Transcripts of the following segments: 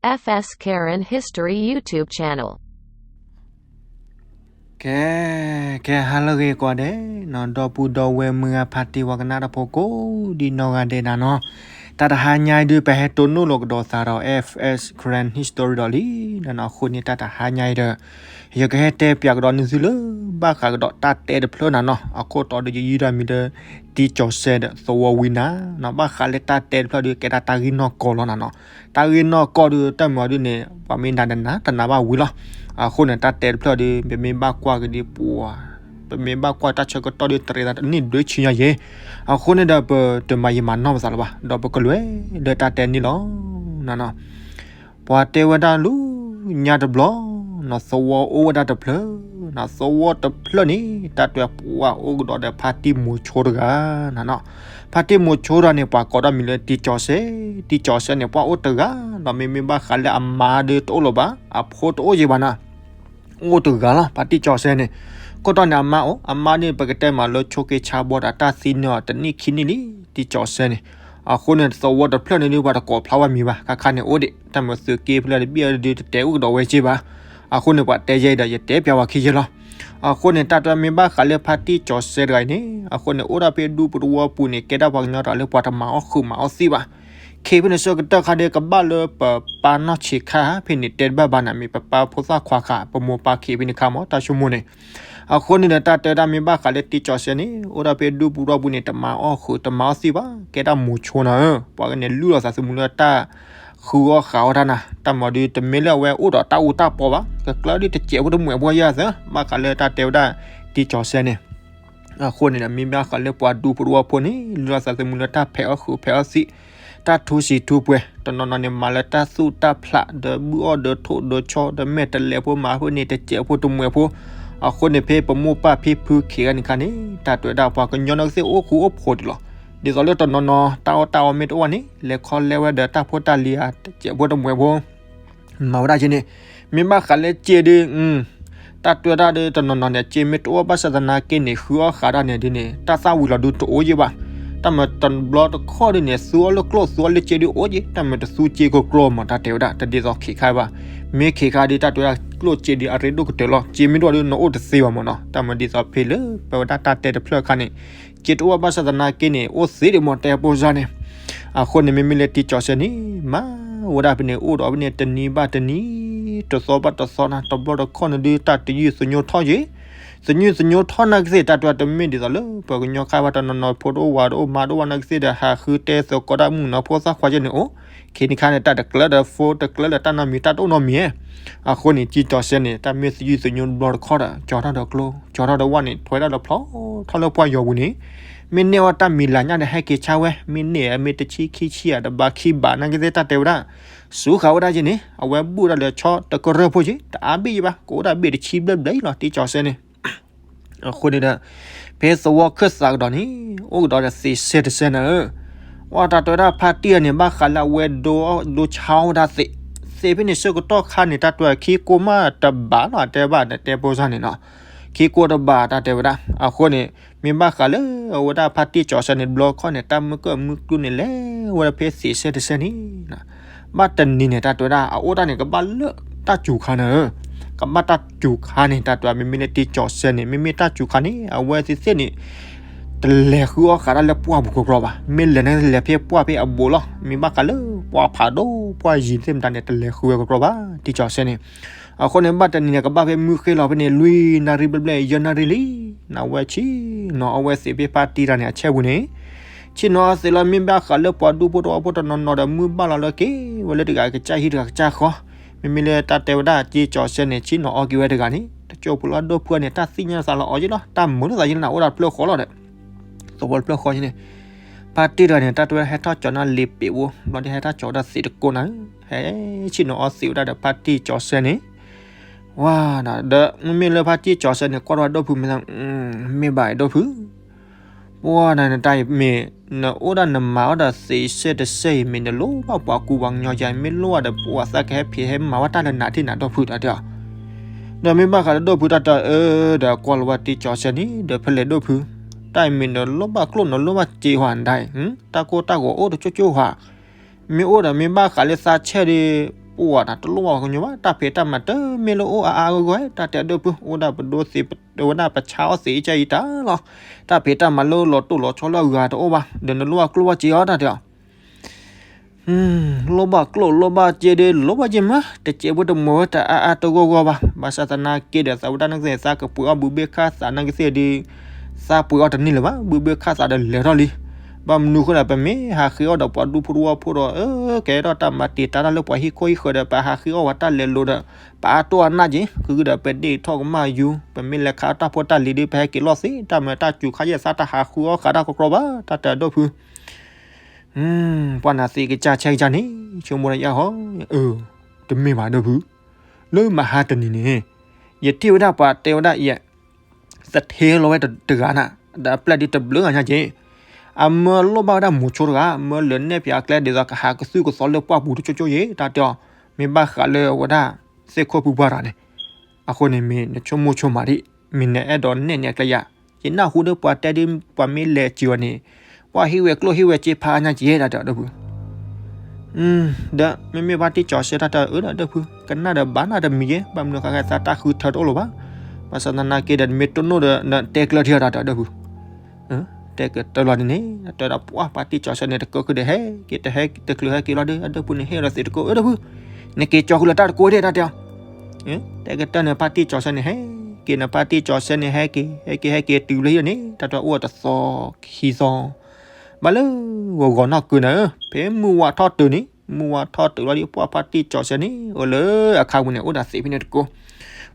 F S Karen History YouTube channel. ကဲ, ကဲ ဟါလၢအဂ့ၤကိးဂၤဒဲးနီၤ, ဒီပုၢ်ဒီဝဲၢ်မုၢ်ဂၤဖါတံၢ်ဝဲကနၣ်တၢ်ဖိကိးဒံနီၢ်ဂၤဒဲးနၤနီၤ, တၢ်တဟါညါအံၤဒုး ပဟဲတိၢ်နီၣ်လိာ်ကဒီးသးဒီး F S Karen History ဒီးလံနီၤ, အဃိန့ၣ် တၢ်တဟါညါအံၤဒီး ယကဟဲတဲပၠးကဒီးနသုလၢ ဘၣ်ဃးကဒီးတၢ်တဲတဖျၢၣ်နၤနီၤ, အခိၣ်တီဒီးယယုၢ်တၢ်မံၤလၢ တံၢ်ကၠီၤစဲဒီးသဝီဝံနၤနီၤ, ဘၣ်ဃးလၢတၢ်တဲတဖျၢၣ်ဒုး ကဲဒၣ်တၢ်ဂ့ၢ်နီၢ်ကီၢ်လီၤနၤနီၤ, တၢ်ဂ့ၢ်နီၢ်ကီၢ်ဒုး တၢ်မၤဒုးန့ၣ် ပှၤမ့ၢ်နၤတနၤ တနၤဘၣ်ဝံၤလီၤ, အဃိန့ၣ် တၢ်တဲတဖျၢၣ်ဒုး ပမ့ၢ်ဘၣ်ကွၢ်ကဒံပှၤ ပမ့ၢ်ဘၣ်ကွၢ်တၢ်ဆၢကတီၢ်ဒုး တရံးသးတနံၣ်ဒုးဆံညါယဲၤ, အဃိန့ၣ်ဒီး ပတမၤယံာ်မၤနီၢ်ပသးလၢၤဘၣ်, ဒီးပကလဲၤလၢတၢ်တဲန့ၣ်လီၤနၤနီၤ. ပှၤတဲဝဲဒၣ်လၢညါတဘျီနီၤ, သဝီအိၣ်ဝဲဒၣ်တဖျၢၣ်, သဝီတဖျၢၣ်န့ၣ် တၢ်တဲပှၤအိၣ်ကဒီးဒီးဖါတံၢ်မိၤဆိတဂၤနၤနီၤ, ဖါတံၢ်မိၤဆိတဂၤန့ၣ် ပှၤကိးတၢ်မံၤလၢတံၢ်ကၠီၤစဲ, တံၢ်ကၠီၤစဲန့ၣ် ပှၤအိၣ်တဂၤ, ဒီးမ့မ့ၢ်ဘၣ်ဃးလၢအမါဒုးတအိၣ်လၢၤဘၣ်, အဖိတအိၣ်ယံၤဘၣ်နၤ အိၣ်တဂၤလီၤ, ဖါတံၢ်ကၠီၤစဲန့ၣ်, ခိၣ်တီန့ၣ် အမါအိၣ်, အမါန့ၣ် ပကတဲမးလၢဆိက့ဆါဘီဒီး တၢ်သံန့ၢ်အီၤတနံၣ်ခံနံၣ်လံ, တံၢ်ကၠီၤစဲန့ၣ်, အဃိန့ၣ် သဝီတဖျၢၣ်န့ၣ်ဒုး ပှၤတကိးဖျါဝဲမံၤဘၣ်, ခါခါန့ၣ်အိၣ်ဒံး, တၢ်မၤသုးက့ဖျၢၣ်တဘ့ၣ်ဒုး တတဲအိၣ်ကဒီးဝဲက့ဘၣ်, အဃိန့ၣ် ပှၤတဲယဲအံၤဒီး ယတဲပၠးဝဲခံယဲလီၤ. အဃိန့ၣ် တၢ်တဲမ့ၢ်ဘၣ်ဃးလၢဖါတံၢ်ကၠီၤစဲတဂၤအံၤန့ၣ်, အဃိန့ၣ် အိၣ်ဒၣ်ဖဲဒူပူၤသဝီပူၤန့ၣ် ကဲဒၣ်ပှၤကညီတဂၤလၢပှၤတမၤအီၣ်ဃုာ်မၤအီၣ်သံဘၣ်, ခ့ဖဲန့ၣ်ဆၢကတီၢ်ခါဒီး ကဘၣ်လၢပပၢ်နီၢ်ဆံးခါဖဲန့ၣ် တဲတဘၣ်ဘၣ်နၤ မ့ၢ်ပပၢ်ဖိသၣ်ခွါခါ ပမိၢ်ပၢ်ခ့ဖဲန့ၣ်ခါမး တၢ်ဆိကမိၣ်န့ၣ်, အဃိန့ၣ်ဒီး တၢ်တဲဒၣ်မ့ၢ်ဘၣ်ဃးလၢတံၢ်ကၠီၤစဲန့ၣ် အိၣ်ဒၣ်ဖဲဒူပူၤသဝီပူၤန့ၣ် တမၤအီၣ်ဃုာ်တမၤအီၣ်သံဘၣ်, ကဲဒၣ်မိၤဆိနၤဧၢ, ပှၤကညီန့ၣ် လုၢ်လီၤသးသမူလၢတၢ်ဃုအီၣ်ဃုာ်အီၣ်တၢ်နၤ, တၢ်မၤဒုး တမ့ၢ်လၢအဝဲအိၣ်ဒီးတၢ်အူတၢ်ပီဘၣ်, ကကျၢဒုးတစဲးဖိတမှဲးဖိယဲၢ်သၢ, ဘၣ်ဃးလၢတၢ်တဲဝဲဒၣ်တံၢ်ကၠီၤစဲန့ၣ် အဃိန့ၣ်ဒီး မ့ၢ်ဘၣ်ဃးလၢပှၤဒူဖိသဝီဖိန့ၣ် လုၢ်လီၤသးသမူလၢတၢ်ဖဲးအီၣ်ဃုာ်ဖဲးအီၣ်သံ, တၢ်ထူစံးထူပှဲၤ, တနီၤနီၤန့ၣ် မၤလၢတၢ်သူၣ်တၢ်ဖျး ဒီးဘုၣ်အီၣ်ဒီးထိၣ်ဒီးဆီ ဒီးမဲာ်တလဲးဖိမၤဖိန့ၣ် တစဲးဖိတမှဲးဖိ, အဃိန့ၣ် ဖဲပမိၢ်ပၢ်ဖံဖုခ့ဂၤန့ၣ်ခါန့ၣ် တၢ်တဲဝဲဒၣ် ပှၤကညီန့ၣ်ကသ့ၣ်အိၣ်ဃူအိၣ်ဖိးဒံးလီၤ. ဒ်သိးလၢတနီၤနီၤ တၢ်အီၣ်တၢ်အီမ့ၢ်တအိၣ်န့ၣ် လဲၤခီလဲဝဲဒီးတၢ်ဖိတၢ်လံၤဧါ တစဲးဖိတမှဲးဖိ မၤဝဲဒၣ်က့န့ၣ်, မ့ၢ်ဘၣ်ဃးလၢစ့ဒုး, တၢ်တဲဝဲဒၣ်ဒုး တနီၤနီၤန့ၣ် စ့မ့ၢ်တအိၣ်ဘၣ်ဆၣ်သနာ်က့န့ၣ် ဃုအီၣ်ဃုာ်တၢ်န့ၣ်ဒုးန့ၣ် တၢ်သၣ်ဝံၤလီၤဒုးတအိၣ်ယံၤဘၣ်. တၢ်မၤတဘျီတခီၣ်ဒုးန့ၣ် သူအီၣ်လၢကျိၣ်သူအီၣ်လၢစ့ဒုးအိၣ်က့, တၢ်မၤတသူစ့ကကျီမး တၢ်တဲဝဲဒၣ် တဒ်သိးခ့ခါဘၣ်. မ့ၢ်ခ့ခါဒုး တၢ်တဲဝဲဒၣ်ကျိၣ်စ့ဒုးအရ့ဒိၣ်ကတၢၢ်လီၤ. စ့မ့ၢ်တအိၣ်ဒုး နအိၣ်တသ့ဘၣ်မးနီၤ. တၢ်မၤဒ်သိးဖဲလၢ ပဝဲဒၣ်တၢ်တဲတဖျၢၣ်အခါန့ၣ် စ့တအိၣ်ဘၣ်ဆၣ်သနာ်က့န့ၣ် အိၣ်သ့ဒံးမး တဲဖိစၢ်န့ၣ်. အဃိန့ၣ် မ့မ့ၢ်လၢတံၢ်ကၠီၤစဲန့ၣ် မၤဝဲဒၣ်ဖဲန့ၣ် အိၣ်ဒီးဖဲန့ၣ် တနံၤဘၣ်တနံၤ တသီဘၣ်တသီနၤ တဘျီတခီၣ်န့ၣ်ဒုး တၢ်တယုၢ်သညိထီၣ်ယံၤ, သညုၢ်သညိထီၣ်နာ်ကသ့ၣ် တၢ်တဲဝဲတမ့ၢ်ဒ်သိးလၢ ပှၤကညီခါဘၣ် တနီၤနီၤ ဖိတအိၣ်ဝၤတအိၣ်မါတအိၣ်ဘၣ်နာ်ကသ့ၣ်ဒီး ဟးဃုတဲသကိးတၢ်မုၣ်ကနီၤဖိသၣ်ခွါကဲန့ၣ်အိၣ်, ခ့န့ၣ်ခါန့ၣ် တၢ်တကျၢဒီး phone တကျၢဒီးတၢ်နီတမံၤ တၢ်တအိၣ်နီတမံၤဧါ. အဃိန့ၣ် တံၢ်ကၠီၤစဲန့ၣ် တၢ်မ့ၢ်သယုၢ်သညိတဘျီတခီၣ်ဒီး ကၠီၤထီၣ်ဒီးကျိ ကၠီၤထီၣ်ဒီးဝၣ်န့ၣ် ထွဲဒၣ်ဒီးဖျီထီၣ်လၢပှၢ်ယီၤပူၤန့ၣ်, မ့ၢ်န့ၢ်ဝဲတၢ်မံၤလၤညါဒီး ဟဲက့ၤဆါဝဲ, မ့ၢ်န့ၢ်မ့ၢ်တဆံခံဆံဧါ တဘးခံဘး နာ်ကသ့ၣ် တၢ်တဲဝဲဒၣ် စူၤဃာ်ဝဲဒၣ်က့န့ၣ် အဝဲဘူၣ်ဒၣ်လၢဆီတကရၢၢ်ဖိက့ တအါဘ့ၣ်ယံၤဘၣ် ကအိၣ်ဒၣ်ဘ့ၣ်တဆံဘျဲၣ်ဘျဲၣ်အံၤလီၤ တံၢ်ကၠီၤစဲန့ၣ်. အဃိန့ၣ်ဒီး ဖဲသဝီခၢၣ်သးကဒီးန့ၣ် အိၣ်ကဒီးဒီးသံးစဲတစဲနၤဧၢ, ဝဲတၢ်တဲဝဲဒၣ်ဖါတံၢ်န့ၣ် ဘၣ်ဃးလၢအဝဲဒိဒိဆါဝဲဒၣ်သံး, သံးဖဲန့ၣ်ဆၢကတီၢ်ခါန့ၣ် တၢ်တဲဝဲခံကိးမးတဘးလီၤ တဲဘၣ်န့ၣ် တဲဖိစၢ်န့ၣ်နီၤ, ခံကိးတဘး တၢ်တဲဝဲဒၣ်. အဃိန့ၣ် မ့ၢ်ဘၣ်ဃးလၢအဝဲဒၣ်ဖါတံၢ်ကၠီၤစဲန့ၣ် တဘျီခီၣ်န့ၣ် တၢ်မုၢ်ကၢၢ်မုၢ်ကျူန့ၣ် လဲၤဝဲဒၣ်ဖဲသံးစဲတစဲန့ၣ် ဘၣ်တနံၤန့ၣ် တၢ်တဲဝဲဒၣ် အအိၣ်တၢ်န့ၣ် ကဘၣ်လၢတၢ်စူၤခါန့ၣ်ဧၢ, ကဘၣ်တၢ်စူၤခါန့ၣ် တၢ်တဲဝဲ မ့မ့ၢ်လၢတံၢ်ကၠီၤစဲန့ၣ် မ့မ့ၢ်တၢ်စူၤခါန့ၣ် အဝဲသ့ၣ်သ့ၣ်န့ၣ် တလဲၤဃုအီၣ်ဃုာ်တၢ်လၢပှၢ်ပူၤကကျီဘၣ်, မ့ၢ်လဲၤန့ၣ် လဲၤဖဲပှၢ်ဖဲအဘူးလီၤ. မ့ၢ်ဘၣ်ဃးလၢပှၢ်ဖးဒိၣ် ပှၢ်ယံၤသ့ၣ်မတၤန့ၣ် တလဲၤဃုဝဲကကျီဘၣ် တံၢ်ကၠီၤစဲန့ၣ်. အဃိန့ၣ် ဘၣ်တနံၤန့ၣ် ကဘၣ်ဖဲမုၢ်ဃ့လီၤဖဲန့ၣ် လွံၢ်နၣ်ရံၣ်ဘျဲၣ်ဘျဲၣ် ယဲၢ်နၣ်ရံၣ်လံ နဝဲဆ့ၣ်နီၤအီၣ်ဝဲသံးဖဲဖါတံၢ်တဂၤန့ၣ် အဆဲပူၤန့ၣ်, ဆ့ၣ်နီၤအီၣ်သံးလီၤ. မ့ၢ်ဘၣ်ဃးလၢပှၤဒူဖိသဝီဖိတနီၤနီၤဒီး မုၢ်ဘၣ်လီၤလၢက့ၤဝဲလၢတဂၤကစၢ်ဟံၣ်တဂၤကစၢ်ဃီ, မ့မ့ၢ်လၢတၢ်တဲဝဲဒၣ် တံၢ်ကၠီၤစဲန့ၣ် ဆ့ၣ်နီၤအီၣ်က့ၤဝဲတဂၤန့ၣ် တကၠိဖိလၢအဒိၣ်ဖုန့ၣ် တၢ်သ့ၣ်ညါသးလီၤအီၤယ့ၣ်လီၤ. တၢ်မုာ်လီၤသးယ့ၣ်လီၤ နအိၣ်ဒီးတဖျၢၣ်ဃီလီၤဒီး သဝီတဖျၢၣ်ဃီန့ၣ်, ဖါတံၢ်တဂၤန့ၣ် တၢ်တဲဝဲဒၣ်ဟဲထီၣ်ကၠီၤနၢ်လ့ၤပ့ၤဖိ ဘျီဒ်ဟဲထီၣ်ကၠီၤဝဲဒၣ်သံးတကိးနၤဧၢ, ဟဲဆ့ၣ်နီၤအီၣ်သံးဝဲဒၣ်ဒီးဖါတံၢ်ကၠီၤစဲန့ၣ်, ဝါဒီး မ့မ့ၢ်လၢဖါတံၢ်ကၠီၤစဲန့ၣ် ကွၢ်ထီၣ်ဝဲဒိၣ်ဖုမ့ၢ်သး, မ့ၢ်ဘၣ်ဒိၣ်ဖု ပှၤနၤနတၢ်အံၤမ့ၢ် နအိၣ်ဒၣ်နမၤအီၣ်ဒီးသံးစဲတစဲအံၤ မ့ၢ်နလိၣ်ဘၣ်ပှၤကူပှၤကညီယါ မ့ၢ်လိၣ်ဘၣ်ဒီး ပှၤသးကဟဲဖံးဟဲမၤဝဲတၢ်လၢနၤထံၣ်နၤဒိၣ်ဖုတၢ်တဲအီၤ, ဒီးမ့ၢ်ဘၣ်ဃးလၢဒိၣ်ဖုတၢ်တဲအီၤ ဒီးကွၢ်လီၤဝဲတံၢ်ကၠီၤစဲန့ၣ် ဒီးဖဲလဲၣ်ဒိၣ်ဖု, တၢ်အံၤမ့ၢ်နလိၣ်ဘၣ်ကျိၣ်နလိၣ်ဘၣ်စ့ဟါနတၢ်အံၤ, တၢ်ကိၢ်တၢ်ဂီၤအိၣ်တကၠိကၠိဟါ မ့ၢ်အိၣ်ဒီးမ့ၢ်ဘၣ်ဃးလၢသးဆဲၣ်ဒီး အိၣ်ဝဲဒၣ်တလိၣ်ဘၣ်ပှၤကညီဘၣ်, တၢ်ဖံးတၢ်မၤတမ့ၢ်လၢအိၣ်အါအါဂီၢ်ဂီၢ်, တၢ်တဲအဒိၣ်ဖု အိၣ်ဒၣ်ပဒိသ့, ဝဲဒၣ်ပဆါအီၣ်သ့အံၤကဲအံၤတၢ်လီၤ. တၢ်ဖံးတၢ်မၤလၢလီၤတိၢ်လီၤဆီလၢအဂၤတအိၣ်ဘၣ်, ဒီးနလိၣ်ဘၣ်ကျိၣ်ဘၣ်စ့အီၤ တၢ်တဲအီၤ လိၣ်ဘၣ်ကျိၣ်လိၣ်ဘၣ်စ့ဒီး လိၣ်ဘၣ်စ့မး, တစဲးဖိတမီၤဝဲတအါအါတဂီၢ်ဂီၢ်ဘၣ်. ဘၣ်ဆၣ်သနာ်က့ဒီး သးဝဲဒၣ်နကသ့ၣ် သးကပှ့ၤအီၣ်ဘုဘ့ၣ်ခၣ်သးနကသ့ၣ်ဒီး သးပှ့ၤအီၣ်တန့ၢ်လၢၤဘၣ်, ဘုဘ့ၣ်ခၣ်သးဒီးလဲၤထီၣ်လံ. ဘၣ်မနုၤအဃိဒီး ပမ့ၢ်ဟးဃ့အီၣ်ဒီးပှၤဒူဖိတဝီဖိဒီး အၢ ကဲထီၣ်တၢ်မၤတံာ်တာ်တၢ်လၢပှၤဟံၣ်ခိၣ်ဟံၣ်ဃၢၤဒီး ပဟးဃ့အီၣ်ဝဲတၢ်လဲၤလိၤဒီး ပအါတိၢ်အနၢ်က့ၤ, ဃုကဒီးပဒ့ၣ်ထီၣ်ကမၣ်ယူၤ, ပမ့ၢ်လဲၤခးတၢ်ဖိတၢ်လံၤဒီး ပဟဲက့ၤလီၢ်သ့, တၢ်မၤတၢ်စူၤခါယဲၢ်သးတဟးဃုအီၣ်ဃးတၢ်ခီခီဘၣ်, တၢ်တဲအဒိၣ်ဖု ပှၤနၤသ့ကစၢ်ဆဲကစၢ်န့ၣ် ဆိကမိၣ်ဒၣ်ယၤဟီ, အၢ တမ့ၢ်ဘၣ်ဒိၣ်ဖု, လၢမဟါတနံၤန့ၣ် ယထံၣ်ဝဲဒၣ်ပှၤတဲဝဲဒၣ်ယဲ သထ့လီၤဝဲတဂၤနၤ, ဒီးအပျဲၢ်ဒ်တဘျုးဂၤညါက့ၤ, အမၢလိၣ်ဘၣ်ဝဲဒၣ်မိၤဆိတဂၤ, မၢလဲၤနဲၣ်ဖျါအကျဲဒ်သိးကဟးကသုၣ်ကသီလၢပှၢ်ပူၤတကၠိကၠိယ့ၤ, တၢ်တဲအီၤ, မ့ၢ်ဘၣ်ဃးလၢဝဲဒၣ် သ့ၣ်ခိၣ်ဖုပှၢ်တဂၤန့ၣ်, အဃိန့ၣ်မ့ၢ်နဆိကမိၣ်ဆိကမးဒံး, မ့ၢ်နအဲၣ်ဒိးနဲၣ်န့ၢ်အကျဲယၤ, ယနၢ်ဟူဒီးပှၤတဲဒ်ပှၤမ့ၢ်လဲၤစၢၤအီၤန့ၣ်, ပှၤဟ့ၣ်ဝဲကျိၣ်ဟ့ၣ်ဝဲစ့ဖးညါက့ၤ တၢ်တဲအီၤဒိၣ်ဖု ဒီးမ့မ့ၢ်ဖါတံၢ်စီၤဆဲတၢ်တဲအီၤ အၢ ဒီးဒိၣ်ဖု ကနၣ်ဒီးဘၣ်နၢ်တမံၤယဲ, ဘၣ်မနုၤဃီခဲသးတၢ်ဃုထၢတအိၣ်လၢၤဘၣ်, ဘၣ်ဆၣ်သနာ်က့ဒီး နမ့ၢ်တိၢ်နီၣ်ဒီး နတဲကျၢၤထံအီၤ တၢ်တဲအီၤဒိၣ်ဖု, တဲကတၢၢ်လီၤဒ်န့ၣ် တဲဒီးပှၢ်ဖါတံၢ်စီၤဆဲန့ၣ် တကၢၢ်ခုဒီးဟဲက့ၤ တဟဲတချုးဟဲက့ၤလီၤဒီး အဒိၣ်ဖုန့ၣ် ဟ့ၣ်ဒီးသ့ၣ်တကိး အၢ ဒိၣ်ဖု, နက့ၤကၠီဃုာ်လၢတၢ်တကိးဒံး တၢ်တဲအီၤ, တဲကတၢၢ်န့ၣ် ဖါတံၢ်စီၤဆဲန့ၣ် ဟဲက့ၤန့ၣ် ဖါတံၢ်စီၤဆဲန့ၣ် ဟဲက့ၤ ဟဲက့ၤဟဲက့ၤတုၤလၢဟံၣ်န့ၣ် တၢ်တဲအီၤအိၣ်တသီခံသီ ဘၣ်လၢဂီၤဂီၤနီၢ်ကုၤနၤဧၢ, ဖဲမုၢ်ဝါထီၣ်တုၤန့ၣ် မုၢ်ဝါထီၣ်တုၤလီၤဒီး ပှၢ်ဖါတံၢ်စီၤဆဲန့ၣ် အိၣ်လၢအခါပူၤန့ၣ် အိၣ်ဒီးသ့ၣ်ဖဲန့ၣ်တကိး,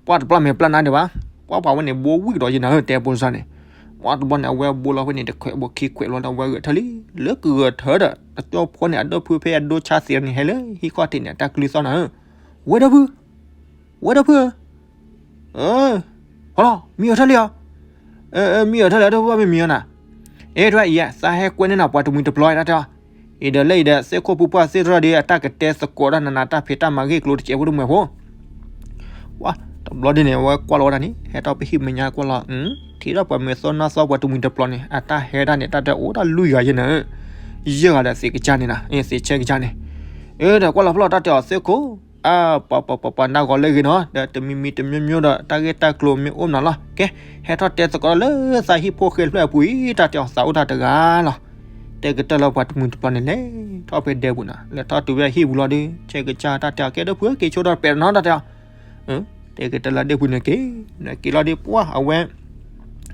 ပှၢ်တပျၢ်မဲာ်ပျၢ်နါဒံးဘၣ်, ပှၢ်ပှၤဝဲန့ၣ် ဘိဝံၣ်ဒီးယနၤဧၢ တဲပိစၢ်န့ၣ်, ပှၢ်တဘျီန့ၣ် အဝဲဘိလီၤဖဲန့ၣ် တခွဲးဘိခံခွဲးလီၤဒီး အဝဲဂဲၤထၢၣ်လံ, လၢကဂဲၤထၢၣ်ဒီး တကၠိဖိန့ၣ် အဒိၣ်ဖုဖဲအဒိဆါသ့ၣ်န့ၣ် ဟဲလၢဟံၣ်ခီၣ်ထံးန့ၣ် အတၢ်ကလုၢ်သီၣ်နၤဧၢ, ဝဲဒၣ်ဖု ဝဲဒၣ်ဖုဧၢ, ဟီလီၤ မံအီၤထၢၣ်လံဧါ, မံအီၤထၢၣ်လံ အဒိၣ်ဖုဘၣ်မံမံအီၤနၤ, အဲ ထွဲအံၤ သးဟဲကွဲန့ၢ်နၤ ပှၤတမှံၤတပျီၤတၢ်တဲအီၤ, အံၤဒီးလၢအံၤဒီး သ့ၣ်ခိၣ်ဖုပှၢ်သ့ၣ်တဖၣ်ဒီး အတၢ်ကတဲသကိးတၢ်နးနး တၢ်ဖံးတၢ်မၤဂ့ၢ်ကျိၤတစဲးဖိတမှဲၤဖိ ဝါ တဘျီဒ်န့ၣ် အဝဲကွၢ်လီၤဝဲဒၣ်န့ၣ် ဟဲထီၣ်ပဟံၣ်မဲာ်ညါကွၢ်လီၤ, ထံၣ်ထီၣ်ပှၤမဲာ်သီနါသီ ပှၤတမှံၤတပျီၤန့ၣ် အတၢ်ဟဲတၢ်န့ၣ် တၢ်တဲအိၣ်တၢ်လွံၢ်ဂၤယဲၢ်နၤဧၢ, ယဲၢ်ဂၤဒီးသ့ၣ်ကစၢ်န့ၣ်နၤ သ့ၣ်ဆဲကစၢ်န့ၣ်, အၢ ဒီးကွၢ်လီၤဖျီၣ်တၢ်တဲအီၤ သ့ၣ်ခိၣ် အါ ပှၤပှၤပှၤပှၤနၢ်ဂီၤလၢအဂ့ၤနီၤ ဒီးတမံၤမံၤတမံၤမံၤဒီး တၢ်ဂ့ၢ်တၢ်ကျိၤမ့ၢ်အိၣ်မနုၤလီၤ ကဲ ဟဲထီၣ်တဲသကိးလၢသးဟံၣ်ဖိဃဲဖျၢၣ်အပူၤအံၤ တၢ်တဲအီၤ သးအိၣ်တၢ်တဂၤလီၤ, တဲကတၢၢ်လၢပှၤတမှံၤတပျီၤန့ၣ်လဲၤထီၣ်ဖဲဒဲပူၤနၤ လဲၤထီၣ်တုၤဝဲဟံၣ်ပူၤလီၤဒီး ဆဲကစၢ်တၢ်တဲအီၤ ကဲဒိၣ်ဖု က့ၤဆိဒီးပဲာ်တနီၤ တၢ်တဲအီၤ တဲကတၢၢ်လၢဒဲပူၤန့ၣ်က့ၤ, က့ၤလီၤဒီးပှၢ်အဝဲ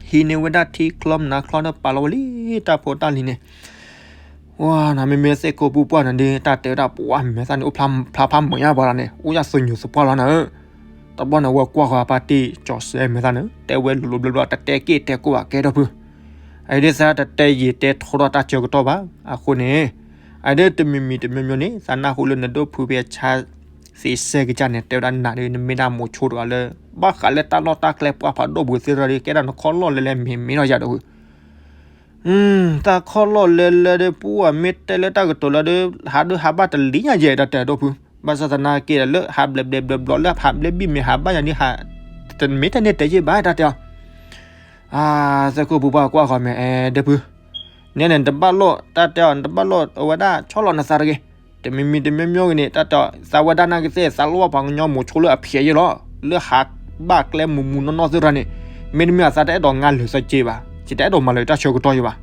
ဟံးန့ၢ်ဝဲဒၣ်ထံချီမနုၤချီဒီးပာ်လီၤဝဲလံ တၢ်ဖိတၢ်လံၤန့ၣ်, ဝါ နမ့မ့ၢ်သ့ၣ်ခိၣ်ပူၤပှၢ်န့ၣ်ဒီး တၢ်တဲဝဲဒၣ်ပှၢ်မဲာ်သၣ်န့ၣ် အိၣ်ဖျါဖးမုာ်ညါပှၤလီၤန့ၣ် အိၣ်ယၣ်သညူးသပှၢ်လီၤနၤဧၢ, တဘျီန့ၣ် အဝဲကွၢ်ဃီၤဖါတံၢ်စီၤစဲမဲာ်သၣ်န့ၣ် တဲဝဲလိၤလိၤဘျီဘျီ တတဲက့ၢ်တဲကိၢ်ဘၣ် ကဲဒိၣ်ဖု အံၤဒ်သးတတဲယံာ်တဲထီဒီး တၢ်ဆၢကတီၢ်ဘၣ် အဃိန့ၣ်, အံၤဒ်တမံၤမံၤတမံၤမံၤန့ၣ် သးနၢ်ဟူလၢနဒိၣ်ဖုဖဲဆါ သ့ၣ်ဆဲကစၢ်န့ၣ် တဲဝဲဒၣ်နၤဒီး နမ့ၢ်ဒၣ်မိၤဆိတဂၤလၢ ဘၣ်ဃးလၢတၢ်လီၢ်တၢ်ကျဲပှၢ်ဖးဒိၣ်ပူၤသ့ၣ်တဖၣ်ဒီး ကဲဒၣ်နခီၣ်လီၢ်လဲၤလဲၤမ့ၢ်မ့ၢ်ထီၣ်ယၤဒိၣ်ဖု တၢ်ခီၣ်လီၢ်လဲၤလဲၤဒီး ပှၢ်မ့ၢ်တဲလၢတၢ်ကတိၤလၢဒီး ဟးဒုးဟးဘၣ်တလံၤညါယဲၢ် တၢ်တဲဒိၣ်ဖု, ဘၣ်ဆၣ်သနာ်က့ဒီး လၢဟးဘျဲးဘျဲးဘျီဘျီ လၢဟးဘျဲးဘံၣ်မ့ၢ်ဟးဘၣ်ယၤဒီး တမ့ၢ်တန့ၢ်တဲယဲၢ်ဘၣ် တၢ်တဲအီၤ အါ သ့ၣ်ခိၣ်ပူၤပှၢ်ကွၢ်ဃီၤမဲာ် အဲ ဒိၣ်ဖု, န့ၣ်န့ၣ် နတဘၣ်လိၣ် တၢ်တဲအီၤ နတဘၣ်လိၣ်အဝဲဒၣ်ဆီၣ်လီၤနသးတဂ့ၤ, တမံၤမံၤတမံၤမံၤဂ့ၤန့ၣ် တၢ်တဲအီၤ သးဝဲဒၣ်နာ်က့သ့ၣ် သးလိၣ်ဘၣ်ပှၤကညီမိၤဆိလၢအဖျဲးယဲၢ်လီၤ, လၢဟးဘၣ်ကျဲမူးမူးနီၢ်နီၢ်သ့ၣ်တဖၣ်န့ၣ်, မ့တမ့ၢ်အသးတအဲၣ်ဒိးငါလၢာ်သးစ့ဘၣ်, ယတအဲၣ်ဒိးမၤလၢာ်တၢ်ဆၢကတီၢ်ယဲၢ်ဘၣ်,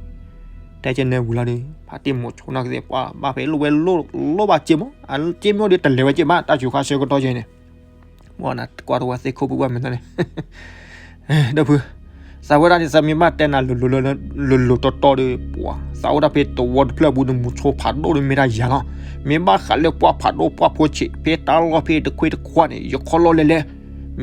တဲကဲန့ၣ်ဝံၤလီၤဒီး ဖါတံၢ်မိၤဆိနာ်က့သ့ၣ် ပှၢ်ဘၣ်ဖဲလိၣ်ဝဲလိၣ်ဘၣ်စ့မး, စ့မ့ၢ်အိၣ်ဒီးတလဲၤဝဲစ့ဘၣ် တၢ်စူၤခါဆၢကတီၢ်ယဲၢ်န့ၣ် မ့ၢ်နကွၢ်တဝဲသ့ၣ်ခိၣ်ပူၤပှၢ်မဲာ်သၣ်န့ၣ်, ဒိၣ်ဖု, သးဝဲဒၣ်န့ၣ် သးမ့ၢ်ဘၣ်တဲနၤလိၤလိၤတီတီဒီး ပှၤ သးအိၣ်ဒၣ်ဖဲသဝီတဖျၢၣ်ပူၤဒီး မိၤဆိဖးဒိၣ်ဒီးမ့ၢ်ဒၣ်ယၤလီၤ, မ့ၢ်ဘၣ်ဃးလၢပှၢ်ဖးဒိၣ်ပှၢ်ဖိဆံး ဖဲတၢ်လီၢ်ဖဲတခွ့တခွါန့ၣ် ယခီၣ်လီၢ်လဲၤလဲၤ,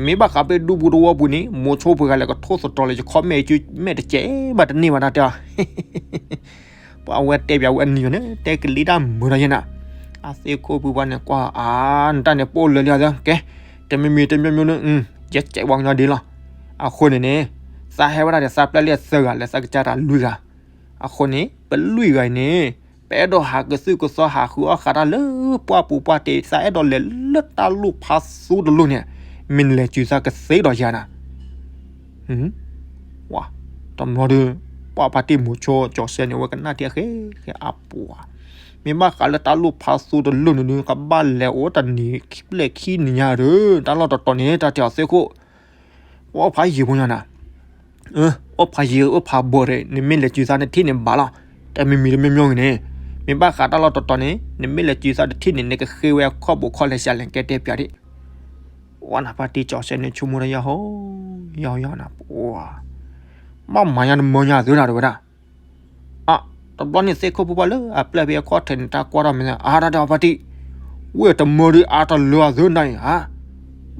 မ့ၢ်ဘၣ်ဃးဖဲဒူပူၤသဝီပူၤန့ၣ် မိၤဆိပှၤဂၤလဲၤကထိသတြီၤလၢယခီၣ်မဲာ်စုမဲာ်တကဲဘၣ်တန့ၢ်ဘၣ်တၢ်တဲအီၤ ပှၤအဝဲတဲပၠးဝဲအနံၤန့ၣ် တဲကလံၤတၢ်မုာ်ဒီးယဲၢ်နၤ, အသ့ၣ်ခိၣ်ပူၤပှၢ်န့ၣ် ကွၢ်အါ နတၢ်န့ၣ်ပိၣ်လၢာ်လံအသး ကဲ, တမံၤမံၤတမံၤမံၤန့ၣ် ယကဲးဝဲကညီဒ်လီၤ, အဃိန့ၣ်န့ၣ်, သးဟဲဝဲဒၣ်ဒီးသးပျဲၢ်လံအသၢဂၤလၢသးကစၢ်တၢ်လွံၢ်ဂၤ, အဃိန့ၣ် ပလွံၢ်ဂၤအံၤန့ၣ်, ပအဲၣ်ဒိးဟးကသုၣ်ကသီဟးဃုအီၣ်ဃးတၢ်လၢပှၢ်ပူၤပှၢ်တ့ၢ် သးအဲၣ်ဒိးလဲၤလၢတၢ်လူၢ်ဖးသူတလိၣ်န့ၣ်, မ့ၢ်နလဲၤစုၤသးကသ့ဒီးယၤနၤ ဝါ, တဘျီဒီး, ပှၤဖါတံၢ်မိၤဆိကၠီၤစဲန့ၣ် အဝဲကနၣ်ထံအဃဲဃဲအပှၤ, မ့ၢ်ဘၣ်ဃးလၢတၢ်လိၣ်ဖးသိတလိၣ်န့ၣ်ဒုး ကဘၣ်လဲၤအိၣ်တနံၤဘျဲၣ်ခံနံၤညါဒီး တၢ်လီၢ်တတီၤန့ၣ် တၢ်တဲအီၤသ့ၣ်ခိၣ်, အိၣ်ဖးယံာ်ဖိညါနၤ, အိၣ်ဖးယံာ်အိၣ်ဖးဘိးဒီး နမ့ၢ်လဲၤစုသးတထံၣ်န့ၣ်ဘၣ်လီၤ. တမံၤမံၤတမံၤမံၤဂ့ၤန့ၣ် မ့ၢ်ဘၣ်ဃးတၢ်လီၢ်တတီၤန့ၣ် နမ့ၢ်လဲၤစုသးတထံၣ်န့ၣ် နကဃ့ဝဲအခီၣ်ဘိးခီၣ်လဲၤစးလဲၤကဲတဲပၠးဒံး ဝဲနၤဖါတံၢ်ကၠီၤစဲန့ၣ် ဆိကမိၣ်တၢ်ယၢ်ဟိ ယၢ်ယၢ်နၤ, ဘၣ်မၤညါတမၢညါသုနၤတဝဲဒၣ်, အ တဘျီန့ၣ်သ့ၣ်ခိၣ်ဖိပှၢ်လၢအပျဲၢ်ဖဲအခီၣ်ထံးန့ၣ် တၢ်ကွၢ်ထီၣ်မ့ၢ် အါတၢ်တဲအီၤဖါတံၢ်, ဝဲတမၢဒုးအါတလၢအသုနၤအံၤဧါ,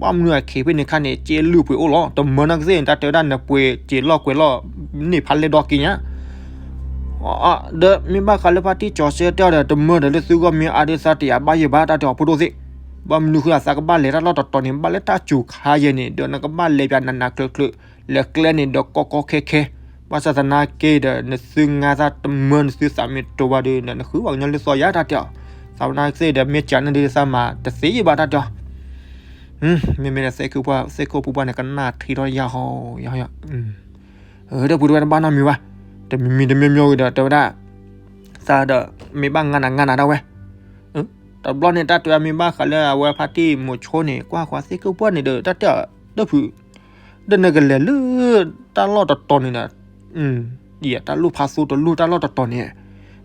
ဘၣ်မနုၤအခံဖဲန့ၣ်ခါန့ၣ် က့လုၢ်ပှ့ၤအိၣ်လီၤ, တမၢနာ်ကသ့ၣ်န့ၣ် တၢ်တဲဝဲဒၣ်နပှ့ၤစ့ၤလီၢ်ကွဲၤလီၢ်န့ၣ်ဖးလဲၢ်ဒီက့ညါ ဒီးမ့ၢ်ဘၣ်ဃးလၢဖါတံၢ်ကၠီၤစဲတဲအီၤဒီး တမၢဒီးလၢသုဂီၢ်မ့ၢ်အါဒုးသးတယာ်ဘၣ်ယဲၢ်ဘၣ် တၢ်တဲအီၤဖိဒိၣ်သ့ၣ်, ဘၣ်မနုၤဃုအသးကဘၣ်လဲၤတၢ်လီၢ်တတီၤန့ၣ် ဘၣ်လၢတၢ်စူၤခါယဲၢ်န့ၣ် ဒီးနကဘၣ်လဲၤပၠးနးနးကျၢၤကျၢၤ လဲၤကျဲန့ၣ်ဒီးကီကီခဲခဲ, ဘၣ်ဆၣ်သနာ်က့ဒီး နသုငါသးတမၢနသုသးမ့ၢ်တိၤဘၣ်ဒီး နဃုဘၣ်ကညီလၢသီယါ တၢ်တဲအီၤ, သးနာ်က့ဒီး မ့ၢ်ကးန့ၣ်ဒုးသးမၤတသ့ယဲၢ်ဘၣ် တၢ်တဲအီၤ မ့မ့ၢ်ဒီးသ့ၣ်ခိၣ်ဖိပှၢ်န့ၣ် ကနၣ်ထံထီၣ်ယၢ်ဟီယၢ်ဟီ, ဒီပုၢ်တဝဲတဘၣ်နီတမံၤဘၣ်, တမံၤမံၤတမံၤမံၤဂ့ၤဒီး တဲဝဲဒၣ် သးဒီး မ့ၢ်ဘၣ်ငါနၤငါနၤဒၣ်ဝဲ, တဘျီန့ၣ်တၢ်တဲဝဲမ့ၢ်ဘၣ်ဃးလၢအဝဲဖါတံၢ်မိၤဆိန့ၣ် ကွၢ်ဃီၤသ့ၣ်ခိၣ်ပှၢ်န့ၣ်ဒီး တၢ်တဲအီၤဒီပုၢ် ဒီးနကလဲၤလၢတၢ်လီၢ်တတီၤန့ၣ်ဒီး တၢ်လိၣ်ဖးသိတလိၣ်တၢ်လီၢ်တတီၤန့ၣ်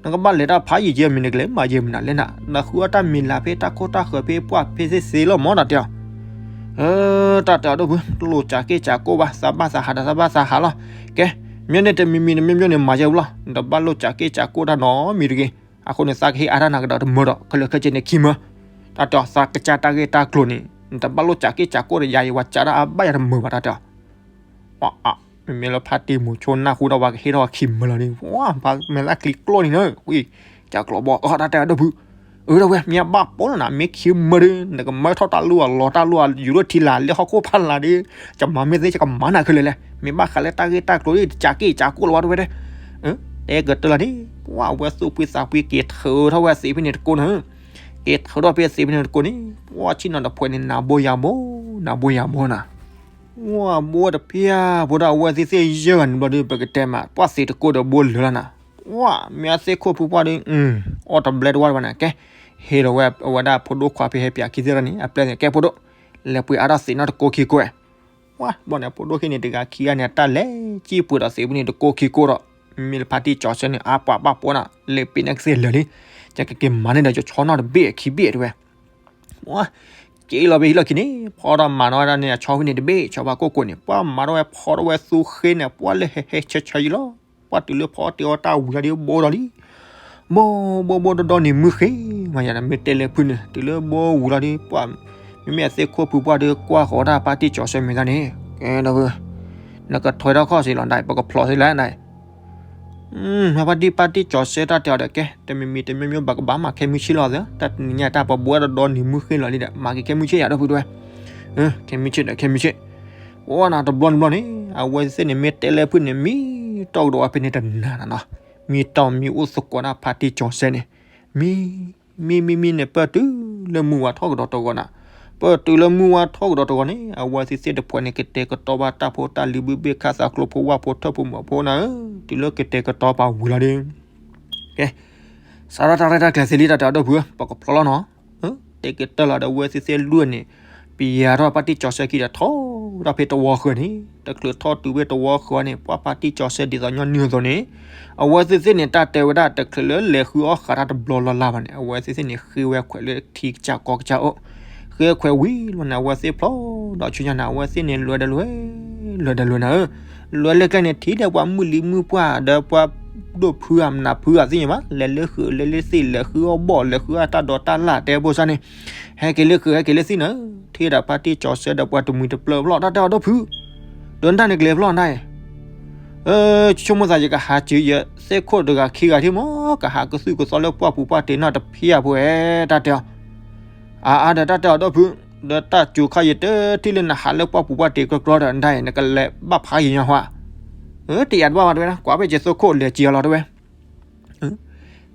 နကဘၣ်လဲၤတၢ်ဖးယံာ်ယဲၢ်မ့ၢ်နကလဲၤမၤယဲၢ်မနုၤလဲၣ်နၤ, နဃုအီၣ်တၢ်မံၤလၢ်ဖဲတၢ်ခိၣ်တၢ်ဃၢၤဖဲပှၢ်ဖဲသ့ၣ်သ့လီၤမၢ် တၢ်တဲအီၤ, တၢ်တဲအီၤဒီပုၢ် တလိၣ်စးက့ၣ်စးကိၣ်ဘၣ် သးဘၣ်သးဟးဒီးသးဘၣ်သးဟးလီၤ, ကဲ မ့ၢ်န့ၣ်တမံၤမံၤတမံၤမံၤန့ၣ် မၤယဲၢ်ဝဲလီၤ, နတဘၣ်လိၣ်စးက့ၣ်စးကိၣ်တၢ်နီတမံၤတဂ့ၤ, အဃိန့ၣ် သးကဟ့ၣ်အါတၢ်နၤကဒီးတမၢဒီး ခဲလၢာ်ခဲဆ့န့ၣ်ခံမၢ, တၢ်တဲအီၤသးကစၢ်တၢ်ဂ့ၢ်တၢ်ကျိၤန့ၣ် နတဘၣ်လိၣ်စးက့ၣ်စးကိၣ်ဒီးယၤအံၤ ပှၤစးတၢ်အါဘၣ်ယၤတမၢဘၣ် တၢ်တဲအီၤ မ့မ့ၢ်လၢဖါတံၢ်မိၤဆိနၢ်ဟူဒီး ပှၤကဟ့ၣ်ထီၣ်ခံမၢလီၤန့ၣ် ပှၤမဲာ်သၣ်ချံကျိၣ်န့ၣ်လၢ ဝံၤ ကၢ်ကျိးဘီ အတၢ်တဲအီၤဒီပုၢ်, အၢ ဒီပုၢ်ဝဲၢ် မ့ၢ်အဘၣ်ပိာ်လီၤနၤ မ့ၢ်ခံမၢဒီး နကမၢထီၣ်တၢ်လိၣ်အလီၤ တၢ်လိၣ်အယူၤလၢထံလာ်လၢဟီၣ်ခိၣ်ဖးလာ်ဒီး ကမၤမ့ၢ်သ့ ယကမၤနၤခဲလၢာ်လဲၣ်, မ့ၢ်ဘၣ်ဃးလၢတၢ်ဂ့ၢ်တၢ်ကျိၤဒီး စးက့ၣ်စးကိၣ်လီၤဘၣ် တဝဲဒၣ်, တဲကတၢၢ်လီၤန့ၣ် ပှၤဝဲသူၣ်ဖှံသးဖှံ က့ၤထုးထီၣ်ဝဲသ့ၣ်ဖဲန့ၣ်တကိးန့ၣ် က့ၤထုးထီၣ်ဖဲသ့ၣ်ဖဲန့ၣ်တကိးန့ၣ် ပှၤဆ့ၣ်နီၤတဖှဲးန့ၣ် နၤဘိယၤဘိ နၤဘိယၤဘိနၤ ဝဲဘိတဖၣ်ဖိဒီး အဝဲသ့ၣ်သ့ၣ်ယဲၢ်ဂၤန့ၣ်ဘျီဒီး ပကတဲမး ပှၤသ့ၣ်တကိးဒီးဘိလၢာ်လီၤနၤ, ဝဲ မ့ၢ်အသ့ၣ်ခိၣ်ဖုပှၢ်ဒီး အီၣ်တဘျဲတဝါတဝါန့ၣ် ကဲ ဟ့ၣ်လီၤဝဲအဝဲဒၣ်ဖိဒိၣ်ခွါဖဲဟဲပၠးခံသ့ၣ်န့ၣ် အပျဲၢ်န့ၣ် ကဲဖိဒိၣ် လဲၤပှ့ၤအါထီၣ်သ့ၣ်နီတကိးခံကိးဝဲ, ဝဲ ဘီန့ၣ် ဖိဒိၣ်ဟံၣ်န့ၣ် တဂၤခံဂၤန့ၣ် အတၢ်လဲၤစံၣ်ပှ့ၤဒီးသ့ၣ်ဖဲန့ၣ်တကိးခံကိးဒီး မ့မ့ၢ်လၢဖါတံၢ်ကၠီၤစဲန့ၣ် အါပှၤဘၣ်ပိာ်နၤ လဲၤပ့ၤန့ၣ်ကသ့ၣ်လၢာ်လံ, ယကက့ၤမၤန့ၢ်ဒီးယဆီနီၣ်တဘ့ၣ်ခံဘ့ၣ်တဝဲ ဝဲ က့ၤလီၤဖဲဟံၣ်လီၢ်ခံန့ၣ် ဖီထီၣ်မၤထီၣ်ဝဲဒၣ်န့ၣ် အဆီဖဲန့ၣ်တဘ့ၣ် ဆီဖါကိၢ်ကိၢ်န့ၣ် ပှၤမၤထီၣ်ဝဲဖီထီၣ်ဝဲသူဃ့န့ၣ် ပှၤလၢဟဲဟဲဆၢဆၢယံၤလီၤ, ပှၤတုၤလၢဖီအီၣ်တ့ၢ်အီၣ်တၢ်ဝံၤလီၤဒီးဘိဒီးလံ, ဘိ ဘိဘိဒီဒီနံၤမုၢ်ဃ့ မၤယၤန့ၣ် မ့ၢ်တဲလဲၤဖုၣ်န့ၣ် တုၤလၢဘိဝံၤလီၤဒီး ပှၤ မ့မ့ၢ်အသ့ၣ်ခိၣ်ဖုပှၢ်ဒီးကွၢ်ဃီၤတၢ်ဖါတံၢ်ကၠီၤစဲမ့ၢ်သးန့ၣ် ကဲဒီး နကထွဲထီၣ်ခီၣ်စ့ၢ်လီၤ ဒ်ပကဖျိးစ့ၢ်လၢဒ် ဖါတံၢ်ဖါတံၢ်ကၠီၤစဲတၢ်တဲအီၤဒီး ကဲ တမံၤမံၤတမံၤမံၤ ဘၣ်ကဘၣ်မၤခဲမုၢ်ဆ့ၣ်လီၤသ့ တၢ်တနံၤညါတၢ်ပှၤဘိဒီဒီနံၤမုၢ်ဃ့လီၤလံဒီး မၤက့ၤခဲမုၢ်ဆ့ၣ်ယၤဒီပုၢ်တဝဲ, ခဲမုၢ်ဆ့ၣ်ဒီးခဲမုၢ်ဆ့ၣ်, အိၣ်နၤတဘျီတဘျီန့ၣ် အဝဲသ့ၣ်န့ၣ် မ့ၢ်တဲလဲၤဖုၣ်န့ၣ် မံတီၢ်ကဒီးဝဲဖဲန့ၣ်တနၤနၤနီၤ, မံတီၢ်မံအိၣ်သကိးဒၣ်ဖါတံၢ်ကၠီၤစဲန့ၣ်, မံ မံမံမံန့ၣ် ပၢၢ်တုၤလၢမုၢ်ဝါထီၣ်ကဒီးတဂီၤနၤ, ပၢၢ်တုၤလၢမုၢ်ဝါထီၣ်ကဒီးတဂီၤန့ၣ် အဝဲသ့ၣ်သ့ၣ်တဖှဲးန့ၣ် ကတဲာ်ကတီၤဘၣ်တၢ်ဖိတၢ်လံၤဘုၣ်ဘ့ၣ်ခါသးကျိဖိဝၣ်ဖိ ထၢၣ်ဖိမီၤဖိနၤဧၢ, တုၤလၢကတဲာ်ကတီၤပာ်ဝံၤလီၤဒီး ကဲ စးထီၣ်တၢ်ရဲၣ်တၢ်ကျဲၤသ့လံ တၢ်တဲအီၤဒီပုၢ်ဧၢ ပကဖျိးလီၤနီၤ, တဲာ်ကတၢၢ်လီၤဒီး အဝဲသ့ၣ်သ့ၣ်လွံၢ်န့ၣ် ပယၤထီၣ်ဖါတံၢ်ကၠီၤစဲခံဒီး ထီၣ်ဝဲဒၣ်ဖဲတဝီဃၢၤန့ၣ် တချုးထီၣ်တုၤဖဲတဝီဃၢၤန့ၣ် ပှၤဖါတံၢ်ကၠီၤစဲဒ်သိးညီနုၢ်အသိးန့ၣ် အဝဲသ့ၣ်သ့ၣ်န့ၣ် တၢ်တဲဝဲဒၣ် တချုးလၢလဲၤဃုအီၣ်ဃးတၢ်တဘျီလၢ်လၢ်ဘၣ်န့ၣ် အဝဲသ့ၣ်သ့ၣ်န့ၣ် ဃ့ဝဲခွဲးလၢထံကစၢ်ကီကစၢ်အိၣ်, ဃ့ခွဲးဝံၤလီၤန့ၣ် အဝဲသ့ၣ်ဖျိးဒီးဆူညါန့ၣ် အဝဲသ့ၣ်န့ၣ် လွဲဒီးလွဲ လွဲဒီးလွဲနၤဧၢ, လွဲလၢကျဲန့ၣ် ထံၣ်လၢပှၤမုၢ်လံမုၢ်ပှၢ်ဒီးပှၤဒိၣ်ဖုအမနၤဖုအသ့ၣ်ညါဘၣ် လဲၤလၢဃုာ်လဲၤလၢသ့ၣ် လဲၤဃုအီၣ်ဘီၣ် လဲၤဃုအတၢ်ဒိးတၢ်လၢ်တဲဘိၣ်စၢ်န့ၣ် ဟဲက့ၤလၢဃုာ်ဟဲက့ၤလၢသ့ၣ်နၤဧၢ, ထံၣ်ဒၣ်ဖါတံၢ်ကၠီၤစဲဒီးပှၤတမှံၤတပျၢၢ်ဖျီၣ် တၢ်တဲအီၤဒီပုၢ်, ဒီးနတၢ်န့ၣ်ကလဲၤဖျီၣ်နတၢ်အံၤ ဆိကမိၣ်သးယကဟးစၢၤယသ့ၣ်ခိၣ်တဂၤခံဂၤထံၣ်မး ကဟးကသုၣ်ကသီလၢပှၢ်ပူၤပှၢ်တ့ၢ်နီတဖျၢၣ်ဖိဧဲ တၢ်တဲအီၤ, အါအါဒီးတၢ်တဲအီၤဒီပုၢ်, ဒီးတၢ်စူၤခါယတထံၣ်လၢနဟးလၢပှၢ်ပူၤပှၢ်တ့ၢ်ကြီကြီဒီးနတၢ်အံၤ နကလဲၤဘၣ်ဖးယံာ်ညါဟါ, တယာ်တဘၣ်ဘၣ်တဝဲ ကွၢ်ဖဲယသ့ၣ်ခိၣ်လဲၤစံးအီၤလီၤတဝဲ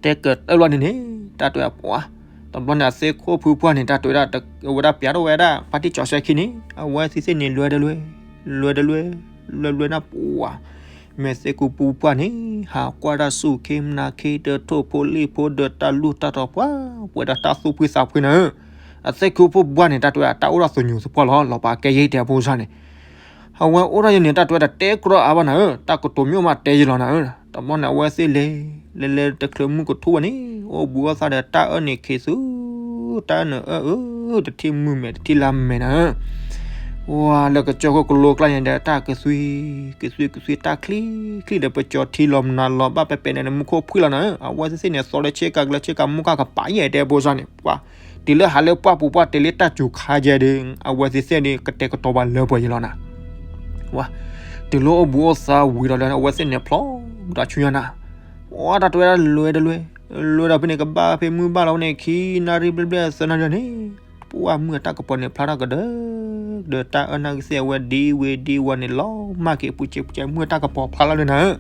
တဲကတၢၢ်လီၤန့ၣ်န့ၣ် တၢ်တဲဝဲပှၤ, တဘျီန့ၣ်အသ့ၣ်ခိၣ်ဖုပှၢ်န့ၣ် တၢ်တဲဝဲဒၣ် အဝဲဒၣ်ပျးထီၣ်ဝဲဒၣ် ဖါတံၢ်ကၠီၤစဲခံန့ၣ် အဝဲသ့ၣ်သ့ၣ်န့ၣ် လွဲဒီးလွဲ, လွဲဒီးလွဲ, လွဲလွဲနၢ်ပှၤ, မ့ၢ်သ့ၣ်ခိၣ်ပူၤပှၢ်န့ၣ် ဟးကွၢ်တၢ်စူၢ်ခ့မနၤခ့ ဒီးထိၣ်ဖိလံၣ်ဖိ ဒီးတၢ်လူၢ်တၢ်တီၤပှၢ် ပှဲၤဒီးတၢ်သူၣ်ဖှံသးဖှံနၤဧၢ. အသ့ၣ်ခိၣ်ပူၤပှၢ်န့ၣ် တၢ်တဝဲအတၢ်အိၣ်ဒီးသညူးသပှၢ်လီၤ လီၤပာ်ကဲယဲၢ်တဲအဖိစၢ်န့ၣ် အဝဲအိၣ်ဒီးယန့ၣ် တၢ်တဝဲတတဲကြီအါဘၣ်နၤဧၢ, တၢ်ကတိၤမ့ၢ်အိၣ်မးတဲယလီၤနၤဧၢ. တဘျီန့ၣ် အဝဲသ့ၣ်လဲၤ လဲၤလဲၤတချုးမုၢ်ကထူၣ်ဝဲန့ၣ် အိၣ်ဘှံးအိၣ်သါဒီးတၢ်အၢၣ်န့ၣ်ခံးဆူ တၢ်အၢၣ်န့ၣ်အၢၣ်ဧၢ, တထံၣ်မုၢ်မဲာ်တထံၣ်လါမဲာ်နၤဧၢ. ဝဲလၢကစၢၢ်ခိၣ်ကလိကျါန့ၣ်ဒီး တၢ်ကသွံ ကသွံကသွံ တၢ်ချံချံဒီး ပကၠီၤထံလီၤမနုၤလီၤ ဘၣ်ပဲပဲန့ၣ် မူခိၣ်ဖှံလီၤနၤဧၢ. အဝဲသ့ၣ်သ့ၣ်န့ၣ် သီလၢဆ့ကၤကလၢဆ့ကၤမူကၢ်ကပၤယဲၢ်တဲအဖိစၢ်န့ၣ် ပှၤ တုၤလၢဟးလၢပှၢ်ပူၤပှၢ်တဲလၢတၢ်စူၤခါယဲၢ်ဒီး အဝဲသ့ၣ်သ့ၣ်န့ၣ် ကတဲာ်ကတီၤပှၤလၢပှဲၤယလီၤနၤ ဝဲ တုၤလၢအိၣ်ဘှံးအိၣ်သါဝံၤဒီးလၢအဝဲသ့ၣ်န့ၣ်ဖျိဒီးဆူညါနၤ, ဝဲတၢ်တဝဲဒၣ်လွဲတလွဲ, လွဲဒီးဖဲန့ၣ် ကဘၣ်ဖဲမုၢ်ဘၣ်လီၤဝဲန့ၣ် ခံနၣ်ရံၣ်ဘျဲၣ်ဘျဲၣ်သၢနၣ်ရံၣ်န့ၣ်, ပှၢ်မုၢ်အတၢ်ကပီၤန့ၣ်ဖျါထီၣ်ကဒၢ, ဒီးတၢ်အၢၣ်နၢ်ကသ့ၣ်အဝဲဒံဝ့ဒံဝီၤန့ၣ် လီၤမၢ်က့ၤပူၤစဲးပူၤစဲး မုၢ်အတၢ်ကပီၤဖျါလီၤလၢနၤဧၢ.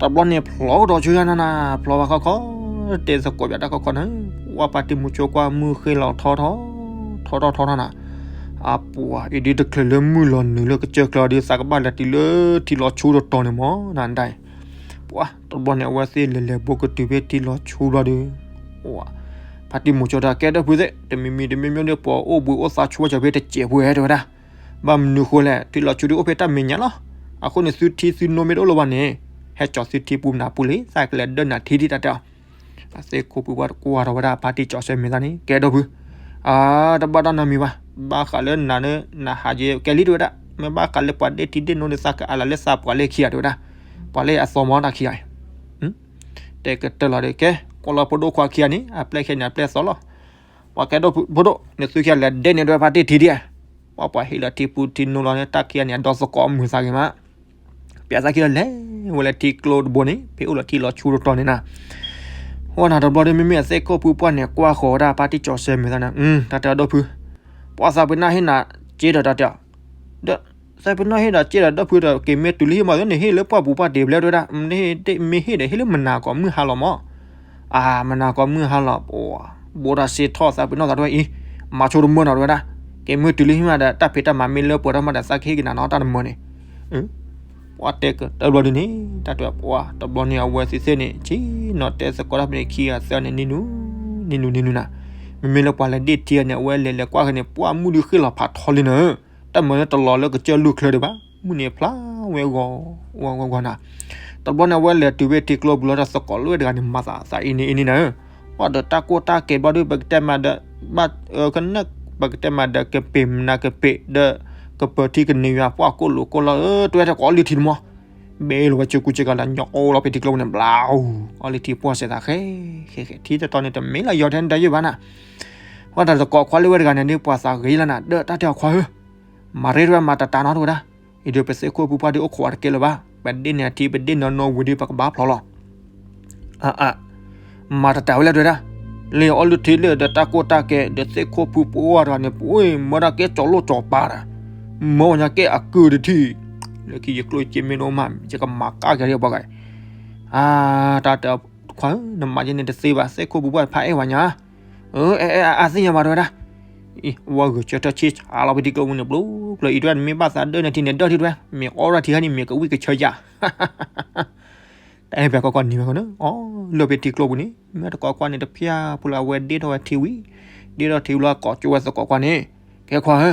တဘျီန့ၣ်ဖျိဒီးဆူညါနၤနၤ, ဖျိဘၣ်ခီခီ, တဲသကိးပၠးတၢ်ခီခီနၤ, ဝဲပၢ်တံၢ်မူၤဆိကွၢ်မုၢ်ဃ့လီၤထီထီ, ထီထီထီထီနၤ အပှၤအံၤဒ်တချုးလၢမုၢ်လီၤနုာ်လၢကစၢၢ်ကျါဒီး သးကဘၣ်လဲၤတုၤလၢထံလီၤဆူတတီၤန့ၣ်မၢ်နဒဲ, ပှၤတဘျီန့ၣ် အဝဲသ့ၣ်လဲၤလဲၤဘိကတုၤဖဲထံလီၤဆူဘျီဒီး, ပၢ်တံၢ်မူၤဆိတၢ်ကဲဒီးဖုသ့ၣ် တမံၤမံၤတမံၤမံၤဒီး ပှၤအိၣ်ဘှံးအိၣ်သါဆိကၠီၤဖဲတစဲးဖိဧဲတဲဝဲဒၣ်, ဘၣ်မနုၤဃိလဲၣ် ထံလီၤဆူဒ်အိၣ်ဖဲတၢ်မဲာ်ညါလီၤ, အဃိန့ၣ်သုထံသုနိမ့ၢ်တအိၣ်လၢၤဘၣ်န့ၣ်, ဟဲကၠီၤသုထံပူၤနၤပူၤလံ သးကလဲၤဒၢနၤထံဒ်တၢ်တဲအီၤ အသ့ၣ်ခိၣ်ပူၤပှၢ်တကွၢ်ထီၣ်ဝဲဒၣ် ပၢ်တံၢ်ကၠီၤဆၢမဲာ်သၣ်န့ၣ် ကဲဒီးဖု, အတဘၣ်တၢ်နီတမံၤဘၣ်, ဘၣ်ဃးလၢနၤန့ၣ် နဟးယဲကဲလံတဲဝဲဒၣ်, မ့ၢ်ဘၣ်ဃးလၢပှၤဒ့ၣ်ထံဒ့ၣ်နိဒီး သးကအးလီၤလၢသးပှၤလၢခံဂၤတဲဝဲဒၣ်, ပှၤလၢအသီမီတၢ်ခံဂၤအံၤ, တဲကတၢၢ်လီၤဒီး ကဲ ကွၢ်လီၤဖိဒိၣ်ခွါခံဂၤန့ၣ် အပျဲၢ်ခဲန့ၣ် အပျဲၢ်သီလီၤ, ပှၤကဲဒီးဖိဒိၣ်န့ၣ် သုခံဂၤလဲၤဒဲန့ၣ်ဒွဲၣ်ပၢ်တံၢ်ထံဒ်, ပှၤပှၤဟ့ၣ်လီၤထံပူၤထံနိလီၤန့ၣ် တၢ်ခံဂၤန့ၣ် အဒီသကိးမုာ်သးဂ့ၤမး ပၠးသးခံလီၤလဲၤဝဲလၢထံကျိတဘိန့ၣ် ဖဲအိၣ်လီၤထံလီၤဆူတတီၤန့ၣ်နၤ, ဝဲနၤတဘျီဒီး မ့မ့ၢ်အသ့ၣ်ခိၣ်ပူၤပှၢ်န့ၣ် ကွၢ်ဃီၤဝဲဒၣ်ပၢ်တံၢ်ကၠီၤဆၢမဲာ်သၣ်န့ၣ် တၢ်တဲအီၤဒီးဖု, ပှၤသးပ့ၤနီၣ်ဟ့ၣ်နၤစ့ဒီးတၢ်တဲအီၤ, ဒီးသးပ့ၤနီၣ်ဟ့ၣ်နၤစ့ဒီးဒီးဖုဒီး က့ၤမ့ၢ်တုၤလၢဟံၣ်မးသ့န့ၣ် ဟ့ၣ်လၢပှၢ်ပူၤပှၢ်တ့ၢ်ဘျဲတဲဝဲဒၣ်, မ့ၢ်ဟ့ၣ်ဒီးဟ့ၣ်လၢမနၤကိးမုၢ်ဟါလီၤမး, အါ မနၤကိးမုၢ်ဟါလီၤ, ဘိးတၢ်စ့ထီၣ်သးပ့ၤနီၣ်သးတဝဲအံၤ, မၤဆိတမၢနီၤတဝဲဒၣ်, က့ၤမ့ၢ်တုၤလၢဟံၣ်မးဒီး တၢ်ဖံးတၢ်မၤမ့ၢ်လၢပှဲၤထီၣ်မးဒီး သးကဟ့ၣ်က့ၤနၤနီၤတၢ်တမၢန့ၣ်, ပှၤတဲကတၢၢ်ဘျီဒ်န့ၣ် တၢ်တဲပှၤတဘျီန့ၣ် အဝဲသ့ၣ်သ့ၣ်န့ၣ် ဆ့ၣ်နီၤတဲသကိးတၢ်ဖဲန့ၣ်ခံဂၤသၢဂၤန့ၣ် နံၤနူၤ နံၤနူၤ နံၤနူၤနၤ, မ့မ့ၢ်လၢပှၤလဲၤဒ့ၣ်ထံန့ၣ် အဝဲလဲၤလဲၤကွၢ်ဃီန့ၣ် ပှၢ်မုၢ်ဒုးဃ့ၢ်လီၤဖးထီလံနၤဧၢ, တၢ်မၢန့ၣ်တလီၤလၢကစၢၢ်လူၢ်ချၢဒံးဘၣ်, မုၢ်န့ၣ်ဖျါဝဲဂီၤ ဝဲဂီၤဂီၤနၤ, တဘျီန့ၣ် အဝဲလဲၤတုၤဖဲထံကျိပူၤလီၤဒီး သကိးလွံၢ်တဂၤန့ၣ် မၤသးသးအံၤန့ၣ်အံၤန့ၣ်နၤဧၢ, ပှၢ်ဒီးတၢ်ကိၢ်တၢ်ကဲဘျီဒုး ပကတဲမးဒီး ဘၣ်ကနၣ် ပကတဲမးဒီး ကပ့ၤမနၤကပ့ၤဒီး ကပၢၤထံကန့ၢ်ယွၤ ပှၢ်ကိၣ်လိာ်ကိၣ်လီၤဧၢ တဝဲတကိးအီလုၢ်ထံတမီၤ ဘဲလီၤဝဲကၠိကူကၠိကၤလၢညီအိၣ်လီၤဖဲထံကျိပူၤန့ၣ် ဘျါအူ, အီလုၢ်ထံပှၢ်စဲးသးဃဲ ဃဲဃဲ ထံတတီၤန့ၣ် တမ့ၢ်လၢယီၤထဲန့ၣ်တယုၢ်ဘၣ်နၤ, ပှၢ်တၢ်သကိးခွါလၢဝဲတဂၤန့ၣ်ဒုး ပှၤသးဂ့ၤလီၤနၤ ဒီးတၢ်တဲအီၤခွါဧၢ, မၤရ့တဝဲမၤတတးနီတဝဲဒၣ်, အံၤဒုးပသ့ၣ်ခိၣ်ပူၤပှၢ်ဒုးအိၣ်ခိးဝဲတကဲလၢၤဘၣ်, ပဒ့ၣ်န့ၣ်အထံ ပဒ့ၣ်နီၢ်နီၢ်ဝံၤဒုး ပကဘၣ်ဖျိလီၤ အအ, မၤတတးဝဲလၢဒဝဲဒၣ်, လၢအီလုၢ်ထံလၢဒီးတၢ်ကိၢ်တၢ်ကဲ ဒီးသ့ၣ်ခိၣ်ဖုပှၢ်တဂၤန့ၣ် ပှၤမၢဒၣ်ကဲကၠီၤလိၣ်ကၠီၤပၤတၢ်, မၢဝဲညါကဲအကုၢ်တထံၣ်, လၢခံယကျိၣ်ယစ့မ့ၢ်ဒိၣ်မး ယကမၤကၣ်က့ၤဒ်ပှၤဂၤ, အါ, တၢ်တဲခွါဧၢ နမၤယဲန့ၣ်တသ့ဘၣ် သ့ၣ်ခိၣ်ပူၤပှၢ်ဖးအဲၣ်ဝဲညါ, အအဲၣ်အသ့ၣ်ညါဘၣ်တဝဲဒၣ်, အံၤ ဝဲဂုာ်ဆၢထၢၣ်ဆံးဆါလီၤဖဲထံကျိပူၤန့ၣ် ဘျီဘျီအံၤတဝဲ နမ့ၢ်ဘၣ်သးဒၢနထံန့ၣ် ဒၢထံတဝဲ မ့ၢ်အီၣ်ရၣ်ထံဟါန့ၣ် မ့ၢ်ကဝံၣ်ကဆၢယၤ တၢ်အဲၣ်ဖဲကီကီန့ၣ်ဝဲဃီန့ၣ် အီၣ်လၢဖဲထံကျိပူၤန့ၣ် မ့ၢ်တကိးခွါန့ၣ်တဖျၢၣ်ဖိလၢအဝဲဒ့ၣ်ထီၣ်ဝဲထံဝံၤ, ဒ့ၣ်ထီၣ်ထံဝံၤလီၤကိးကၠိဝဲသကိးခွါန့ၣ်, ကဲခွါဧၢ,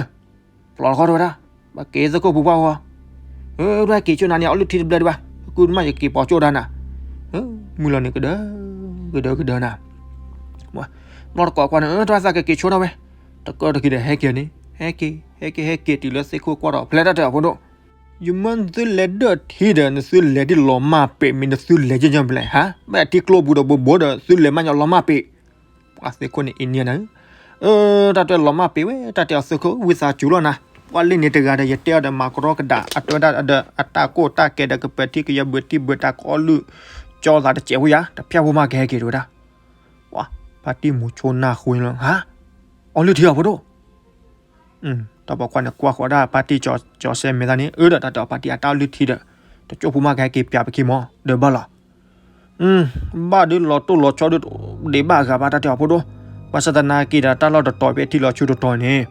ဖျိတခီတဝဲဒၣ်, ပက့ၤသကိးပူၤပှၢ်ဃီ, ဧၢ, တၢ်က့ၤဆိနၤန့ၣ် အီၣ်လုၢ်ထံတဘျၢဒံးဘၣ်, ကုၢ်တမၣ်ယက့ၤပိာ်ကၠိဒၣ်နၤ, မုၢ်လီၤန့ၣ်ကဒၢ, ကဒၢကဒၢနၤ, ဖျိတကိးခွါန့ၣ် ဧၢ, တၢ်သးကက့ၤဆိထီၣ်ဝဲ, တကၢၢ်တက့ၤဒီးဟဲက့ၤန့ၣ်, ဟဲက့ၤ ဟဲက့ၤ ဟဲက့ၤတုၤလၢသ့ၣ်ခိၣ်ကွၢ်ထီၣ် ဖျဲတၢ်တၢ်အဖိဒိၣ် ယမၢနသုလဲၤဒၢၣ်ထံဒီး နသုလဲၤဒ်လီၤမၢ်ပ့း မ့ၢ်နသုလဲၤယဲၢ်ယဲၢ်ဘျဲၣ် ဟါ, ဘၣ်ထံကျိပူၤဒီးဘိဘိဒီး သုလဲၤမၢ်ညီလီၤမၢ်ပ့း, ပှၤသ့ၣ်ခိၣ်န့ၣ်အံၤန့ၣ်နၤ, အၢ, တၢ်တဲလီၤမၢ်ပ့းဝဲ တၢ်တဲအီၤသ့ၣ်ခိၣ် ဝံသးစူၤလီၤနၤ, ပှၤလၢန့ၣ်တဂၤဒီး ယတဲအီၤဒီးမၤကရီကဒး အတဲဝဲဒၣ်ဒီး အတၢ်ကိၢ်တၢ်ကဲဒီးကပၢၤထံကယၢဘၢၤထံဘၢၤတၢ်ကအီၣ်လုၢ်ကၠီသးတစဲးဖိယါ တဖၠၣ်ဖိမးကဟဲက့ၤတဝဲဒၣ်, ပှၤ ပၢ်တံၢ်မူၤဆိနၢ်ဃုလီၤ ဟါ, အီၣ်လုၢ်ထံအီၤဖိဒိၣ် တၢ်ပိာ်ခွါန့ၣ်ကွၢ်ဃီၤဒၣ်ပၢ်တံၢ်ကၠီၤစဲမဲာ်သၣ်န့ၣ် အၢ ဒီးတၢ်တဲအီၤပၢ်တံၢ်အတၢ်အီၣ်လုၢ်ထံဒီး တကၠိၢ်ဖိမးကဟဲက့ၤပၠးပခံမီၤ ဒီးဘၣ်လီၤ, ဘၣ်ဒုးလီၤတိၢ်လီၤဆီဒုး ဒံးဘၣ်အဂၤဘၣ်တၢ်တဲအီၤဖိဒိၣ်, ဘၣ်ဆၣ်သနာ်က့ဒီးတၢ်လီၢ်တတီၤဖဲထံလီၤဆူတတီၤန့ၣ်,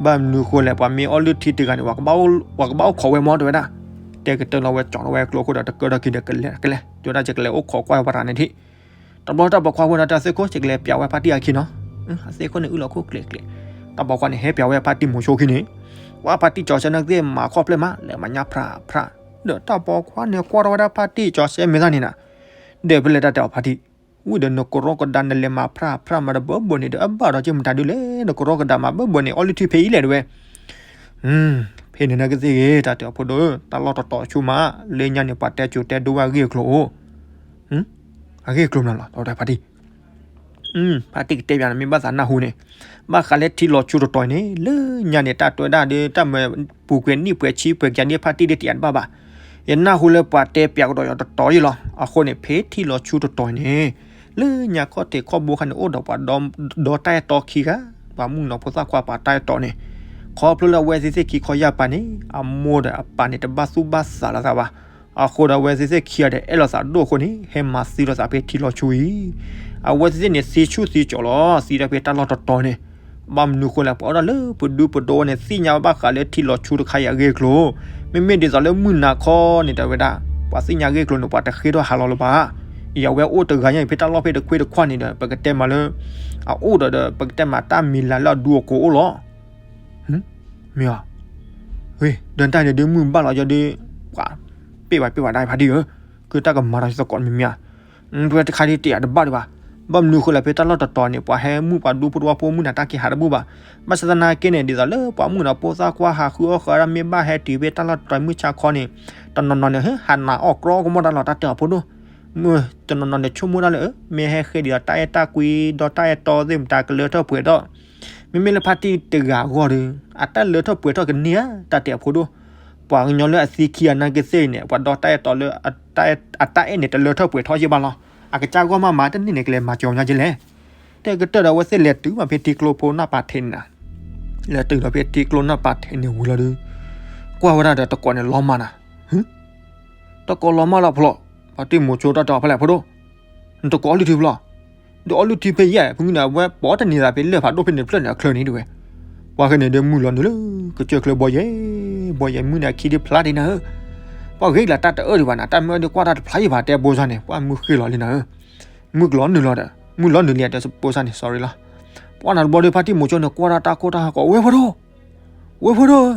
ဘၣ်မနုၤဃိလဲၣ် ပှၤမ့ၢ်အီၣ်လုၢ်ထံတဂၤန့ၣ် ပှၤကဘၣ်အိၣ်ခိးဝဲမီၤတဲဝဲဒၣ် တဲကတၢၢ်လီၤဝဲကၠီထီၣ်ဝဲကျိခိၣ်ဒီး တကၢၢ်ထီၣ်ခံဒီး ကလဲၤကလဲၤ တဲဝဲဒၣ် ယကလဲၤအိၣ်ခိးကွၢ်ပှၤတဂၤန့ၣ်ထံၣ်. တဘျီတၢ်ပိာ်ခွါဖိန့ၣ် တဲသ့ၣ်ခိၣ် ယကလဲၤပျးဝဲဖါတံၢ်အခံနီၤ. အသ့ၣ်ခိၣ်န့ၣ်အုၣ်လီၤခိၣ်ကျဲၤကျဲၤ. တၢ်ပိာ်ခွါန့ၣ်ဟဲပျးဝဲဖါတံၢ်မိၤဆိခံန့ၣ်, ဝဲဖါတံၢ်ကၠီၤစဲန့ၣ်သ့ၣ် မၤခီၣ်ဖျဲၣ်မး လဲၤမၤညါဖြးဖြး. ဒီးတၢ်ပိာ်ခွါန့ၣ်ကွၢ်ထီၣ်ဝဲဒၣ်ဖါတံၢ်ကၠီၤစဲမ့ၢ်သၣ်န့ၣ်နၤ, ဒီးဖဲလဲၣ်တၢ်တဲအီၤဖါတံၢ်, ဝံၤဒီးနကရီကဒါနလဲၤမၤဖြးဖြးမးတဘၢဘၢန့ၣ်ဒီး အဘၣ်ဒီးက့ၤမတၤဒုလဲၣ်, နကရီကဒါမးဘၢဘၢန့ၣ် အီလုၢ်ထံဖဲအံၤလဲၣ်တဲဝဲ. ဖဲန့ၣ်နကသ့ၣ်ဂ့ၤ တၢ်တဲအီၤဖိဒိၣ်ဧၢ, တၢ်လီၢ်တတီၤဆူမး, လၢညါန့ၣ် ပှၤတဲစိၤတဲဒိဝဲအဂ့ၢ်အကျိၤအိၣ်, အဂ့ၢ်အကျိၤမနုၤလီၤ တဲဝဲဒၣ်ဖါတံၢ်. ဖါတံၢ်ကတဲပျးန့ၣ် မ့ၢ်ဘၣ်သးနၢ်ဟူန့ၣ်, ဘၣ်ဃးလၢထံလီၤဆူတတီၤန့ၣ် လၢညါန့ၣ် တၢ်တဲဝဲဒၣ်ဒီး တၢ်မၤပူၤကွံာ်နံၣ်ပှဲၤဆံပှဲၤကယၤဒ်ဖါတံၢ်ဒ်တယၤတဘၣ်ဘၣ်. ယနၢ်ဟူလၢပှၤတဲပျးကဒီးယၤတတီၤယံၤလီၤ. အဃိန့ၣ် ဖဲထံလီၤဆူတတီၤန့ၣ် လၢညါခီၣ်ထံးခီၣ်ဘိခါန့ၣ် အိၣ်ဒီးပှၤဒီတၢ်အဲၣ်တီခံဂၤ, ပှၤမုၣ်ကနီၤဖိသၣ်ခွါပှၤတၢ်အဲၣ်တီန့ၣ်, ခီဖျိလၢအဝဲသ့ၣ်သ့ၣ်ခံခီယၢ်ပၤန့ၣ် အမိၢ်ဒီးအပၢ်န့ၣ် တဘၣ်သူၣ်ဘၣ်သးလိာ်သးဘၣ်. အဃိဒီးအဝဲသ့ၣ်သ့ၣ်ခံဂၤဒီး အဲၣ်လိာ်သးဒိၣ်အဃိန့ၣ် ဟဲမၤသံလိာ်သးဖဲထံလီၤဆူအံၤ. အဝဲသ့ၣ်သ့ၣ်န့ၣ် သံဆူၣ်သံကၠီလီၤ, သံတၢ်ဖဲတၢ်လီၢ်တတီၤန့ၣ်, ဘၣ်မနုၤဃိလဲၣ် ပှၤအိၣ်ဒီးလၢပဒူပဒီန့ၣ် သ့ၣ်ညါဘၣ်ဃးလၢထံလီၤဆူတခါအံၤအဂ့ၢ်အကျိၤ, မ့မ့ၢ်ဒ်သိးလၢမုၢ်နၤခီန့ၣ် တဲဝဲဒၣ်, ပှၤသ့ၣ်ညါအဂ့ၢ်အကျိၤန့ၣ် ပှၤတဃ့ထီၣ်ဟးလီၤလၢၤဘၣ်. အဝဲအိၣ်တဂၤညါအံၤ ဖဲတၢ်လီၢ်ဖဲတခွ့တခွါန့ၣ်ဒီး ပကတဲမးလၢ အအိၣ်ဒီးဒီး ပကတဲမးတၢ်မံၤလၤလၢအဒူအကိးအိၣ်လီၤ. မ့ၢ်ဧါ, ဝ့ၢ် ဒီးတၢ်န့ၣ်ဒုးမုၢ်ဘၣ်လီၤယီၤဒုး, ပှၤ, ပ့ၢ်ဘၣ်ပ့ၢ်ဘၣ်ဒၣ်ဖါတံၢ်ဧၢ, ကတၢ်ကမၤဒီးယသကိးမ့ၢ်မ့ၢ်ဧါ, ဖဲတခါဒ်တယၤတဘၣ်ဒံးဘၣ်. ဘၣ်မနုၤဃိလဲၣ် ဖဲတၢ်လီၢ်တတီၤန့ၣ် ပှၤဟဲမုၣ်ပှၤဒူဖိတဝါဖိမုၣ်နၤတၢ်က့ၤဟးတဘူၣ်ဘၣ်. ဘၣ်ဆၣ်သနာ်က့န့ၣ် ဒ်သိးလၢပှၤမုၣ်ကနီၤဖိသၣ်ခွါဟးဃုအီၣ်ဃုအီဒၣ်မ့ၢ်ဘၣ်ဟဲတုၤဖဲတၢ်လီၢ်တတီၤမုၢ်ဆါခီန့ၣ်, တနီၤနီၤန့ၣ် ဟးနးအီၣ်ကြီကမီၣ်တၢ်လီၤတၢ်တဲအီၤဖိဒိၣ်, တနီၤနီၤန့ၣ်ဆိကမိၣ်ဒၣ်လၢ မ့ၢ်ဟဲဃ့ဒ်သိးတၢ်အဲၣ်တၢ်ကွံဒီးတၢ်အဲၣ်တီသ့ၣ်မတၤကလၢထီၣ်ပှဲၤထီၣ် မ့မ့ၢ်လၢဖါတံၢ်တဂၤအဂီၢ်ဒီး အတၢ်လၢထီၣ်ပှဲၤထီၣ်ကန့ၢ်ဧါ တၢ်တဲအဖိဒိၣ်, ပှၤကညီလၢအသံခံဂၤနာ်က့သ့ၣ်န့ၣ် ပှၤဒီတၢ်အဲၣ်တီလၢ အတၢ်အဲၣ်န့ၣ်တလၢထီၣ်ပှဲၤထီၣ်ယဲၢ်ဘၣ်လီၤ. အကစၢ်ဂီၢ်မးမးတန့ၢ်န့ၣ် ကလဲၤမၤကၠီညါကလဲၣ်. တဲကတၢၢ်ဒီးအဝဲသ့ၣ်လဲၤတုၤမးဖဲထံကျိဖိနၢ်ပၤထဲန့ၣ်နၤ, လဲၤတုၤဒီးဖဲထံကျိနၢ်ပၤထဲန့ၣ်ဝံၤလီၤဒီး ကွၢ်ဝဲဒၣ်ဒီးတကိးန့ၣ်လီၤမၢ်နၤ, တကိးလီၤမၢ်လီၤဖျိ, ဖါတံၢ်မိၤဆိတၢ်တဲအီၤဖဲလဲၣ်ဖိဒိၣ်, နတကိးအီလုၢ်ထံဖျိ, ဒီးအီလုၢ်ထံဖဲယဲၢ် ဖဲန့ၣ်အဝဲပိာ်တန့ၢ်သးဖဲလၢၢ်ဖးဒိၣ်ဖဲန့ၣ်တဖျၢၣ်န့ၣ်အချၢန့ၣ်တဝဲ, ပှၤဃဲန့ၣ်ဒီးမုၢ်လီၤနုာ်လၢ ကစၢၢ်ချၢဘီယဲၢ်, ဘီယဲၢ်မုၢ်န့ၣ်အခံဒ်ဖျါဒ်နၤဧၢ, ပှၤဂ့ၤလၢတၢ်တအၢၣ်ဒံးဘၣ်နၤ တၢ်မ့ၢ်အၢၣ်ဒ်ကွၢ်တၢ်တဖျါယံၤဘၣ်တဲဘိစၢ်န့ၣ် ပှၤမုၢ်ဃ့လီၤလံနၤဧၢ, မုၢ်ကလီၤနုာ်လီၤဒီး မုၢ်လီၤနုာ်လံတဲဘိစၢ်န့ၣ် sorry လီၤ. ပှၤနၤတဘျီဒီး ဖါတံၢ်မိၤဆိန့ၣ်ကွၢ်တၢ်တၢ်ခိၣ်တၢ်ဟးကိးဝဲဖိဒိၣ်, ဝဲဖိဒိၣ်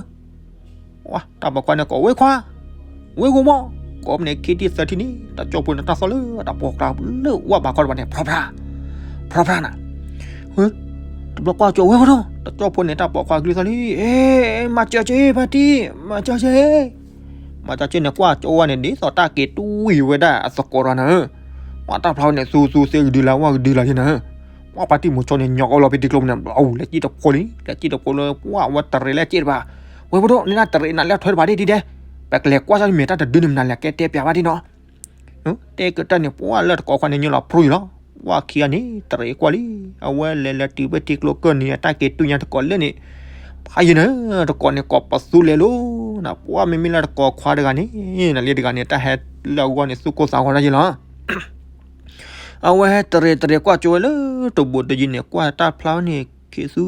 ဧၢ, တၢ်ပိာ်ခွါန့ၣ်ကိးဝဲခွါ, ဝဲဂိၢ်မီၢ်, ကိးမ့ၢ်န့ၣ်ခံထံၣ်သၢထံၣ်န့ၣ် တၢ်ကၠီၣ်ဖိန့ၣ်တၢ်သီၣ်လၢ တၢ်ပိာ်ခွါလၢဝဲဘၣ်ခီတဘၣ်န့ၣ် ဖြီဖြါ, ဖြီဖြါနၤ, တဘျီကွၢ်ကၠီဝဲဖိဒိၣ် တၢ်ကၠီၣ်ဖိန့ၣ် တၢ်ပိာ်ခွါကလုၢ်သီၣ်လံ, မၤစၢၤက့ၤဖါတံၢ်, မၤစၢၤက့ၤ, မၤစၢၤက့ၤန့ၣ် ကွၢ်ကၠီဝဲန့ၣ် ဒ်သိးတၢ်က့ၤတွံၢ်ဝဲဒၣ်အသကိးတဂၤနၤဧၢ, ပှၤတၢ်ဖျါဝဲန့ၣ် သူသူသ့ကဒုလၢ ဝၣ်ကဒုလၢလံနၤဧၢ ပှၤဖါတံၢ်မိၤဆိန့ၣ် ညီၣ်ကီလီၤဖဲထံကျိန့ၣ် ဘျီဝံၤလဲၤစံၣ်တဖိလံ, လဲၤစံၣ်တဖိလၢ ပှၤဝဲတရံးလၢစ့ၣ်တဘၣ်, ဝဲဖိဒိၣ် နတၢ်တရံးနၤလၢထွဲတဘၣ်ဒ်ဒ်ဒဲး, ပကလဲၤကွၢ်စၢ်မ့ၢ်တၢ်တဒုန့ၣ်မနုၤလဲၣ် ကဲတဲပျးဘၣ်ဒ်နီၤ, တဲကတၢၢ်န့ၣ် ပှၤလၢတကိးခွါန့ၣ်ညီလီၤဖြူအံၤလီၤ, ပှၤခံဂၤန့ၣ် တရံးကွၢ်လံ, အဝဲလဲၤလဲၤတုၤဖဲထံကျိကၢၢ်န့ၣ် အတၢ်က့ၤတွံၢ်ညါတကိးလၢန့ၣ်, ဖးယံၤနၤ, တကိးန့ၣ်ကိးပသူလဲၤလိၤနၤ, ပှၤမ့မ့ၢ်လၢတကိးခွါတဂၤန့ၣ် နလံတဂၤန့ၣ် တၢ်ဟဲလၢအဂီၢ်န့ၣ် သူၣ်ကိၢ်သးဂီၤတၢ်ယံၤလီၤ အဝဲဟဲတရံးတရံးကွၢ်ကၠိဝဲလၢတဘိးတယံၤန့ၣ် ကွၢ်တၢ်ဖျါဝဲန့ၣ် ခံသူ,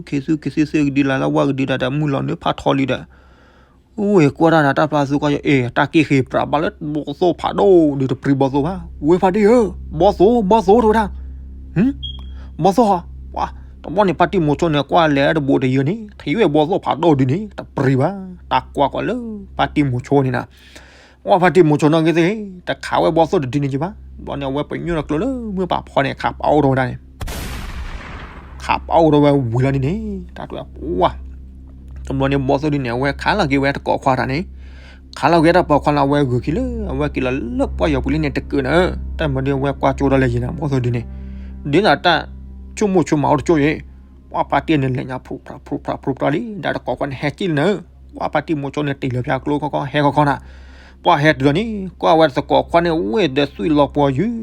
ခံသူ ခံသူသ့ကဒုလၢ်လၢဝၣ်ကဒုလၢ်ဒီး မုၢ်လီၤနုာ်ဖးထီလံဒီး, ဝ့ၢ်ကွၢ်တၢ်နၤတၢ်ဖျါသူကွၢ်ကၠိ အ့ၣ် တၢ်က့ၢ်ဃ့ပြးဘၣ်လၢဘီသိၣ်ဖးဒိၣ်ဒုး တပြံဘီသိၣ်ဘၣ်, ဝ့ၢ်ဖါတံၢ်ဧၢ, ဘီသိၣ် ဘီသိၣ်တဲဝဲဒၣ်, ဘီသိၣ်ဧါ, ပှၤ, တဘျီန့ၣ် ဖါတံၢ်မိၤဆိန့ၣ် ကွၢ်လဲၤတဘိးတယံၤန့ၣ် ထံၣ်ဝဲဘီသိၣ်ဖးဒိၣ်ဒုန့ၣ် တပြံဘၣ်, တၢ်ကွၢ်ကွၢ်လၢ ဖါတံၢ်မိၤဆိန့ၣ်နၤ ပှၤဖါတံၢ်မိၤဆိနီၢ်က့သ့ၣ် တခးဝဲဘီသိၣ်တဒုန့ၣ်က့ဘၣ်, ဘျီန့ၣ် အဝဲပညိၣ်လီၤကျိလၢမုၢ်ပာ်ဖီန့ၣ် ခးပာ်အိၣ်ထီၣ်ဝဲဒၣ်န့ၣ်, ခးပာ်အိၣ်ထီၣ်ဝဲဝံၤလီၤဒ်န့ၣ် တၢ်တဲဝဲပှၤ, တဘျီန့ၣ်ဘီသိၣ်ဒုန့ၣ် အဝဲခးလီၤက့ၤဝဲတကိးခွါတၢ်န့ၣ်, ခးလီၤက့ၤတၢ်ပိာ်ခွါလၢအဝဲဂုာ်ခံလၢ အဝဲက့ၤလီၤလၢပှၢ်ယီၤပူၤလံန့ၣ်တကုာ်နၤ, တၢ်မၤဒ်အဝဲကွၢ်ကၠိထီၣ်လၢယံၤနၤ ဘီသိၣ်ဒုန့ၣ်, ဒ်သိးတၢ်ဆိကမိၣ်ဆိကမးအိၣ်တကၠိအံၤ ပှၤဖါတံၢ်န့ၣ်လဲၤညါဖုးဖြးဖုးဖြးဖုးဖြးလံ, ဒီးတကိးခွါန့ၣ်ဟဲက့ၣ်လံနၤ, ပှၤဖါတံၢ်မိၤဆိန့ၣ်တ့ၢ်လီၤဖၠါကျိခီခီ ဟဲခီခီနၤ, ပှၤဟဲတုၤလီၤန့ၣ် ကွၢ်ဝဲတကိးခွါန့ၣ် ဝ့ၢ်ဒီးသွံၣ်လီၤပှီၤယုၢ်,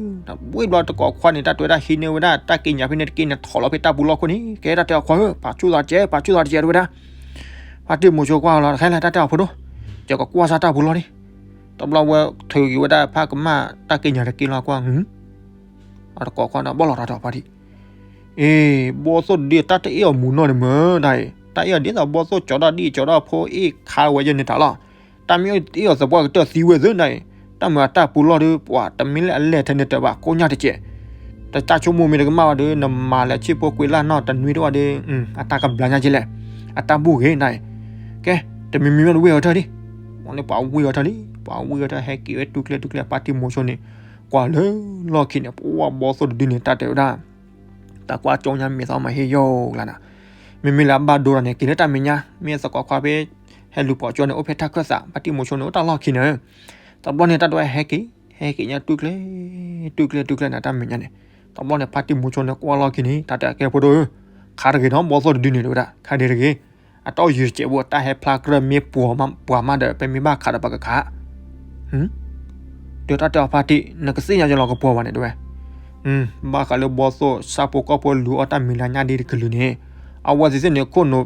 ဝ့ၢ်ဘျီတကိးခွါန့ၣ် တၢ်တဲဝဲဒၣ်ဟံးန့ၢ်ဝဲဒၣ် တၢ်က့ညၣ်ဖဲန့ၣ်တက့န့ၣ် ထီၣ်လီၤဖဲတၢ်ပူၤလီၢ်ခိၣ်န့ၣ် ကဲတၢ်တဲအီၤခွါဧၢ ပာ်ဆူၣ်သးတကဲး ပာ်ဆူၣ်သးတကဲးတဲဝဲဒၣ်, ဖါတံၢ်မိၤဆိကွၢ်လီၤ တခါလဲၣ် တၢ်တဲအီၤဖိဒိၣ်, ယကကွၢ်စၢ်တၢ်ပူၤလီၢ်န့ၣ်, တဘျီဝဲထုးက့ၤဝဲဒၣ်ဖးကမၣ်တၢ်က့ညၣ်တက့လီၤကွၢ် အတကိးခွါန့ၣ် ဘီၣ်လီၤတၢ်ဒီးဖါတံၢ်, အ့ ဘီသိၣ်ဒုးတၢ်တအ့ၣ်အီၤမူနီၢ်န့ၣ်မ့ၢ်ဒၣ်အံၤ တၢ်အ့ၣ်အီၤဒ်သိးဘီသိၣ်ကၠီဒၣ်ဒ်ကၠီဒၣ်ဖိအ့ၣ်ခါဝဲယဲၢ်န့ၣ်တၢ်လီၤ, တၢ်မ့ၢ်အီၣ်သပှၢ်ကတၢၢ်သံဝဲသ့ၣ်နၤအံၤ, တၢ်မုာ်အတၢ်ပူၤလီၢ်ဒီး ပှၤတမ့ၢ်လၢအလဲၢ်ထဲန့ၣ်တၢ်ဘၣ်ကိးညါတကဲး, တၢ်ဆိကမိၣ်မ့ၢ်တကမၣ်ဘၣ်ဒီး နမၤလၢဆ့ၣ်ဖိကွံာ်လၢ်နီၢ်တနွံတအိၣ်ဒီး အတၢ်ကဘျါညါကလဲၣ်, အတၢ်ဘူၣ်ဂ့ၤနၤအံၤ, ကဲ, တမံၤမံၤမ့ၢ်တဝံၢ်အီၤထၢၣ်လံ, ဝံၤလၢပှၤဝံၢ်အီၤထၢၣ်လံ, ပှၤဝံၢ်အီၤထၢၣ်ဟဲက့ၤဝဲတူၢ်ကျဲတူၢ်ကျဲ ဖါတံၢ်မိၤဆိန့ၣ် ကွၢ်လၢလီၢ်ခံန့ၣ် ပှၤဘီၣ်သိၣ်တဒုန့ၣ် တၢ်တဲဝဲဒၣ် တၢ်ကွၢ်ကၠီညါမ့ၢ်သီမၤဟ့ၣ်ယိၣ်လၢနၤ, မ့မ့ၢ်လၢအဘၣ်ဒိဒီးန့ၣ် က့ၤလၢတၢ်မဲာ်ညါ, မ့ၢ်သကိးခွါဖဲ ဟဲလူၤပိာ်ကၠီန့ၣ် အိၣ်ဖဲထၣ်ခၢၣ်သး ဖါတံၢ်မိၤဆိန့ၣ် အိၣ်တၢ်လီၢ်ခံန့ၣ်, တဘျီန့ၣ် တၢ်တဲဝဲဟဲက့ၤ, ဟဲက့ၤညါတူၢ်ကျဲ, တူၢ်ကျဲတူၢ်ကျဲန့ၣ် တၢ်မဲာ်ညါန့ၣ်, တဘျီန့ၣ် ဖါတံၢ်မိၤဆိန့ၣ် ကွၢ်လီၢ်ခံန့ၣ် တၢ်တဲကဲဖိဒိၣ်ဧၢ, ခးတဂ့ၤနီၤ ဘီၣ်သိၣ်တဒုန့ၣ် တဲဝဲဒၣ် ခးဒံးတဂ့ၤ, အတၢ်အိၣ်ယံၤတစဲးဘိ တၢ်ဟဲဖျါကြၢးမ့ၢ်ပှၤမးဒီး ပမ့ၢ်ဘၣ်ခးဒီးပကခး ဒီးတၢ်တဲအီၤဖါတံၢ် နကသ့ၣ်ညါယလီၤကပှီၤဘၣ်န့ၣ် တဲဝဲ, ဘၣ်ဃးလၢဘီၣ်သိၣ်ဆၣ်ဖိကီၢ်ဖိလူၤအီၣ်တၢ်မံၤလၢညါဒ်တကလုာ်န့ၣ်, အဝဲသ့ၣ်သ့ၣ်န့ၣ် ခိၣ်နူာ်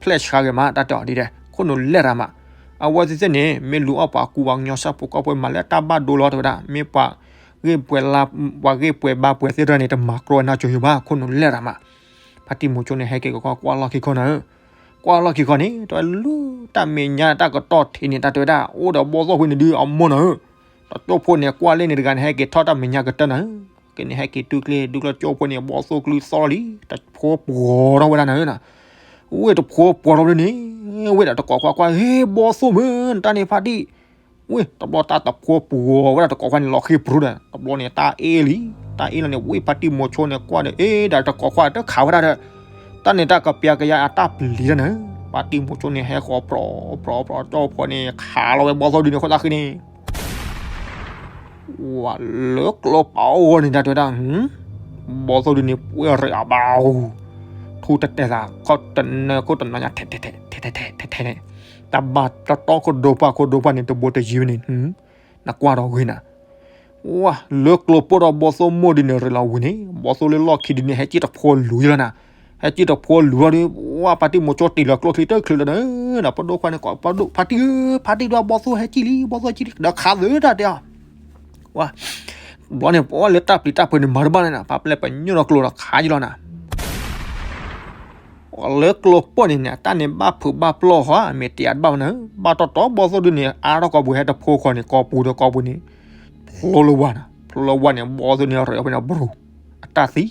ဖျဲၣ်ဆှါဂ့ၤမး တၢ်တဲအီၤဒ်လဲၣ် ခိၣ်နူာ်လဲၢ်ရၤမး, အဝဲသ့ၣ်သ့ၣ်န့ၣ် မ့ၢ်လူၤအီၣ်ပှၤကူပှၤကညီဆၣ်ဖိကီၢ်ဖိမးလၢတၢ်ဘၣ်ဒိလီၤ တဲဝဲဒၣ် မ့ၢ်ပှၤဂ့ၢ်ပှဲၤလၢ ပှၤဂ့ၢ်ပှဲၤဘါပှဲၤသ့ၣ်တဖၣ်န့ၣ် တမၤကြီနၢ်ကၠိယိၤဘၣ် ခိၣ်နူာ်လဲၢ်ရၤမး, ဖါတံၢ်မိၤဆိန့ၣ် ဟဲက့ၤကကွၢ်လီၢ်ခံခီနၤဧၢ ကွၢ်လီၢ်ခံခီန့ၣ် တဝဲလူၤတၢ်မဲာ်ညါတၢ်ကတီၢ်ထံးန့ၣ် တၢ်တဲဝဲဒၣ် အိၣ်ဒီးဘီၣ်သိၣ်ဖဲန့ၣ်ဒုး အမိၢ်နၤဧၢ, တကၠိဖိန့ၣ် ကွၢ်လၢန့ၣ်တဂၤန့ၣ် ဟဲက့ၤထီၣ်တၢ်မဲာ်ညါကတၢၢ်နၤဧၢ, ကန့ၣ်ဟဲက့ၤတူၢ်ကျဲတူၢ်ကျဲ ကၠိဖိန့ၣ် ဘီၣ်သိၣ်ကျုသီလံ တဖိပှီၤထီၣ်ဝဲဒၣ်နၤဧၢ, ဝ့ၢ်တဖိပှီၤထီၣ်ဘျီန့ၣ်, ဝ့ၢ်ဒီးတကိးခွါကွၢ် ဟ့ ဘီၣ်သိၣ်မ့ၢ် နတၢ်န့ၣ်ဖါတံၢ် ဝ့ၢ်တဘျီတၢ်တဖိပှီၤဝဲဒၣ်တကိးခွါန့ၣ် လီၤဃ့ၢ်ပြူၤဒီး တဘျီန့ၣ် တၢ်အ့ၣ်လံ, တၢ်အ့ၣ်လီၤန့ၣ် ဝ့ၢ်ဖါတံၢ်မိၤဆိန့ၣ် ကွၢ်ဒီး အ့ၣ် ဒီးတကိးခွါတခးဝဲဒၣ်ဒီး တၢ်န့ၣ်တၢ်ကပျါကယါအတၢ်ပျံၤတၢ်နၤ, ဖါတံၢ်မိၤဆိန့ၣ် ဟဲဃီၤပြီၤပြီၤပြီၤ ကၠိဖိန့ၣ် ခးလီၤဝဲဘီၣ်သိၣ်ဒုန့ၣ် ဃိသးဃံန့ၣ် ဝဲလၢကျိပာ်အီၤဂီၢ်န့ၣ် တၢ်တဲဝဲဒၣ်, ဘီၣ်သိၣ်ဒုန့ၣ် ပှဲၤရံးအဘၣ်, ထူတတဲာ်သး ခီၣ်တနၢ ခိၣ်တနၢညါ ထဲထဲထဲထဲထဲထဲထဲန့ၣ်, တၢ်ဘၣ်တတီခိၣ်ဒိပာ်ခိၣ်ဒိပာ်န့ၣ် တဘိတယံၤဝဲန့ၣ်, နကွၢ်ဒီးဂ့ၤနၤ ဝဲလၢကျိပိၢ်ဒီးဘီၣ်သိၣ်မိၢ်ဒုန့ၣ် ရ့လီၤဝံၤန့ၣ် ဘီၣ်သိၣ်လၢလီၢ်ခံဒုန့ၣ် ဟဲကံၣ်တဖိလူၤယလီၤနၤ, ဟဲကံၣ်တဖိလူၤလီၤဒီး ဝဲဖါတံၢ်မိၤဆိတ့ၢ်လီၤကျိချံတၢ်ချ့လီၤဒီး ဒီးပဒိၣ်ခွါန့ၣ်ကိး ပဒိၣ်ဖါတံၢ်ဧၢ ဖါတံၢ်ဒီးဘီၣ်သိၣ်ဟဲကံၣ်လံ ဘီၣ်သိၣ်ဟဲကံၣ်လံ ဒီးခးသၢတၢ်တဲအီၤ ဝဲ ဘျီန့ၣ် ပှၤလၢတၢ်ပျံၤတၢ်ဖုးန့ၣ် မၤတဘၣ်လဲၣ်နၤ ပှၤပျဲၢ်ပညိၣ်ဒီးကျိဒီးခးယလီၤနၤ လၢကျိပိၢ်န့ၣ်န့ၣ် တၢ်န့ၣ်ဘၣ်ဖုးဘၣ်ပျီၢ်ဟီ မ့ၢ်တယၤတဘၣ်ဝဲနၤ, ဘၣ်တီတီဘီၣ်သိၣ်ဒုန့ၣ် အါထီၣ်ကိာ်ပူၤဟဲတဖိဃီန့ၣ် ကိာ်ပူၤဒီးကိာ်ပူၤန့ၣ် ဖျိလၢဝါနၤ, ဖျိလၢဝါန့ၣ် ဘီၣ်သိၣ်န့ၣ် ရ့အီၤဖဲန့ၣ် ဘြူၤ, အတၢ်သံ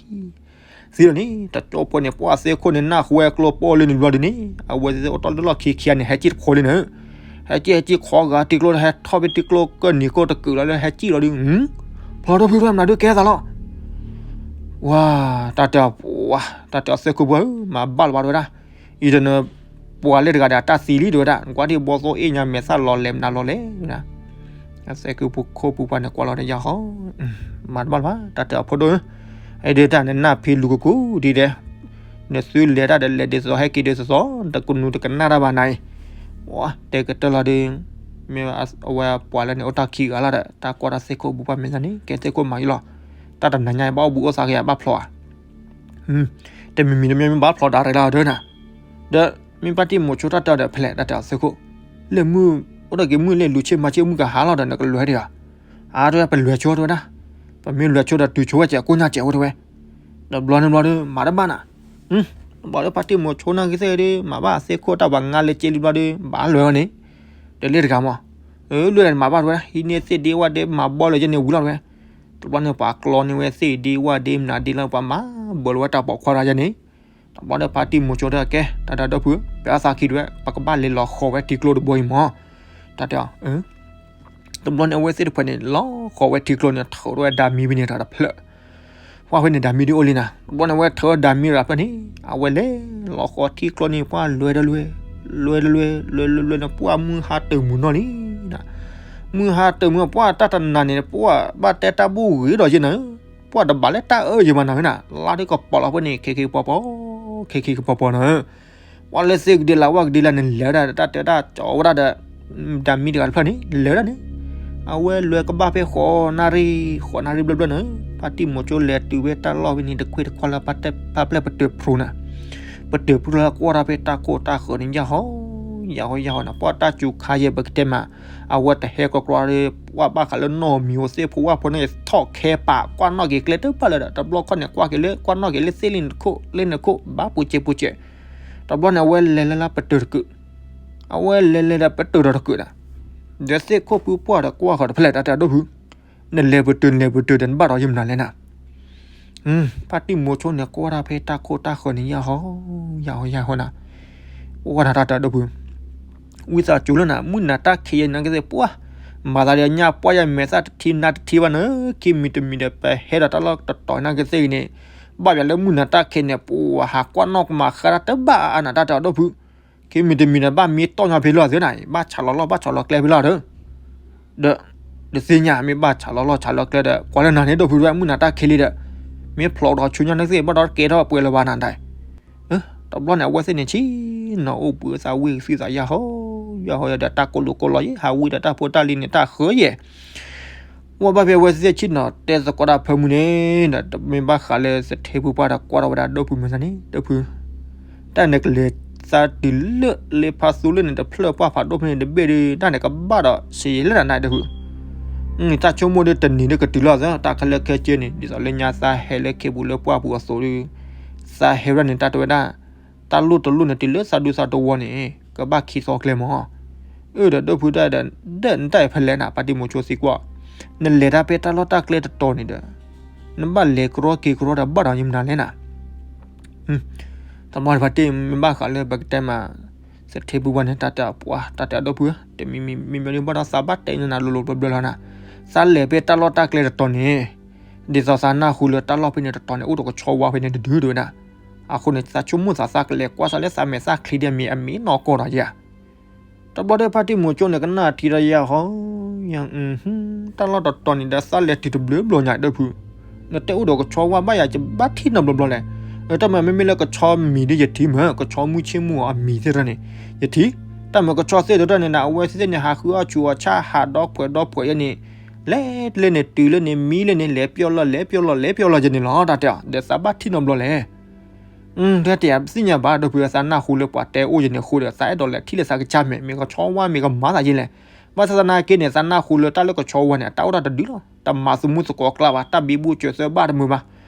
သံလီၤန့ၣ် တကၠိဖိန့ၣ် ပှၤသ့ၣ်ခိၣ်န့ၣ် နၢ်ဟူဝဲကျိပိၢ်လၢန့ၣ်ဘျီဒုန့ၣ် အဝဲသ့ၣ်အိၣ်တ့ၢ်လၢလီၢ်ခံခံဂၤန့ၣ် ဟဲကံၣ်တဖိလံနၤ, ဟဲကံၣ်ဟဲကံၣ်ခီဂာ်တံၤကျိ ဟဲထီၣ်ဖဲတံၤကျိကၢၢ်နံၤကိၢ်တကုာ်လီၤလၢဟဲကံၣ်လီၤဒု ဖျီထီၣ်ဖုထီၣ်မနုၤဒုကဲသးလီၤ ဝါ, တၢ်တဲအီၤ, ဝါ, တၢ်တဲအီၤသ့ၣ်ခိၣ်ဖိဧၢ မၤဘၣ်လၢၤဘၣ်တဲဝဲဒၣ်, အံၤဒီးန ပှၤလၢတဂၤဒီးတၢ်သံလံတဲဝဲဒၣ် နကွၢ်ဒ်ဘီၣ်သိၣ်အ့ၣ်ညါမဲာ်သၣ်လီၤလဲၤမနုၤလီၤလဲၤဝဲဒၣ်, သ့ၣ်ခိၣ်ဖိခိၣ်ဖိပှၤန့ၣ်ကွၢ်လီၤဒီးယၤဃီ, မၤတဘၣ်လၢၤဘၣ် တၢ်တဲအီၤဖိဒိၣ်ဧၢ, အံၤဒီးတၢ်နနၢ်ဖံလူၤကကူဒ်ဒီး နသုလဲၤတၢ်ဒီးလဲၤဒ်သိးသိး ဟဲက့ၤဒ်သိးသိး တကနူၤတကနၣ်တၢ်ဘၣ်နၤအံၤ, တဲကတၢၢ်လီၤဒု မ့ၢ်အဝဲပှၤလၢန့ၣ်အိၣ်တၢ်ခံဂၤလီၤဒီး တၢ်ကွၢ်တၢ်သ့ၣ်ခိၣ်ဘူၣ်ပှၢ်မဲာ်ညါန့ၣ် ကဲသ့ၣ်ခိၣ်မၤယလီၤ, တၢ်တနၤညါအံၤဘၣ်အိၣ်ဘှံးအိၣ်သါက့ၤ ဘၣ်ဖျိဧါ, တမံၤမံၤတမံၤမံၤဘၣ်ဖျိဒၣ်ရ့လီၤဒၣ်နၤ, ဒီးမ့ၢ်ဖါတံၢ်မိၤဆိတၢ်တဲဒီးဖဲလဲၣ် တၢ်တဲအီၤသ့ၣ်ခိၣ်, လၢမုၢ် အိၣ်ဒီးက့ၤမုၢ်လၢလူၤဆ့ၣ်မၤဆ့ၣ်မုၢ်ကဟါလီၤဒီး နကလဲၤဒံးဧါ, အါတဲဝဲ ပလဲၤဆိတဲဝဲဒၣ်, ပမ့ၢ်လဲၤဆိဒီးတုၤဆိဝဲကဲကိၣ်ညါကဲးဝဲတဲဝဲ တဘျီန့ၣ်ဘျီဒီး မၤတဘၣ်နၤ, တဘျီဒီးဖါတံၢ်မိၤဆိနာ်က့ၤသ့ၣ်ဒီး မၤဘၣ်သ့ၣ်ခိၣ်တၢ်ပှၤငါလၢက့လံဘျီဒီး ဘၣ်လဲၤဝဲန့ၣ်, ဒီးလၢတဂၤမး, လၢတဂၤန့ၣ်မၤဘၣ်တဲဝဲဒၣ် ဟံးန့ၢ်သ့ၣ်ဒ့ဝၣ်ဒ့မၤဘီလၢက့န့ၣ်ဝံၤလီၤတဲဝဲ, တဘျီန့ၣ်ပှၤကျီန့ၢ်ဝဲသ့ၣ်ဒ့ဝၣ်ဒ့မနုၤဒ့လီၤ ပှၤမၤဘၢလီၤဝဲတၢ်ပိာ်ခွါတဂၤန့ၣ်, တဘျီဒီးဖါတံၢ်မိၤဆိတဲကဲ တၢ်တၢ်ဒီပုၢ် ပှၤသးခံတဲဝဲ ပကဘၣ်လဲၤလီၤဃီၤဝဲထံကျိတဘိအံၤမး, တၢ်တဲအီၤ တဘျီန့ၣ် အဝဲသ့ၣ်တဖၣ်န့ၣ် လီၤဃီၤဝဲထံကျိန့ၣ် ထုးထီၣ်ဝဲဒၤမံဖဲန့ၣ်တဖျၢၣ်, ပှၢ်ဖဲန့ၣ်ဒၤမံဒုအိၣ်လံနၤ, တဘျီန့ၣ် အဝဲထုးဒၤမံတဖျၢၣ်န့ၣ် အဝဲလဲၤလီၤဃီၤထံကျိန့ၣ် ပှၢ်လွဲဒီးလွဲ, လွဲဒီးလွဲ, လွဲလွဲလွဲန့ၣ် ပှၢ်မုၢ်ဟါတၢၢ်မုၢ်နီၢ်လံနၤ, မုၢ်ဟါတၢၢ်မုၢ် ပှၢ်တၢ်တနၤန့ၣ် ပှၢ်ဘၣ်တဲတၢ်ဘူၣ်ဂ့ၤဒီးယဲနၤ, ပှၢ်တဘၣ်လၢတၢ်အၢယဲမးနၤနၤ, လါဒုကပီၤလီၤဖဲန့ၣ် ခဲက့ၤကပီၤပီၤ, ခဲက့ၤကပီၤပီၤနၤ ပှၤလၢသ့ၣ်ကဒဲးလၢဝၣ်ကဒဲးလၢန့ၣ် လဲၤဝဲဒၣ် တၢ်တဲတၢ်ကၠီဝဲဒၣ်ဒီး ဒၤမံတဂၤတဖျၢၣ်န့ၣ် လဲၤဝဲဒၣ်န့ၣ်, အဝဲလဲၤကဘၣ်ဖဲဃိးနၣ်ရံၣ် ဃိးနၣ်ရံၣ်ဘျၢဘျၢနၤ, ဖါတံၢ်မိၤဆိလဲၤတုၤဝဲတၢ်လီၢ်ဖဲန့ၣ် တခွ့တခွါလၢ ပှၢ်ပျဲၢ်ပတုာ်ဖရူနၤ, ပတုာ်ဖရူလၢကွၢ်တၢ်ဖဲတၢ်ခိၣ်တၢ်ဃၢၤန့ၣ် ယၢ်ဟီ ယၢ်ဟီယၢ်ဟီနၤ, ပှၢ်တၢ်စူၤခါယဲၢ်ပကတဲမး, အဝဲတဟဲကီကီဒီး ပှၢ်ဘၣ်ဃးလၢနီၢ်မံၤအိၣ်သ့ၣ်ဖိဝၣ်ဖိန့ၣ် ထီၣ်ခဲပာ် ကွၢ်နီၣ်က့ၤကျဲတဖၣ်လၢၤဒီး တဘျီခီန့ၣ် ကွၢ်က့ၤလၢ ကွၢ်နီၣ်က့ၤလၢသ့ၣ်လ့ၣ်နခိၣ် လ့ၣ်နခိၣ် ဘၣ်ပူၤစဲးပူၤစဲး, တဘျီန့ၣ် အဝဲလဲၤလၢလၢပတုာ်တကုာ်, အဝဲလဲၤလဲၤဒီးပတုာ်ဒီးတကုာ်နၤ, ဒီးသ့ၣ်ခိၣ်ဖုပှၢ်ဒီးကွၢ်ဃီၤတဖျၢၣ် တၢ်တဲအဒိၣ်ဖု, နလဲၤပတုာ် နလဲၤပတုာ်ဒီး နဘၣ်ဒီးယမနုၤလဲၣ်နၤ. ဖါတံၢ်မိၤဆိန့ၣ် ကွၢ်တၢ်ဖဲတၢ်ခိၣ်တၢ်ဃၢၤန့ၣ် ယၢ်ဟီ ယၢ်ဟီ ယၢ်ဟီနၤ, ကွၢ်နၤ တၢ်တဲအဒိၣ်ဖု, ဝံသးစူၤလၢနၤ မုၢ်နၤတၢ်ခံးယဲန့ၣ်ကသ့ၣ်ပှၢ်, မၤသးဒီးညၣ်ပှၢ်ယဲ မဲာ်သၣ်တထံနါတထံဘၣ်န့ၣ်, ခံမံၤတမံၤဒီး ပဟဲဒီးတၢ်လီၢ်တတီၤန့ၣ်ကသ့ၣ်အံၤန့ၣ်, ဘၣ်ယၤလၢမုၢ်နၤတၢ်ခံးန့ၣ် ပှၤဟးကွၢ်နီၣ်ကမၤဃၣ်တၢ်တဘၣ်အါနၤ တၢ်တဲအဒိၣ်ဖု, ခံမံၤတမံၤဒီး ဘၣ်မံတီၢ်ညီဖဲလီၤသ့နၤ, ဘၣ်ဆးလီၤလီၢ် ဘၣ်ဆးလီၤကျဲဖဲလီၤဒီး ဒီး တသ့ၣ်ညါ မ့ၢ်ဘၣ်ဆးလီၤလီၢ်ဆးလီၤကျဲဒီး ကွၢ်လၢနၤန့ၣ် ဒိၣ်ဖုတဝဲ မုၢ်နၤတၢ်ခံးလံဒီး မ့ၢ်ဖျိးဒီးဆူညါန့ၣ်သ့ၣ် ဘၣ်ဒီးကဲထီၣ်ပှဲၤလၢၤဘၣ်နၤဒၣ်. တဘျီန့ၣ် အဝဲသ့ၣ်န့ၣ် ဆ့ၣ်နီၤအိၣ်ဘှံးသးဝံၣ်သံသးယၢ်ဟီ ယၢ်ဟီယၤဒီး တၢ်ကိၢ်လိာ်ကိၢ်လီၤယဲ ဟးဝံၣ်ဒီးတၢ်ဖိတၢ်လံၤန့ၣ် တၢ်ဃၢယဲၢ် ဝံၤဘၣ်ဖဲအဝဲသ့ၣ်ဆ့ၣ်နီၤ တဲသကိးတၢ်ဖၢမုၢ်န့ၣ်ဒီး တမ့ၢ်ဘၣ်ဃးလၢသထ့ဖုပှၢ်ဒီးကွၢ်ထီၣ်ဝဲဒၣ်ဒိၣ်ဖုမုၢ်သးန့ၣ် ဒိၣ်ဖု, တၢ်န့ၣ်ကလဲၤသးတုၤလၢလ့ဖးသူလၢန့ၣ် တဖျၢၣ်ပှၢ်ဖးဒိၣ်ဖဲန့ၣ်တဘ့ၣ်ဒီး တၢ်န့ၣ်ကဘၣ်ဒီးစ့လၢနၤဒိၣ်ဖု, တၢ်ဆိကမိၣ်ဒီးတနံၤဒီးကတုၤလီၤသၢ တၢ်ခဲလၢာ်ခဲဆ့န့ၣ် ဒ်သိးလၢညါသးဟဲလၢခ့ပူၤလၢပှၢ်ပူၤအသိးဒီး သးဟဲဝဲဒၣ်န့ၣ် တၢ်တဲဝဲဒၣ် တၢ်လိၣ်တလိၣ်န့ၣ် တုၤလၢသးဒူသးတဝီန့ၣ် ကဘၣ်ခံသီကျဲမး. အၢ ဒီးဒိၣ်ဖုတၢ်ဒီး ဒီးနတၢ်အံၤဖဲလဲၣ်နၤ ဖါတံၢ်မိၤဆိသံကွၢ်, နလဲၤတၢ်ဖဲတၢ်လီၢ်တၢ်ကျဲတတီၤန့ၣ်ဒီး နဘၣ်လဲၤကရီက့ၤကရီဒီးဘၣ်ဒီးယမနုၤလဲၣ်နၤ. တဘျီဖါတံၢ်မ့ၢ်ဘၣ်ဃးလၢပကတဲမး သထ့ဖုပှၢ်န့ၣ် တၢ်တဲအပှၢ် တၢ်တဲအဒိၣ်ဖု တမံၤမံၤမံၤမံၤဒ်ဘၣ်ဒီးသးဘၣ်တဲနၤလိၤလိၤဘျၢဘျၢလီၤနၤ, သးလဲၤဖဲတၢ်လီၢ်တၢ်ကျဲတတီၤန့ၣ် ဒ်သိးသးနၢ်ဟူလၢတၢ်လီၢ်ဖဲန့ၣ်တတီၤန့ၣ် အိၣ်ဒီးကဆီဝါဖဲန့ၣ်တဒုဒုဝဲဒၣ်. အဃိန့ၣ် သးဆိကမိၣ်သးသးကလဲၤကွၢ်စၢ်လၢသးမဲာ်သၣ်ချံဒ်အမ့ၢ်အမ့ၢ်နီၢ်ကီၢ်ဒီးယၤ တဘျီဒီးဖါတံၢ်မိၤဆိန့ၣ် ကနၣ်ထံဒီးယၤဟီ ယၤ တၢ်လီၢ်တတီၤန့ၣ်ဒီးသးလဲၤတုၤတဘျုးဘျီညါဒိၣ်ဖု, နတဲအိၣ်ဒီးကဆီဝါဘၣ်ယၤ ယဘၣ်ထံၣ်နီတဘျီဘျီလဲၣ်. တၢ်မၤမ့မ့ၢ်လၢကဆီမံၤဒီးယထံၣ်မး ကဆီမုၢ်ဆ့ၣ်မုၢ်အီၤအမံၤသ့ၣ်တဖၣ်န့ၣ် ယထံၣ်, တၢ်မၤကဆီသ့ၣ်တဖၣ်န့ၣ် အဝဲသ့ၣ်န့ၣ် ဟးဃုအီၣ်ဆူအီၣ်ဆၣ် ဟးဒီဖှဲးဒီဖှဲးယဲန့ၣ် လဲၤတလဲၣ်န့ၣ် တုၤလၢန့ၣ် မံလၢန့ၣ် လဲၤပျီၢ်လီၤ လဲၤပျီၢ်လီၤ လဲၤပျီၢ်လီၤယဲန့ၣ်လီၤ တၢ်တဲအီၤ ဒီးသးဘၣ်ထံၣ်နီတဘျီလဲၣ်. တၢ်တဲအီၤသ့ၣ်ညါဘၣ်ဒိၣ်ဖု သးနၢ်ဟူလၢပှၤတဲအိၣ်ယဲန့ၣ်အဃိဒီး သးအဲၣ်ဒိးလဲၤထံၣ်လၢသးကစၢ်မဲာ် မ့ၢ်ကဆီဝါမ့ၢ်ကမၤသးယဲလဲၣ်. ဘၣ်ဆၣ်သနာ်က့န့ၣ် သးနၢ်ဟူလၢတၢ်လၢကဆီဝါန့ၣ် အတၢ်အိၣ်တၢ်တဒုလီၤ. တၢ်မၤသမူသကိးကျါဘၣ် တၢ်ဘံဘူဆၢသၢဘၣ်တမုာ်ဘၣ်,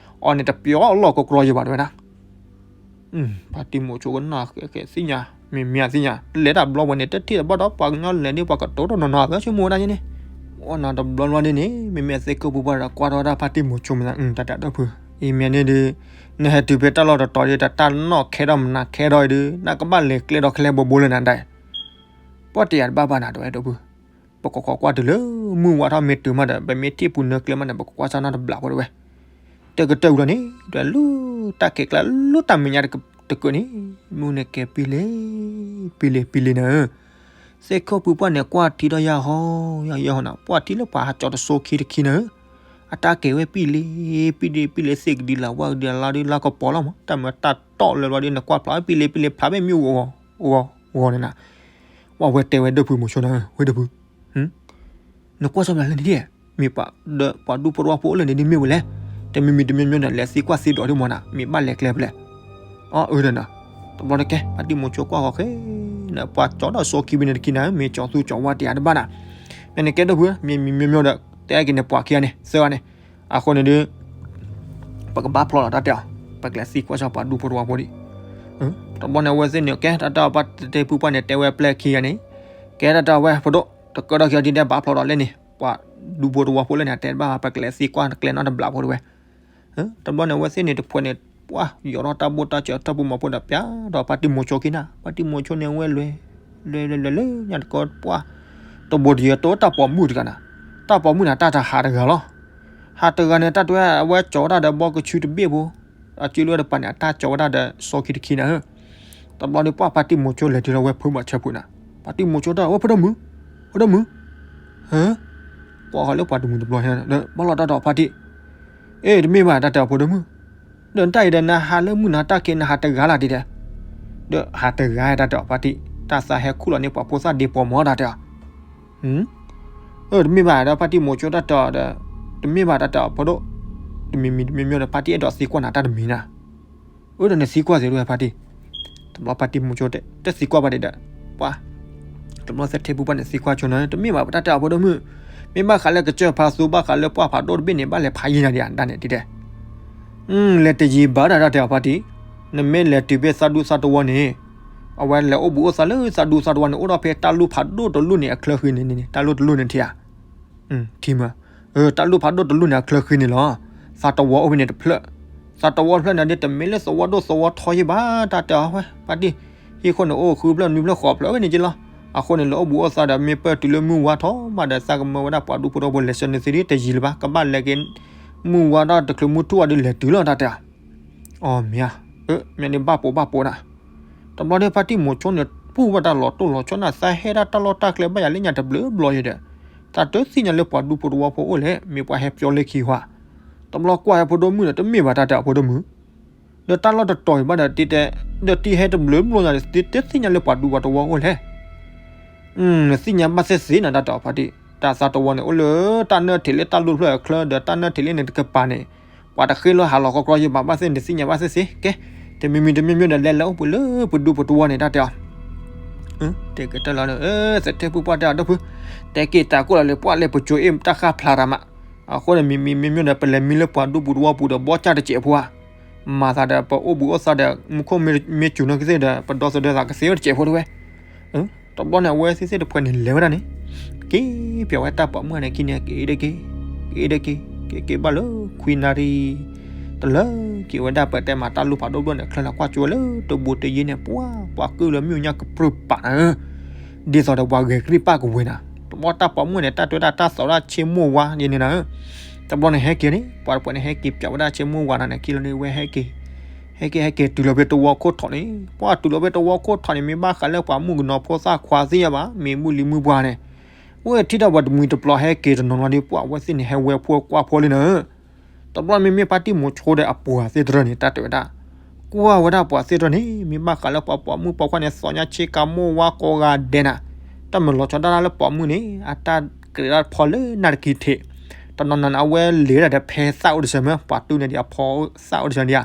အီၤန့ၣ်တပျီအလီၢ်ကကြီယဲဘၣ်တဲဝဲဒၣ် ဖါတံၢ်မိၤဆိကနၣ်ဃဲဃဲသ့ၣ်ညါ မ့မ့ၢ်အသ့ၣ်ညါ လဲၤတၢ်ဘျီဝဲန့ၣ် တထံၣ်တဘၣ်ဒီး ပှၤကညီလဲၤဒ်ပှၤကတိၤတနီၤနီၤ သးဆိကမိၣ်ဝဲဒၣ်ယဲန့ၣ်, အိၣ်နၤတဘျီဘျီဒ်န့ၣ် မ့မ့ၢ်အသ့ၣ်ခိၣ်ဖုပှၢ်ဒီးကွၢ်ထီၣ်ဝဲဒၣ်ဖါတံၢ်မိၤဆိမ့ၢ်သး တၢ်တဲအဒိၣ်ဖု, အံၤမ့ၢ်န့ၣ်ဒီး နဟဲတုၤဖဲတၢ်လီၢ်တတီၤဒီး တၢ်နီၣ်ခဲဒီးမနၤခဲဒီးအံၤဒီး နကဘၣ်လဲၤကျဲဒီးခဲလၢာ်ဘိဘိလၢနၤဒၣ် ပှၢ်တယၤတဘၣ်ဘၣ်နၤတဲဝဲဒိၣ်ဖု, ပကကွၢ်ကွၢ်တုၤလၢ မုၢ်ဝါထီၣ်မ့ၢ်တုၤမးဒီး ပမ့ၢ်ထံၣ်ပူၤနၢကျဲမးန့ၣ် ပကကွၢ်စၢ်နီတဘျီဖိတဝဲ တကတၢၢ်ဝံၤလီၤန့ၣ် ဒီးလူၤတၢ်ကဲၤကျါလူၤတၢ်မဲာ်ညါတကၢၢ်န့ၣ် မုၢ်န့ၣ်ကဲၤပံလ့ၤ ပံလ့ၤပံလ့ၤနၤဧၢ, သ့ၣ်ခိၣ်ဖုပှၢ်န့ၣ်ကွၢ်ထံဒီးယၤဟီ ယၤယၤဟီနၤ ပှၢ်ထံလၢပှၤဟးကၠီတစိခံတခံနၤဧၢ, အတၢ်ကဲၤဝဲပံလ့ၤ ပံလ့ၤပံလ့ၤ သ့ၣ်ကဒံလၢ်ဝၣ်ကဒံအလါဒုလါကပီၤလီၤမး တၢ်မၤတၢ်တီၢ်လၢဘျီဒု နကွၢ်ဖျါပံလ့ၤပံလ့ၤဖျါဘၣ်မ့ၢ်ဂီၤဂီၤဂီၤန့ၣ်နၤ, ဝဲတဲဝဲဒိၣ်ဖုမိၤဆိနၤဧၢ ဝဲဒိၣ်ဖု နကွၢ်စၢ်မနုၤလဲၣ်န့ၣ်ဒ် မ့ၢ်ပှၤဒီးပှၤဒူဖိတဝီဖိအိၣ်လၢန့ၣ်ဒ်မ့ၢ်ဝဲလဲၣ်, တမံၤမံၤတမံၤမံၤဒီး လဲၤသံကွၢ်သံဒိးဒ်မးနၤ မ့ၢ်ဘၣ်လဲၤကျဲဖဲလဲၣ်, အၢ အၢဒီးနၤ, တဘျီတကဲ ဖါတံၢ်မိၤဆိကွၢ်ဃီဃဲ နပှၤကၠီဒီးစိခံဘံန့ၣ်တခံနၤ မ့ၢ်ကၠီသူကၠီဝါတယၤတဘၣ်နၤ, မ့ၢ်န့ၣ်ကဲဒိၣ်ဖု မံၤမံၤမံၤမံၤဒီး တဲက့ၤန့ၣ်ပှၤခံဂၤန့ၣ် သၢဂၤန့ၣ်, အဃိန့ၣ်ဒီး ပကဘၣ်ဖျီလီၤတၢ်တဲအီၤ, ပကလဲၤသံကွၢ်စၢ်ပှၤဒူဖိတဝီဖိဒံး, တဘျီန့ၣ်အဝဲသ့ၣ်န့ၣ် ကဲတၢ်တဲအီၤ ဖါတံၢ်ဖုပှၢ်န့ၣ် တဲဝဲပျဲၢ်ခံဂၤန့ၣ်, ကဲတၢ်တဲအီၤဝဲဖိဒိၣ် တကၢၢ်ထီၣ်ခံဂၤဒ်န့ၣ် ဘၣ်ဖျီဒီးလဲၣ်န့ၣ် ပှၤဒူဖိတဝီဖိလၢန့ၣ် အတဲတဘၣ် ပကလဲၤသံကွၢ်ကျဲနီတဘျီဖိတဝဲ တဘျီန့ၣ် အဝဲသ့ၣ်န့ၣ်တဖုန့ၣ် ပှၢ်ယီၤထီၣ်တၢ်ဘိၣ်တၢ်စၢၤထၢၣ်ပူၤမီၤဖိဒီးပျၢ်ဒီးဖါတံၢ်မိၤဆိခံနၤ, ဖါတံၢ်မိၤဆိန့ၣ် အဝဲလဲၤ လဲၤလဲၤလဲၤလၢညါတကီပှၢ် တဘိတယၢၤတိၢ်တၢ်ပိာ်မုၣ်တဂၤနၤ, တၢ်ပိာ်မုၣ်န့ၣ် တၢ်တဟးတဂၤလီၤ. ဟးတဂၤန့ၣ် တၢ်တဲအဝဲကၠီဝဲဒၣ်ဒီးဘီကဆူတဘ့ၣ်ဖိ, အစုလၢတပၤန့ၣ် အတၢ်ကၠီဝဲဒၣ်ဒီးစီခံတခံနၤဧၢ. တဘျီန့ၣ်ပှၢ်ဖါတံၢ်မိၤဆိလဲၤတုၤလီၤဝဲဖုမၤဆၢဖုနၤ, ဖါတံၢ်မိၤဆိတၢ် ဝဲဖိဒိၣ်မုၣ်, ဖိဒိၣ်မုၣ် ဟၢ ကွၢ်ဃီၤလၢပှၤတမုာ်တဘျီ ဘၣ်လီၤတၢ်ဒီးဖါတံၢ်, အ့ တမ့ၢ်ဘၣ်တၢ်တဲအီၤဖိဒိၣ်မုၣ်, ဒီးနတၢ်အံၤဒီးနဟးလၢမုၢ်နၤတၢ်ခံးနဟးတဂၤလၢ်ဒ်ဒီး, ဒီးဟးတဂၤတၢ်တဲအီၤဖါတံၢ်, တၢ်သးဟဲခူၣ်လီၤန့ၢ်ပှၤဖိသၣ်ဒ့ပှၤမီၤတၢ်တဲအီၤ အၢ တမ့ၢ်ဘၣ်ဒီးဖါတံၢ်မိၤဆိတၢ်တဲအီၤဒီး, တမ့ၢ်ဘၣ်တၢ်တဲအီၤဖိဒိၣ်, တမံၤမံၤတမံၤမံၤဒီးဖါတံၢ်အဲၣ်ဒိးသံကွၢ်နၤတၢ်တမံၤနၤ, အၢ ဒီးနသံကွၢ်သ့တဝဲဖါတံၢ်, တဘျီဖါတံၢ်မိၤဆိတသံကွၢ်ဘၣ်ဒံးဒီး, ပှၤ တဘျီသထ့ဖုပှၢ်န့ၣ်သံကွၢ်ဆိနၤ တမ့ၢ်ဘၣ်တၢ်တဲအီၤဖိဒိၣ်မုၣ်, မ့ၢ်ဘၣ်ဃးလၢကစၢၢ်ဖါသူဘၣ်ဃးလၢပှၢ်ဖးဒိၣ်တဘ့ၣ်န့ၣ် ဘၣ်လဲၤဖးယံၤနၤဒံးဒၣ်န့ၣ်ဒ်ဒီး လဲၤတယံၤဘၣ်ဒၣ်တၢ်တဲအီၤဖါတံၢ်, နမ့ၢ်လဲၤတုၤဖဲသးဒူသးတဝီန့ၣ်, ပ အဝဲလဲၤအိၣ်ဘူးအိၣ်သးလၢသးဒူသးတဝီန့ၣ် အိၣ်ဒီးဖဲတၢ်လူၢ်ဖးဒိၣ်တလူၢ်န့ၣ်အချၢဃံန့ၣ်န့ၣ် တၢ်လူၢ်တလူၢ်န့ၣ်ထံၣ်ဧါ, ထံၣ်မး, တၢ်လူၢ်ဖးဒိၣ်တလူၢ်န့ၣ်အချၢဃံန့ၣ်လီၤ. သးတဝီအိၣ်ဖဲန့ၣ်တဖျၢၣ်, သးတဝီတဖျၢၣ်န့ၣ်ဒီး တမ့ၢ်လၢသဝီဒိၣ်သဝီထီယ့ၢ်ဘၣ် တၢ်တဲအီၤဝဲ ဖါတံၢ်, ဟံၣ်ခိၣ်န့ၣ်အိၣ်ဃုဖျၢၣ်နွံဖျၢၣ်ဃိးဖျၢၣ်ဝဲန့ၣ်က့လီၤ. အဃိန့ၣ် လဲၤအိၣ်ဘူးအိၣ်သးဒီး မ့ၢ်ပၢၢ်တုၤလၢမုၢ်ဝါထီၣ်မးဒီး သးကမၢဝဲဒၣ်ပှၤဒူဖိတဝီဖိလဲၤဆှၢနုာ်သုဒ်တယံၤလၢၤဘၣ်, ကဘၣ်လဲၤက့ၤ မုၢ်ဝါထီၣ်တချုးမုၢ်ထူၣ်အီၤဒ်လဲၤတုၤလီၤ တၢ်တဲအီၤ. အီ မ့ၢ်ဧါ, မ့ၢ်န့ၣ်ဘၣ်ပိာ်ဘၣ်ပိာ်နၤ. တဘျီဒီးဖါတံၢ်မိၤဆိန့ၣ် ပူၢ်ဘၣ်တၢ်လီၤတိၢ်လီၤဆီန့ၣ် သးဟဲဒၣ်တၢ်လီၢ်တၢ်ကျဲဘၣ်ယၤလၢညါတဘျုးဘျီယဲဒီး သးတသ့ၣ်ညါလၢပှၤဒူဖိတဝီဖိအိၣ်လဲၣ်, မ့ၢ်ပှၤဟဲပျီလၢခံဟါ. တဘျီကွၢ်ဟဲဖိဒိၣ်မုၣ်န့ၣ် တမ့ၢ်ဘၣ် တၢ်တဲအီၤ ဖိဒိၣ်မုၣ်, ဒီးတၢ်လီၢ်တတီၤအံၤဘၣ်ဒီး တဲ, ဒီးတံၢ်ဟဲတဘျုးဘျီညါဒီး တသ့ၣ်ညါလၢပှၤဒူပှၤတဝီအိၣ်လဲၣ်. နသ့ၣ်ညါဘၣ်သ့ၣ်သ့ၣ်နၤ တၢ်တဲအီၤ ဖါတံၢ်, တၢ်သးတဝီန့ၣ် အိၣ်လၢတၢ်နၢၣ်ထံးလၢတၢ်လူၢ်ဖျၢၣ်အချၢ ဒီးတၢ်နၢၣ်ထံးလၢန့ၣ်တကပၤန့ၣ် ပှၤတဃ့လၢဟးလီၤကီကီယဲၢ်ဘၣ် ဘၣ်သ့ၣ်နသ့ၣ်ညါဘၣ်သ့ၣ်သ့ၣ် ကဲ, တမံၤမံၤတမံၤမံၤဒီး လဲၤလဲၤအိၣ်ပှဲၤလၢပဒူပတဝီန့ၣ် တၢ်တဲအီၤ. တဲကတၢၢ်လီၤဒီး သထ့ဖုပှၢ်တဲအီၤ ဒီပုၢ်, တဲက့ၤတၢ်ကိၢ်လီၤလၢပှၢ်လဲၤပစိၤအ့ၣ်တၢ်ဃၣ်ဖျါတၢ်မး, အဃိန့ၣ် မံၤမံၤမံၤမံၤဒီး ပလဲၤမံလၢပှၤဒူပူၤတဝီပူၤဒီး ဘီၣ်ကၢ်တစဲးဖိဧါ, မၤသးဒီး ပအိၣ်ဘူးအိၣ်သးဒီး မူခိၣ်မ့ၢ်စူၤနီၢ်ကသ့ၣ်ဒီး ပဒီသဒၢသးကသ့ဝဲတစဲးဖိတဝဲ. တဘျီန့ၣ် အဝဲသ့ၣ်သ့ၣ်တဖှဲးန့ၣ်လဲၤဝဲဒၣ်န့ၣ် က့ၤပၠးဝဲတၢ်ပိာ်မုၣ်န့ၣ်ခံန့ၣ် က့ၤဒီးက့ၤ, က့ၤဒီးက့ၤ, က့ၤက့ၤဘၣ်လၢခွံနၣ်ရံၣ် တလၢက့ၤဝဲဒၣ် ပတဲမးတၢ်လူၢ်ဖးဒိၣ်ဘျီန့ၣ် ချၢလီၤကွၢ်ကၠိဝဲလၢတဘူးတယ့ၢ်န့ၣ် ပှၤ ပှၤကုၢ်လၢမုၢ်ညါကပြုၢ်ပာ်နၤဧၢ, ဒ်သိးဒီးပှၤဂဲၤကရံၣ်ပၢ်ကဝဲၤနၤ, တဘျီတၢ်ပိာ်မုၣ်န့ၣ် တၢ်တဲဝဲဒၣ်တၢ်သီးဒၣ်ဆ့မိၢ်ဝါယဲန့ၣ်နၤဧၢ, တဘျီန့ၣ်ဟဲက့ၤန့ၣ် ပှၤတဖှဲးန့ၣ်ဟဲက့ၤပၠးဝဲဒၣ်ဆ့မိၢ်ဝါနၤန့ၣ် ခံလီၤန့ၣ် ဝဲဟဲက့ၤ ဟဲက့ၤဟဲက့ၤတုၤလီၤဖဲတဝီခိၣ်ထီးန့ၣ် ပှၤတုၤလီၤဖဲတဝီခိၣ်ထီးန့ၣ် မ့ၢ်ဘၣ်ဃးလၢပှၤမုၣ်ကနီၤဖိသၣ်ခွါသ့ၣ်ညါဘၣ် မ့ၢ်မုၢ်လံမုၢ်ပှၢ်န့ၣ် ဝဲထံၣ်တၢ်ပှၤတမှံၤတပျီၤဟဲက့ၤတနီၤနီၤဒီး ပှၤဝဲသ့ၣ်န့ၣ် ဟဲဝဲဖိကွၢ်ဖိလံနၤဧၢ, တဘျီမ့မ့ၢ်ဖါတံၢ်မိၤဆိဒီးအပှၤသ့ၣ်တဖၣ်န့ၣ် တၢ်တဲဝဲဒၣ် ကွၢ်ဝဲဒၣ်ပှၤသ့ၣ်တဖၣ်န့ၣ် မ့ၢ်ဘၣ်ဃးလၢပှၤပိာ်မုၣ်ပိာ်ခွါန့ၣ် သီညါဆ့ကၤမိၢ်ဝါကိးဂၤဒဲးနၤ, တၢ်မၤလီၤဆီဒၣ်တၢ်လၢပိာ်မုၣ်န့ၣ် အတၢ်ကြၢးဒၣ်ဖီလၢနၢ်တကံထံး, တနီၤနီၤန့ၣ် အဝဲလဲၤဝဲဒၣ်ဒီးဖဲသၣ်အိၣ်တဆၢမး ပှၤတူၢ်န့ၣ်ဒီးအဖီသၣ်အိၣ်တဆၢဒံးဧါ,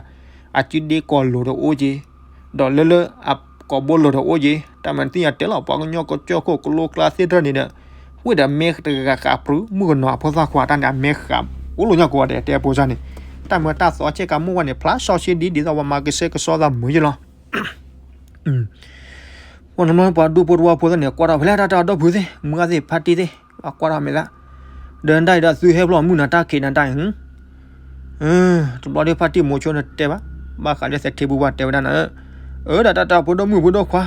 အစုဒ့ကိးလိာ်ဒီးအိၣ်က့ၤ ဒီးလၢလၢအကိာ်ဘိလိာ်ဒီးအိၣ်က့ၤ တၢ်မၤသ့ၣ်ညါတဲလီၤ ပှၤကညီကစၢၢ်ခိၣ်ကလိကျါသ့ၣ်တဖၣ်န့ၣ်ဒီး ဝ့ၢ်ဒီးမဲတဂၤဃးပြူၤ မုၣ်ကနီၤအဖိသၣ်ခွါတၢ်န့ၣ် အမဲဃးအိၣ်လိာ်ညါကိးဂၤဒဲး တဲအဖိစၢ်န့ၣ်, တၢ်မၤတၢ်သီဆ့ကၤမိၢ်ဝါန့ၣ် ဖျါစီဆ့ဒ် ဒ်သိးပှၤမၤကဆှဲကဆှီသးမုာ်ယဲလီၤ. ပှၤဒူဖိတဝီဖိသ့ၣ်န့ၣ် ကွၢ်ထီၣ်ဖဲလဲၣ်တၢ်တဲအီၤ ဒီပုၢ်သ့ၣ် မုၢ်ဂၢ်သ့ၣ် ဖါတံၢ်သ့ၣ် အကွၢ်ထီၣ်မဲာ်သၣ်, ဒီးနတၢ်အံၤဒီးသုဟဲဖျီၣ်မုၢ်နၤတၢ်ခံးနၤတၢ်အံၤ တဘျီဒီးဖါတံၢ်မိၤဆိန့ၣ်တဲဘၣ်, ဘၣ်ဃးလၢသထ့ဖုပှၢ်တဲဝဲဒၣ်နၤ, အၢ ဒီးတၢ်တဲအီၤ ဖိဒိၣ်မုၣ်ဖိဒိၣ်ခွါ,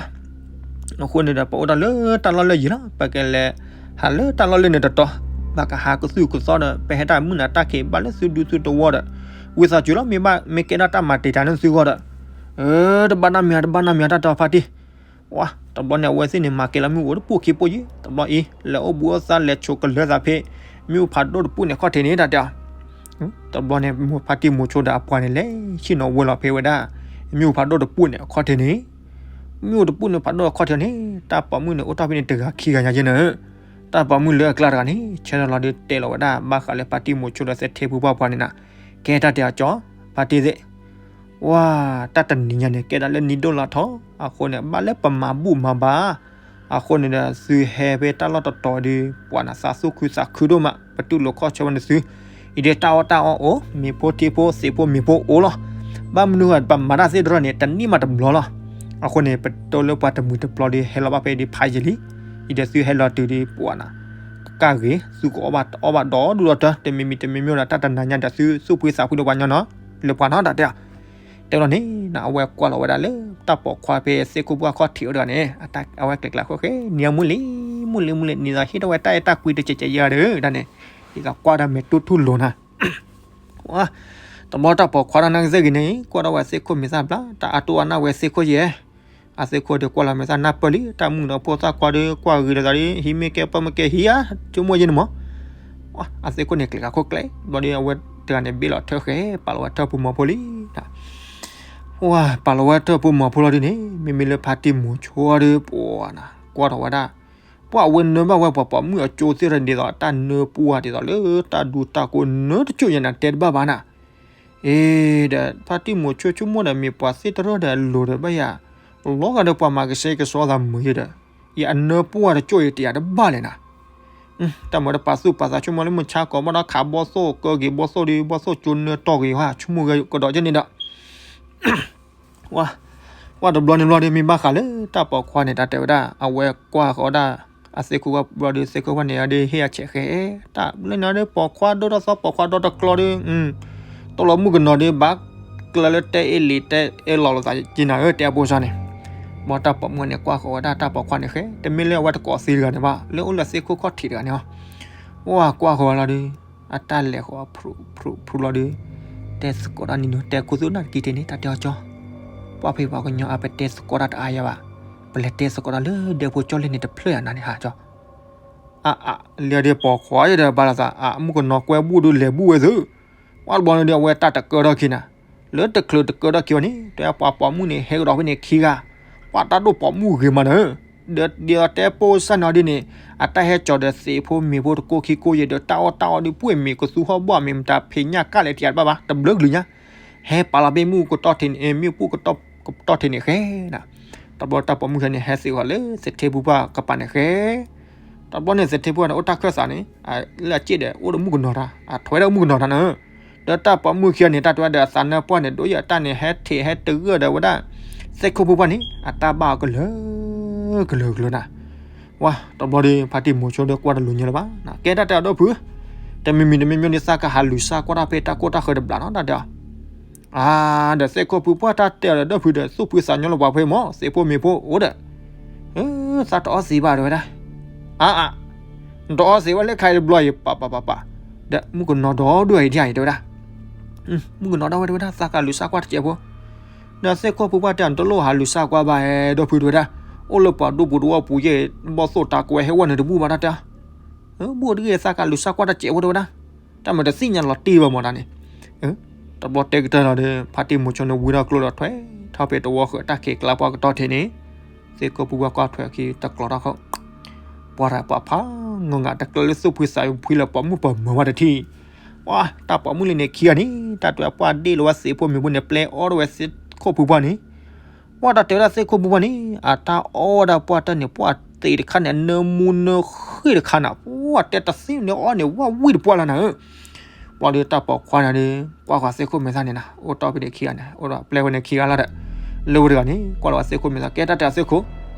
အဃိန့ၣ်ဒီး ပအိၣ်တၢ်လၢတၢ်လီၢ်လၢယံၤလီၤ ပကလဲၤဟးလၢတၢ်လီၢ်လၢန့ၣ်တတီၤ, ဘၣ်ကဟးကသုၣ်ကသီဒီး ပဟဲတၢ်မုၢ်နၤတၢ်ခံးဘၣ်လၢသုဒူသုတဝီဒီး, ဝံသးစူၤလီၤ မ့ၢ်ဘၣ်မ့ၢ်ကဲထီၣ်တၢ်မၤတံာ်တာ်န့ၣ်သုဂီၢ်ဒီး, တဘၣ်နီတမံၤ တဘၣ်နီတမံၤတၢ်တဲအီၤဖါတံၢ် ဝါ တဘျီန့ၣ် အဝဲသ့ၣ်န့ၣ် မၤကဲလီၤမ့ၣ်အူတပူၤခံပူၤယံၤ တဘျီအံၤ လဲၤအိၣ်ဘူးအိၣ်သးလဲၤဆိးကလၢၤသးဖဲ မ့ၣ်အူဖးဒိၣ်တပူၤန့ၣ်အခီၣ်ထံးန့ၣ် တၢ်တဲအီၤ, တဘျီန့ၣ် မိၢ်ဖါတံၢ်မိၤဆိဒီးအပှၤန့ၣ် လဲၤဆ့ၣ်နီၤဝဲလီၤဖဲဝဲဒၣ် မ့ၣ်အူဖးဒိၣ်တပူၤန့ၣ်အခီၣ်ထံးန့ၣ်, မ့ၣ်အူတပူၤန့ၣ်ဖးဒိၣ်အခီၣ်ထံးန့ၣ် တၢ်ပိာ်မုၣ်န့ၣ် အိၣ်ထီၣ်ဖဲန့ၣ်တဂၤခံဂၤညါယဲန့ၣ်, တၢ်ပိာ်မုၣ်လၢအကျါတဂၤန့ၣ် ဆၢထၢၣ်လီၤဒီးတဲလီၤဝဲဒၣ် ဘၣ်ဃးလၢဖါတံၢ်မိၤဆိဒီးသထ့ဖုပှၢ်ပှၤန့ၣ်နၤ, ကဲတၢ်တဲအီၤကၠီ ဖါတံၢ်သ့ၣ် ဝါ တၢ်တနံၤညါန့ၣ် ကဲဒၣ်လၢနံၣ်ဒိၣ်လါထီ အဃိန့ၣ် ဘၣ်လၢပမၤဘူၣ်မၤဘါ, အဃိန့ၣ်ဒီး သုဟဲဖဲတၢ်လီၢ်တတီၤဒီး ပှၤနသးသူၣ်ခုသးခုဒိၣ်မး ပတူၢ်လိာ်ခီၣ်ဆၢဝဲန့ၣ်သု, အံၤဒီးတၢ်အီၣ်တၢ်အီအိၣ် မ့ၤဖိထံဖိ သံးဖိမ့ၤဖိအိၣ်လီၤ, ဘၣ်မနုၤဃိပမၤတၢ်သ့ၣ်တဖၣ်န့ၣ် တနံၣ်မးတဘျီလီၤ, အဃိန့ၣ် ပတိၢ်လၢပှၤတမှံၤတပျီဒီး ဟဲလီၤဘၣ်ဖဲဒ်ဖးယံာ်လံ, အံၤဒီးသုဟဲလီၤတုၤဒီးပှၤနၤ ကကၢ်ဂ့ၤ သုကအီၣ်ဘၣ်အီၣ်ဘၣ်ဒီဒူၣ်ဒီတၢၢ် တမံၤမံၤတမံၤမံၤဒီး တၢ်တနၤညါဒီးသုသူၣ်ဖှံသးဖှံဒီးပှၤညီနီၤ လၢပှၤနီတၢ်တဲအီၤ, တဲလီၤန့ၣ် အဝဲကွၢ်လီၤဝဲဒၣ်လၢတၢ်ပိာ်ခွါဖဲသ့ၣ်ခိၣ်ပှၢ်ခီၣ်ထံးအိၣ်တဂၤန့ၣ် အဝဲကျဲၤကျဲၤဃီဃီ နံၤမုၢ်လံ မုၢ်လံမုၢ်လံ နံၤလီၤဟ့ၣ်ထီၣ်ဝဲတၢ်အဲၣ်တၢ်ကွံတစဲးစဲးယဲဒီး တၢ်န့ၣ် ဒ်သိးကွၢ်ဒီးမဲာ်တူၢ်ထူၣ်လိၤနၤ တဘျီတၢ်ပိာ်ခွါတၢ်နာ်ကစၢ်ဂ့ၤန့ၣ် ကွၢ်ထီၣ်ဝဲသ့ၣ်ခိၣ်မဲာ်သၣ်ဘျါ တၢ်အါတူၢ်အါနၢ်ဝဲသ့ၣ်ခိၣ်ယဲၢ်, အသ့ၣ်ခိၣ်ဒီးကွၢ်လီၤမဲာ်သၣ်နၢ်ပၢၢ်လံ တၢ်မုၣ်ဒီးဖိသၣ်ခွါဒီးကွၢ်ဂ့ၤလိာ်သးဒီး ဟံးမ့ၢ်ကဲပၢၢ်မ့ၢ်ကဲဟံးဧါ ဆိကမိၣ်ယဲၢ်န့ၣ်မး, အသ့ၣ်ခိၣ်န့ၣ်ကျဲၤခါခိၣ်ကျဲ ဘျီဒီးအဝဲတဂၤန့ၣ်ဘ့ၣ်လီၤထၢၣ်ဃဲ ပာ်လီၤဝဲထၢၣ်ဖိမီၤဖိလံ ဝါ ပာ်လီၤဝဲထၢၣ်ဖိမီၤဖိလီၤဒ်န့ၣ် မ့မ့ၢ်လၢဖါတံၢ်မိၤဆိဒီး ပှၤနၤ ကွၢ်ထီၣ်ဝဲဒၣ် ပှၤအဝဲနၢဘၣ်ဝဲပှၤပိာ်မုၣ်အကၠိသ့ၣ်တဖၣ်ဒ်သိး တၢ်နၢပှၢ်ဒ်သိးလၢတၢ်ဒူတၢ်ကိးနၢတကၠိၢ်ညါနၤတဲတဘၣ်ဘၣ်နၤ, အ့ ဒီးဖါတံၢ်မိၤဆိဆိကမိၣ်ဒီးမ့ၢ်ပှၤသ့ၣ်တဖၣ်ဒီးအလိၤဒီးဘၣ်ယၤ, လီၤဂာ်ဒီးပှၤမၤကဆှဲကဆှီသးမုာ်ယဲဒီး, ယအနၢပှၢ်တကၠိၢ်ယဲတယာ်တဘၣ်လဲၣ်နၤ တၢ်မၤဒီးပာ်သူၣ်ပာ်သးဆိကမိၣ်လၢမုၢ်ဆါကီးဘၣ်ဒီးခးဘီသိၣ်ကၢက့ၤဘီသိၣ်ဒီး ဘီသိၣ်ကၠိနၢတီၢ်က့ၤဟါ ဆိကမိၣ်ဂဲၤကဒီးကန့ၣ်ဒီး ဝါ ပှၢ်တဘျီန့ၣ်ဘျီဒီး မ့ၢ်ဘၣ်ဃးလၢတၢ်ပိာ်ခွါန့ၣ် တၢ်တဲဝဲဒၣ် အဝဲကွၢ်ဃီၤဝဲဒၣ် အသ့ၣ်ခိၣ်ဘျီဒီး သ့ၣ်ခိၣ်ဘျီန့ၣ် အဒုးဟ့ၣ်အဆဲးဃဲ တၢ်လၢန့ၣ်ဒီး ပိာ်ခွါဒိၣ်ထီၣ်သီ ပိာ်ခွါဒီတကျီဒီး တလီၤမုၣ်ကနီၤဒီး ဘၣ်ကျၢၤလၢတဲအ့ၣ်လံၤတဲအ့ၣ်လီၤလိာ်သးက့နၤဧၢ တဲအဖိစၢ်န့ၣ်. ဘၣ်တၢ်ပိာ်မုၣ်န့ၣ် ကွၢ်ဃီၤဝဲဒၣ်တၢ်ပိာ်ခွါန့ၣ်ဃဲ တမ့ၢ်လၢအဝဲတကိးသံတဂၤန့ၣ်ဘၣ် လၢအိၣ်လၢသ့ၣ်ခိၣ်ခီၣ်ထံးတဂၤန့ၣ်လီၤ. ဝဲကွၢ်ဃီၤဝဲလီၤဒီး အတၢ်လဲၤဃီၤဖျိဖျိဖျိလီၤဒီး တဲသကိးတၢ်နံၤဒုး တဲခူသူၣ်နၢ်တကံတ့ၢ်န့ၣ် တၢ်တဲအီၤကၠီ ပှၢ်ဖဲပှၤကညီအါ ပတဲသကိးတၢ်တအါယၤဘၣ်, ပလဲၤတဲသကိးတၢ်လၢဒဲဖိကၠီလ့န့ၣ် တဖျၢၣ်ယၤနၤန့ၣ်ဟးကၠီ. အ အ လၢဒ်ပိာ်ခွါယဒီးဘၣ်လီၤသး အ မုၣ်ကနီၤကွဲဘူၣ်ဒုးလဲၤဘူၣ်ဝဲသု, ပှၢ်တဘျီန့ၣ်ဒီး အဝဲတၢ်တကၢထီၣ်ခံနၤ, လၢတချုးတကၢထီၣ်ခံဝဲန့ၣ် တဲပှၤပိာ်မုၣ်န့ၣ် ဟဲကဒီးဖဲန့ၣ်ခံဂၤ, ပှၢ်တၢ်ဒိၣ်ပိာ်မုၣ်ဂ့ၤမးနၤဧၢ, ဒီးတဲပိစၢ်နီၤဒ်န့ၣ် အတၢ်ဟဲကၠီၤဒီးသ့ၣ်ဖိမ့ၤဖိတကိးခံကိးယဲၢ်ဒီး တၢ်အီၣ်တၢ်အီဒီး ပှ့ၢ်မ့ၤကသူဟီၣ်ဘီၣ်မ့ၤ မတၤဖံးညၣ်ကၣ်လဲၣ်တယၤတဘၣ်ဘၣ် တဘျုးကလုာ်ညါ ဟဲပာ်လီၤဘ့ၣ်မ့ၣ်အူကတီၢ်ထံးန့ၣ် မ့ၣ်အူကတီၢ်ထံးန့ၣ်ဃဲနၤ, တဘျီတၢ်ပိာ်မုၣ်ခံဂၤန့ၣ် ဟဲသ့ၣ်ဃီၤလၢသထ့ဖုပှၢ်ကပၤန့ၣ်ဃဲ, တဘျီန့ၣ်သထ့ဖုန့ၣ် အိၣ်တၢ်ခၢၣ်သးန့ၣ် လၢအစ့ၣ်ဒီး အိၣ်ဒီးမုၣ်ကနီၤတၢ် အထွဲဒီးမုၣ်ကနီၤတၢ်နၤ, ဒီးတၢ်ပိာ်မုၣ်ခံဂၤန့ၣ် တၢ်တဲဝဲဒီးအသးနၢပှၢ်န့ၣ် ဒိၣ်ယဲၢ်တၢ်န့ၣ် ဟဲထံးဟဲတဂၢၢ်ဒီးဝဲဒၣ် သ့ၣ်ခိၣ်ဖုပှၢ်န့ၣ် အတၢ်ဘၣ်အီၤကလၢာ် ကလၢာ်ကလၢာ်နၤ ဝါတဘျီဒီး ဖါတံၢ်မိၤဆိဒီးကွၢ်တလူၤညါလၢၤဘၣ်, ကဲတၢ်တဲအီၤဒီးဖု, တမံၤမံၤတမံၤမံၤန့ၣ် သးကဟးလူၤစၢ်ကွၢ်တၢ်ဖဲတၢ်ကိၢ်တၢ်ဃၢၤတဘျီနီၤ တၢ်တဲအီၤ, အါ ဒီးသ့ၣ်ခိၣ်ဖုပှၢ်တၢ်တဲအီၤဒီးဒီးဖုဒီး သူၣ်ဖှံသးညီလၢပှၤဖဲမၢ် သ့ၣ်ဖိမ့ၤဖိအိၣ်ဒီး, သးတအီသံးဘၣ်တဲဝဲဒၣ်, အါအါ, နတအီသံးဝဲလၢခါအံၤတဘျီအံၤ ပပပပ, ဒီးမုၣ်ကနီၤဒီဒိၣ်အံၤ ဒ်အံၤတဲဝဲဒၣ် မုၣ်ကနီၤဒီဝဲတဲဝဲဒၣ် သးကလူၤစၢ်ကွၢ်တစဲးဖိ, ဒီးသ့ၣ်ခိၣ်ဖုပှၢ်တဲ နတလိၣ်ဟးလူၤစၢ်ကွၢ်ဘၣ်ဒီးဖုတဲဝဲဒၣ်, အိၣ်လၢပှၤဒူပူၤတဝီပူၤယဲၢ် ဘီၣ်သိၣ်တၤကွဲးဟဲဝဲန့ၣ်တဘူၣ်ဘၣ်တၢ်တဲ, ဘူၣ်တဂ့ၤ သးကလူၤစၢ်ကွၢ်တစဲးဖိတဲဝဲဒၣ်, တၢ်မၤတသ့ၣ်ညါလီၤတံၢ်ဘၣ်မၢ်တၢ်န့ၣ်, တဘျီတဲကတၢၢ်လီၤဒီး ဖါတံၢ်မိၤဆိန့ၣ်ဝံထီၣ်ကျိဒီးထွဲ ထီၣ်ဖဲတဝီဃၢၤတၢ်ခံးကျါပှၤကတီၢ်ထံးန့ၣ်, သ့ၣ်ခိၣ်ဖုပှၢ်ကွၢ်ထွဲခံတကျီထီၣ်ခိၣ် ပှၤတၢ်ပှၤဖး ငီၢ်ငၢ်တကျၢၤလၢသူၣ်ဖှံသးဖှံလၢပိာ်မုၣ်ပၢၢ်မၢၤဝဲတထံၣ်, ပှၢ်တၢ်ပိာ်မုၣ်လံန့ၣ်ခံဂၤန့ၣ် တၢ်တဲပှၢ်ဒ့ၣ်လီၤဝဲသ့ၣ်ဖိမ့ၤဖိန့ၣ် ပျဲအီၣ်ဒၣ်ဝဲသ့ၣ်ခိၣ်ဖုပှၢ်န့ၣ်, ပှၢ်တၢ်တဲဝဲဒၣ်သ့ၣ်ခိၣ်ဖုပှၢ်န့ၣ် အတၢ်အီၣ်ဝဲဒၣ်ပှၢ်တၢၢ်န့ၣ် ပှၢ်သ့ၣ်တခါန့ၣ် အနၢမူနၢဃ့ၢ်တခါနၤ ပှၢ်တဲတသ့န့ၣ်အီၣ်န့ၣ် ဝၣ်ဝံၣ်တပှၢ်လီၤနၤဧၢ ပှၢ်ဒီးတၢ်ပိာ်ခွါန့ၣ်ဒီး ကွၢ်ဃီၤသ့ၣ်ခိၣ်မဲာ်သၣ်န့ၣ်နၤ အိၣ်တီၢ်ဖဲန့ၣ်ခံဂၤန့ၣ် အိၣ်ဒီးပျဲဝဲန့ၣ်ခံဂၤလီၤဒီး, လၢဝဲတဂၤန့ၣ် ကွၢ်လီၤဝဲသ့ၣ်ခိၣ်မဲာ်သၣ် ကဲတၢ်တဲအီၤသ့ၣ်ခိၣ်,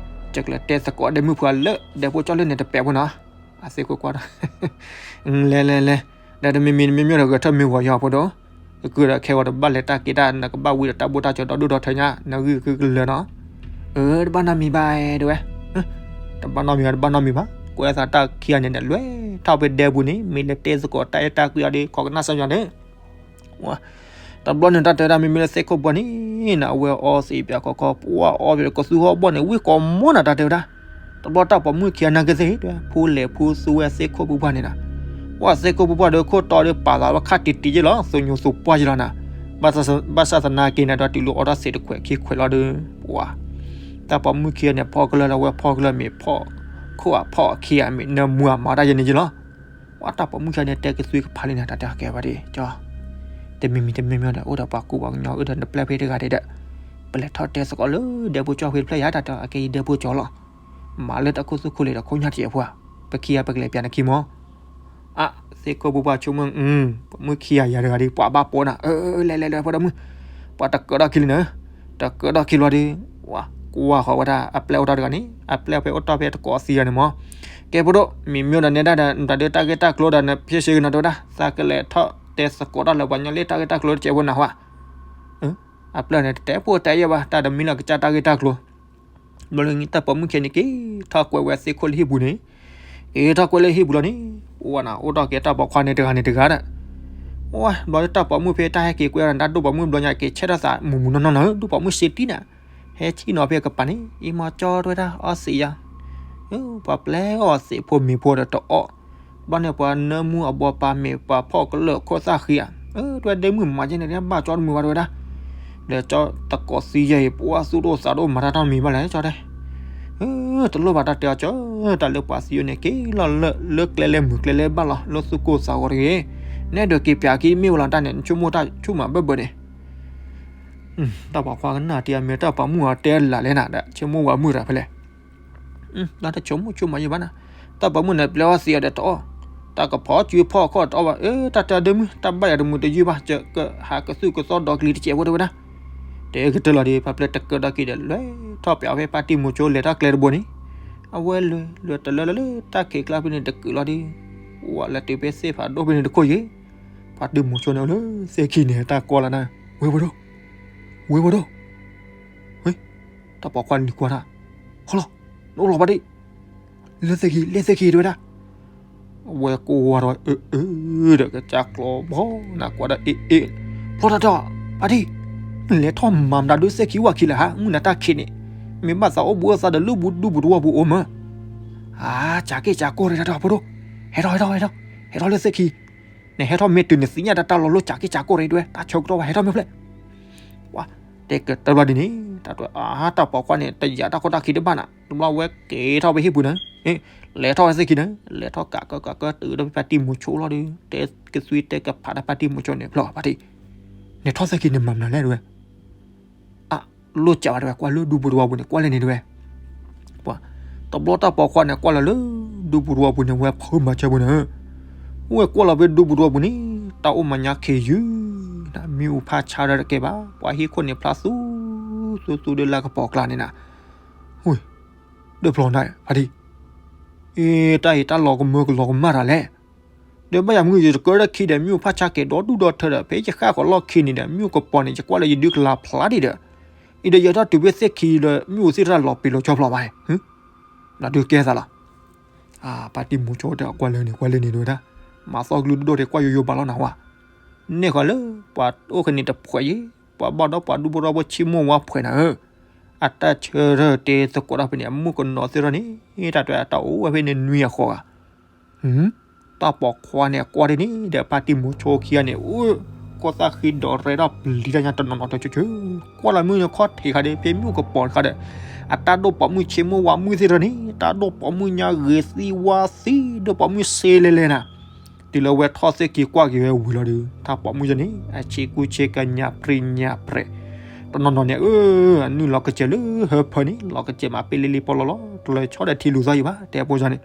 ယကလဲၤတဲသကိးဒဲမုၣ်ဖုလၢ ဒဲဖိကၠီလ့န့ၣ်တပဲာ်ဖိနီၤ, အသ့ၣ်ခိၣ်ကွၢ်ဒီး လဲၤလဲၤလဲၤ, ဒီးတမံၤမံၤတမံၤမံၤဒီး ဂဲၤထၢၣ်မ့ၢ်ဂီၤယီၤဖိဒီး, ကကုၢ်ဒီးခဲဂီၤတဘၣ်လဲၤတၢ်က့ၤတၢ် နကဘၣ်ဝံဒီးတၢ်ဘိၣ်တၢ်ကၠီၤဒီဒူၣ်ဒီထၢညါ နဂံၢ်ကလၢာ်နီၤ, အၢ တဘၣ်နီတမံၤဘၣ်တဲဝဲ, တဘၣ်နီတမံၤဘၣ် တဘၣ်နီတမံၤဘၣ် ကွဲးသးတၢ်ခံဂၤန့ၣ်ဒီး လဲၤထီၣ်ဖဲဒဲပူၤန့ၣ် မ့ၢ်လဲၤတဲသကိးတၢ်အဲၣ်တၢ်ကွံအီၤဒီး ခိးကနၣ်စၢၤယၤန့ၣ် တဘျီန့ၣ် တၢ်တဲဒၣ်မ့မ့ၢ်လၢသ့ၣ်ခိၣ်ပှၢ်န့ၣ် နအဝဲအီသံးပၠးခီခီ ပှၢ်အီဘ့ၣ်ကသူဟီၣ်ဘီၣ်န့ၣ် ဝံၣ်ကိးမီၢ်နၤတၢ်တဲဝဲဒၣ်, တဘျီတၢ်ပိာ်မုၣ်ခံဂၤနာ်က့သ့ၣ်တဲ ဖိလဲၤဖိသူဝဲသ့ၣ်ခိၣ်ပှၢ်န့ၣ်နၤ, ပှၢ်သ့ၣ်ခိၣ်ပှၢ်ဒီးခိၣ်တီဒီးပာ်သးဝဲခါတံၢ်တံၢ်ယ့ၢ်လီၤ သူညိၣ်သူပှၢ်ယ့ၢ်လီၤနၤ, ဘၣ်ဆၣ်သနာ်က့န့ၣ်ဒီး တုၤလီၤအီထီၣ်သံးတခွဲးခံခွဲးလီၤဒီး ပှၢ် တၢ်ပိာ်မုၣ်ခံဂၤန့ၣ် ဖီကလၢာ်လီၤဝဲဖီကလၢာ်မ့ၢ်ဖီ ခိၣ်အဖီအခံဂၤမ့ၢ်နၢမူအမၤတၢ်ယဲၢ်န့ၣ်ယ့ၢ်လီၤ ပှၢ်တၢ်ပိာ်မုၣ်ခံဂၤန့ၣ် တဲကသွံကဖးလံန့ၣ် တၢ်တဲကဲဝဲဒၣ်ကၠီ, တမံၤမံၤတမံၤမံၤဒီး အိၣ်ဒီးပှၤကူပှၤကညီအိၣ်ဒီးနပျဲၢ်ဖဲတဂၤဒဲးဒီး, ပလဲၤထီၣ်တဲသကိးလၢဒဲဖိကၠီဖဲတဖျၢၣ်ယၤ တၢ်တဲအကဲယဒဲဖိကၠီလီၤ, မၤလၢတၢ်ခိၣ်သူခိၣ်လ့ၤဒီးခိၣ်ညါတစဲးဖိဧါ, ပခံဂၤပကလဲၤပၠးနခံမီၢ် အ သ့ၣ်ခိၣ်ပှၢ်ဆိကမိၣ် ပှၤမုၣ်ခံဂၤယၤတဂၤဒီး ပှၤဘၣ်ပိာ်နၤ အၢ လဲၤလဲၤလဲၤဖိဒိၣ်မုၣ်, ပှၤတကၢထီၣ်ခံလံနၤ, တကၢထီၣ်ခံလီၤဒီး ကွၢ်ဃီၤဝဲဒၣ်အပျဲၢ်အိၣ်တ့ၢ်တဂၤန့ၣ် အပျဲၢ်ဖဲအိၣ်တ့ၢ်ဖဲတကိးသံဂၤန့ၣ်မီၢ်, ကဲဖိဒိၣ် မ့မ့ၢ်ဒီးနဲဒၣ်ဒီး နတၢ်ဒုးတၢ်ဂ့ၢ်တၢ်ကျိၤဒီးနဖဲဆ့ကနီၤတဲဝဲဒၣ် သးကလဲၤထီၣ်တဲသကိးတၢ်လၢပှၤကညီလၢတၢ်ဂ့ၢ်တၢ်ကျိၤတစဲးဖိနၤဟါ, အပျဲၢ်န့ၣ် တတဲဖိတဲယဲၢ်ဘၣ် တၢ်တမံၤလၢကစၢ်တၢ်ဂ့ၢ်တၢ်ကျိၤ ဘျီလၢတၢ်ပိာ်မုၣ်ခံဂၤန့ၣ် က့ၤထီၣ်ကွဲးဝဲသ့ၣ်ခိၣ်လၢဟံၣ်ပူၤန့ၣ်, က့ၤထီၣ်ကွဲးလၢဟံၣ်ပူၤလီၤန့ၣ်, ပှၢ်နၤ အိၣ်ဒီးက့ၤတၢ်ပိာ်ခွါန့ၣ်တဂၤန့ၣ်တဂၤဒီး, ဝဲ ဘျီလၢတၢ်ပိာ်မုၣ်ဖဲတၢ်ဟဲက့ၤကွဲးဝဲန့ၣ် တၢ်ဒိၣ်ပိာ်မုၣ်ဘျီညါက့ၤဆဲးထီၣ်သးမုၢ်မုၢ်နီၢ်နီၢ်လၢ ဒိၣ်ပိာ်မုၣ်စ့တံၢ်နၤ, ဟဲထံၣ်နီၤဖဲကပၤန့ၣ် အံၤမီၢ်ကၠီတဲဝဲဒၣ် အီသံးယၤ ပှၤပျဲအီသံးဖိမ့ၤဖိဒီးတအီၣ်, ဘျီန့ၣ်ပှၤနၢမူအဘီပာ်မ့ၢ်ပှၤဖီၣ်ကလၢာ်ခိၣ်သၣ်ဃံဧါ, တဲဝဲဒဲမုၣ်မၤယဲန့ၣ် ဘၣ်ကၠီတမုာ်ဘၣ်တဲဝဲဒၣ်, ဒီးကၠီတကိးသံယဲၢ်အံၤ ပှၢ်သူၣ်ဒိၣ်သးဒိၣ်မၤတၢ်တမံၤဘၣ်လဲၣ်ကၠီတဲ, တလိၣ်ဘၣ်တၢ်တဲအီၤကၠီ, တၢ်လၢပှၤသံယဲၢ်န့ၣ် က့ၤလီၤလၢလၢကျဲလဲၣ်မုၢ်ကျဲလဲၣ်ဘၣ်လီၤ လၢသူၣ်ကိၢ်သးဂီၤတဂ့ၤ, နဲဒိးက့ၤပၠးက့ၤမ့ၢ်ဝဲလီၤတၢ်န့ၣ် ဆိကမိၣ်တၢ်ဆိကမးဘၢၣ်ဘၢၣ်န့ၣ် တၢ်ပိာ်ခွါကနၣ်တံၢ်အမ့ၢ်တၢ်ပိာ်မုၣ်အီၤတဲလၢ်လဲၣ်နၤဒီး ဆိကမိၣ်ဝဲမုၢ်တၢ်ဖဲလဲၣ်, လၢတဆိကမိၣ်ဆိကမးယံၤဘၣ်နၤ, တၢ်ပိာ်မုၣ်န့ၣ် ပျဲအီသံးအီၤဒီးတအီၣ်, တၢ်ကဖီၣ်စုဖီၣ်ခီၣ်တအီၣ်ဘၣ်, အၢ တၢ်တဲဒဲမုၣ် တၢ်ဘၣ်ယၤတမုာ်တယုၢ်ဘၣ် ကဟးကသူၣ်ကသီဒီကလံၤတစဲးဖိတဲဝဲဒၣ်, တဲကတၢၢ်လီၤဒီး ဖါပျဲၢ်တကၢၢ်ထီၣ်ခံဒီး လဲၤထီၣ်ပၠးဖဲဖါတံၢ်မူၤဆိလဲၤထီၣ်ကျဲတဘိန့ၣ်, အဝဲလဲၤလဲၤတလၢလၢလၢတၢ်ခံးကျါဖဲန့ၣ်တကုာ်လီၤဒီး, ဝဲလဲၤတုၤဖဲသ့ၣ်ဖးဒိၣ်ဖဲန့ၣ်တခိၣ်ယံၤ, ဖါတံၢ်မူၤဆိန့ၣ်အိၣ်လၢသ့ၣ်ခံန့ၣ် တၢ်ကွၢ်လီၤနၤ, ဝ့ၢ်ပဒိၣ်, ဝ့ၢ်ပဒိၣ်, တၢ်ပိာ်ခွါန့ၣ်ကွၢ်တၢ်, ဟီလီၤ, နအိၣ်လီၤဖါတံၢ်, လၢသ့ၣ်ခံ လၢသ့ၣ်ခံတဝဲဒၣ် အဝဲကွၢ်ဒီး အၢ အၢ ဒီးကစၢ်ကျီဘီနၤကွၢ်ဒီး အ့ အ့ ဖျီတၢ်တၢ်, ဖါတံၢ်, နလဲၤထီၣ်မၤမတၤဒုးသ့ၣ်ခံဝဲခံလဲၣ်ဟါ, မုၢ်နၤတၢ်ခံးန့ၣ်, မ့ၢ်ဘၣ်သးအိၣ်ဘူးအသးဒီးလၢဘူးဒူဘူးတဝီပူၤအိၣ်မး, အါ ကၠးက့ၣ်ကၠးကီၢ်ရ့ၣ်တၢ်တၢ်ဖိဒိၣ်, ဟဲထီၣ် ဟဲထီၣ် ဟဲထီၣ် ဟဲထီၣ်လၢသ့ၣ်ခံ, နဟဲထီၣ်မ့ၢ်တုၤနသ့ၣ်ညါတၢ်တၢ်လီၤလၢကၠးက့ၣ်ကၠးကီၢ်ရ့ၣ်တဝဲ တၢ်ဆၢကတီၢ်ဘၣ် ဟဲထီၣ်မ့ၢ်ဖျဲၣ် တဲကတၢၢ်ဘျီဒ်န့ၣ် တၢ်တဝဲ အါ တၢ်ပိာ်ခွါန့ၣ် တယာ်တၢ်ကီတၢ်ခံတဘၣ်နၤ တဘျီဝဲက့ၤထီၣ်ဝဲဟံၣ်ပူၤန့ၣ်, လဲၤထီၣ်ဝဲသ့ၣ်ခံန့ၣ် လဲၤထီၣ်ကးကၢကးကၢတုၤဒီးဖါတံၢ်မူၤဆိလီၤဒီး တဲကသွံတဲကဖးတၢ်ဖါတံၢ်မူၤဆိန့ၣ် ဖျီဖါတံၢ်, နထီၣ်သ့ၣ်ခံန့ၣ်မၤမနုၤလဲၣ်တဝဲ အလိၣ်ကးဘၣ်တဝဲ ကွၢ်လၢဒူပူၤတဝီပူၤန့ၣ် ကွၢ်လၢန့ၣ်တဝဲ, ပှၤ, တဘျီတၢ်ပိာ်ခွါန့ၣ် ကွၢ်လီၤလၢဒူပူၤတဝီပူၤန့ၣ် ဝဲဖုမၤစၢၤပူၤန့ၣ်, ဝဲကွၢ်လီၤဖဲဒူပူၤတဝီပူၤန့ၣ် တၢ်အိၣ်မၤညါခ့ယုၢ်, မ့ၣ်အူဖးဆါဒီးတကဲဘၣ် ပှၤဟံၣ်ခိၣ်န့ၣ်ဖျါသူ, သူသူဒီးလၢကပိာ်ကျါန့ၣ်နၤ, ဝဲ, ဒၢဖျီနၤဖါတံၢ်, အ့ တၢ်အံၤတၢ်လီၤကမၢကလီၤကမၣ်တၢ်လဲၣ် ဒီးဘၣ်ယၤမုၢ်ယတကၢတၢ်ခံဒီး မ့ၣ်အူဖးဆါကဲၤဒီဒူၣ်ဒီထၢဒီး ဖဲယဃၣ်ဃီၤလီၢ်ခံန့ၣ်ဒီး မ့ၣ်အူကပီၤန့ၣ် ယကွၢ်လၢယဒုကလၤဖျါဒံးဒီး, အံၤဒီးယထီၣ်တုၤဖဲသ့ၣ်ခံဒီး မ့ၣ်အူသ့ၣ်တၢ်လီၤပံာ်လီၤဆီဖျိဘၣ်, နဒုးကဲသးလီၤ, ဖါတံၢ်မူၤဆိတဲအကွၢ်လၢန့ၣ် ကွၢ်လၢန့ၣ်တဝဲဒၣ်, မၤသီကလုၢ်ဒိၣ်ဒိၣ်တဲကွၢ်ယိယိဘၣ်လီၤနၤဝဲ, န့ၢ်ဃီၤလၢ ပှၤအိၣ်ခဲန့ၣ်တဖှဲးယံၤ, ပှၤဘၣ်ဒီးပှၤဒူဖိဒီဖိဆံမိၢ်ဝါဖှဲးနၤဧၢ, အတၢ်ဆၢထၢၣ်တဲသကိးတၢ်ဖဲန့ၣ် အမုၣ်ကနီၤသ့ၣ်ထီၣ်န့ၣ် တၢ်တဲအတၢ်အိၣ်ဝဲဖဲန့ၣ်နွံအဃီဧါ တၢ်ပိာ်ခွါန့ၣ် ကွၢ်ဒ်န့ၣ်ဒီး ဖါတံၢ်မူၤဆိခံဂၤန့ၣ် အိၣ်ခိၣ်သၣ်ဃံဒီးရဲထီၣ်ပျံၤတၢ်ညါတနီၤနီၤတဆၢဆၢ, ကွၢ်လီၤမုၢ်နခီၣ်ထံးခါဒီး ဖဲမ့ၣ်အူကပီၤတခါဒီး အတၢ်ဒိၣ်ပိာ်မုၣ်ဆံမိၢ်ဝါမုၣ်သ့ၣ်ထီၣ်န့ၣ် တၢ်ဒိၣ်ပိာ်မုၣ်ညါဂ့ၤသံဝါသံ ဒိၣ်ပိာ်မုၣ်စ့လဲၤလဲၤနၤ, တုၤလၢဝဲထီၣ်သ့ၣ်ခံကွၢ်က့ၤဝဲဝံၤလီၤဒီး တၢ်ပိာ်မုၣ်ယဲန့ၣ် အဆံကူဆ့ကညးပြံညးပြဲး, တနီၤနီၤန့ၣ် အၢ အနုာ်လီၤကစဲၤလၢဟၢဖၢန့ၣ် လီၤကစဲၤမးပ့လ့လ့ပီလီၤလီၤ တလၢဆီဒီးထံလူၤသီယံၤဘၣ် တဲဖိန့ၣ်,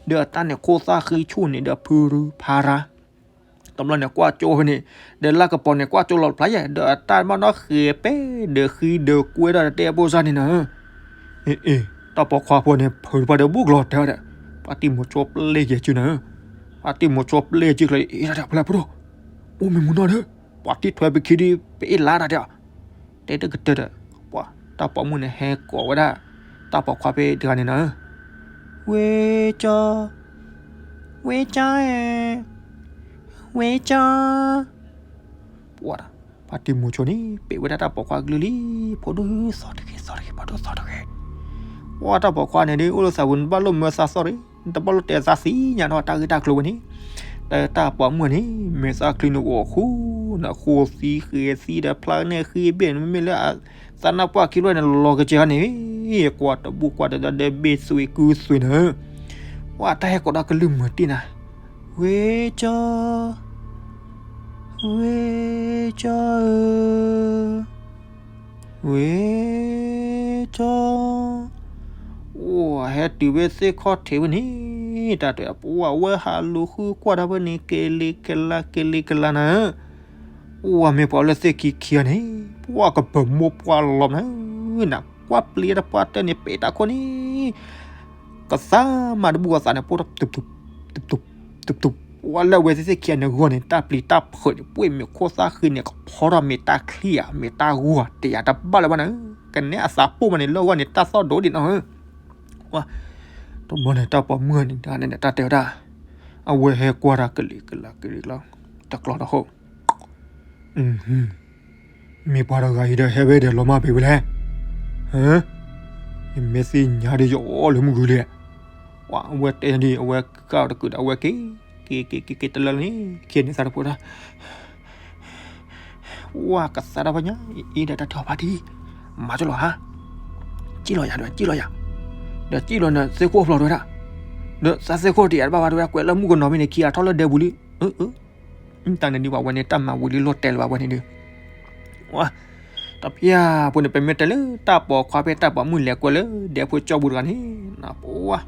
ဒီးအတၢ်န့ၣ်ခိၣ်သၣ်ဃံဆူၣ်န့ၣ်ဒီးဖုရူဖးရၤ, တဘျီန့ၣ်ကွၢ်ကၠိဖဲန့ၣ်, ဒီးလၢကပီၤန့ၣ်ကွၢ်ကၠိလီၤဖျါယဲ ဒီးအတၢ်မ့ၢ်နီၣ်ဃဲၤပဲ ဒီးဃံဒီးကွဲဒၣ်ဒီးတဲဖိန့ၣ်နၤ, အ့ အ့ တၢ်ပိာ်ခွါဖိန့ၣ် ဖုးတပှၢ်ဒီးဘူးကလီၤတဲဝဲဒီး, ဖါတံၢ်မူၤဆိပျဲၢ်က့ၤစုနၤ, ဖါတံၢ်မူၤဆိပျဲၢ်စုကျါ အ့ တၢ်ဖဲလဲၣ်ဖိဒိၣ်, အိၣ်မ့ၢ်မူနီၢ်ဒီး, ပှၤထံၣ်ထွဲပခံဒီး ပအ့ၣ်လါတၢ်တဲအီၤ, တဲတကတၢၢ်ဒီး, ပှၤ တၢ်ပိာ်မုၣ်န့ၣ်ဟဲကိးဝဲဒၣ်, တၢ်ပိာ်ခွါဖဲတဂၤန့ၣ်နၤ, ဝ့ကၠီ, ဝ့ကၠီဧၢ, ဝ့ကၠီ ပှၤ, ဖါတံၢ်မူၤဆိန့ၣ် ပ့ၤဝဲဒၣ်တၢ်ပိာ်ခွါကလုၢ်လံ, ဖိဒိၣ်သီတဂ့ၤ သီတဂ့ၤ ဖိဒိၣ်သီတဂ့ၤ, ပှၤတၢ်ပိာ်ခွါန့ၣ်ဒ် အိၣ်လၢသးပူၤ နတဘၣ်လိၣ်မၢသးသီၣ်ရံၣ် နတဘၣ်လိၣ်တဲသးသ့ၣ်ညါနီၢ်တၢ်ဂ့ၢ်တၢ်ကျိၤဝဲန့ၣ်, တၢ်ပိာ်မုၣ်န့ၣ် မဲာ်သၣ်ချံန့ၣ်အိၣ်ဃူ, နဃိသံဃဲၤသံဒီးဖျါန့ၢ်ဃံဘ့ၣ်န့ၣ် မ့မ့ၢ်လၢ သးနၢ်ပှၢ်ခံလွဲၢ်န့ၣ် လီၤကစဲၤဟါန့ၣ်, ကွၢ်တဘူၣ်ကွၢ်တဒီးဒဲဘ့ၣ်သွံးကုသွံးနၤဧၢ, ပှၤတၢ်ဟဲကိးဒီးကလုၢ်မုာ်တံၢ်နၤ, ဝ့ကၠီ, ဝ့ကၠီဧၢ, ဝ့ကၠီ, အိၣ်ဟဲတုၤဝဲသ့ၣ်ခီၣ်ထံးဝဲန့ၣ်, တၢ်တဲပှၤဝဲဟးလူၤဃုကွၢ်တၢ်ဖဲန့ၣ် ကလံၤကလါ ကလံၤကလါနၤဧၢ ပှၤမ့ၢ်ပှၤလၢသ့ၣ်ခံခံဂၤန့ၣ်, ပှၤကပၢၤမိၢ်ပှၢ်လီၤမး, နကွၢ်ပျံၤတပှၢ်တၢၢ်န့ၣ် ပ့ၤတၢ်ခိၣ်န့ၣ်, ကသါမးတဘူၣ်ကသးန့ၣ် ပိၢ်ထီၣ် တုးတုး, တုးတုး, တုးတုး, ပှၤလၢအဝဲသ့ၣ်သ့ၣ်ခံဂၤန့ၣ်ဂီၢ်န့ၣ် တၢ်ပျံၤတၢ်ဖုးန့ၣ် ပှ့ၢ်မ့ၢ်ခိၣ်သၣ်ဃံန့ၣ် ကဖီထီၣ်မ့ၢ်တၢ်ချံဧါ မ့ၢ်တၢ်ဂီၤဧါ တယာ်တဘၣ်လၢၤဘၣ်နၤဧၢ, ကနဲအသးပိၢ်မးန့ၣ် လၢအဂီၢ်န့ၣ် တၢ်သီၣ်ဒိၣ်ဒံးနီၤဧၢ တဘျီန့ၣ် တၢ်ပိာ်မုၣ်န့ၣ် တဂၤန့ၣ် တၢ်တဲဝဲဒၣ်, အဝဲဟဲကွၢ်တၢ်ကလံၤကလါ ကလံၤကလါ, တကျီတဟီၣ်, မ့ၢ်ပှၤတဂၤအံၤဒီး ဟဲဝဲဒီးလီၤမၢ်ပ့ၤဝဲလဲၣ်, ယမ့ၢ်သ့ၣ်ညါဒီးယအိၣ်လၢမုၢ်ဂုၤလံ, အဝဲတဲဒ်အံၤ အဝဲဃၣ်တကုာ်ဒီး အဝဲက့ၤ, က့ၤက့ၤက့ၤက့ၤတလၢလၢန့ၣ် ခံန့ၣ်သးတဖိဒၣ် ဝဲကသါတၢ်ဖဲညါ, အံၤဒီးတၢ်တဲအီၤဖါတံၢ်, မၤကၠီလီၤဧါ, ကၠံၣ်လီၤယၤဒီး ကၠံၣ်လီၤယၤ, ဒီးကၠံၣ်လီၤန့ၣ် သ့ၣ်ခိၣ်ဖျိးတဝဲဒၣ်, ဒီးသးသ့ၣ်ခိၣ်တယာ်တဘၣ်ဘၣ်တဝဲ ကွဲးလၢမုၣ်ကနီၤမ့ၢ်န့ၣ် ခံဂၤထီၣ်လၢဒဲပူၤလံ, တၢ်န့ၣ်ဒ်ဘၣ်ဝဲန့ၣ် တၢ်မၤဝံၤလံလိာ်တဲလၢၤဘၣ်ဝဲန့ၣ်ဒီး ဝဲ, တပျၢ်ဖိန့ၣ် ပမ့ၢ်တဲလၢတၢ်ပိာ်ခွါဖဲတၢ်ပိာ်မုၣ်လဲၤကွဲလၢဒဲဖိကၠီပူၤတဂၤန့ၣ်, ပဝဲ,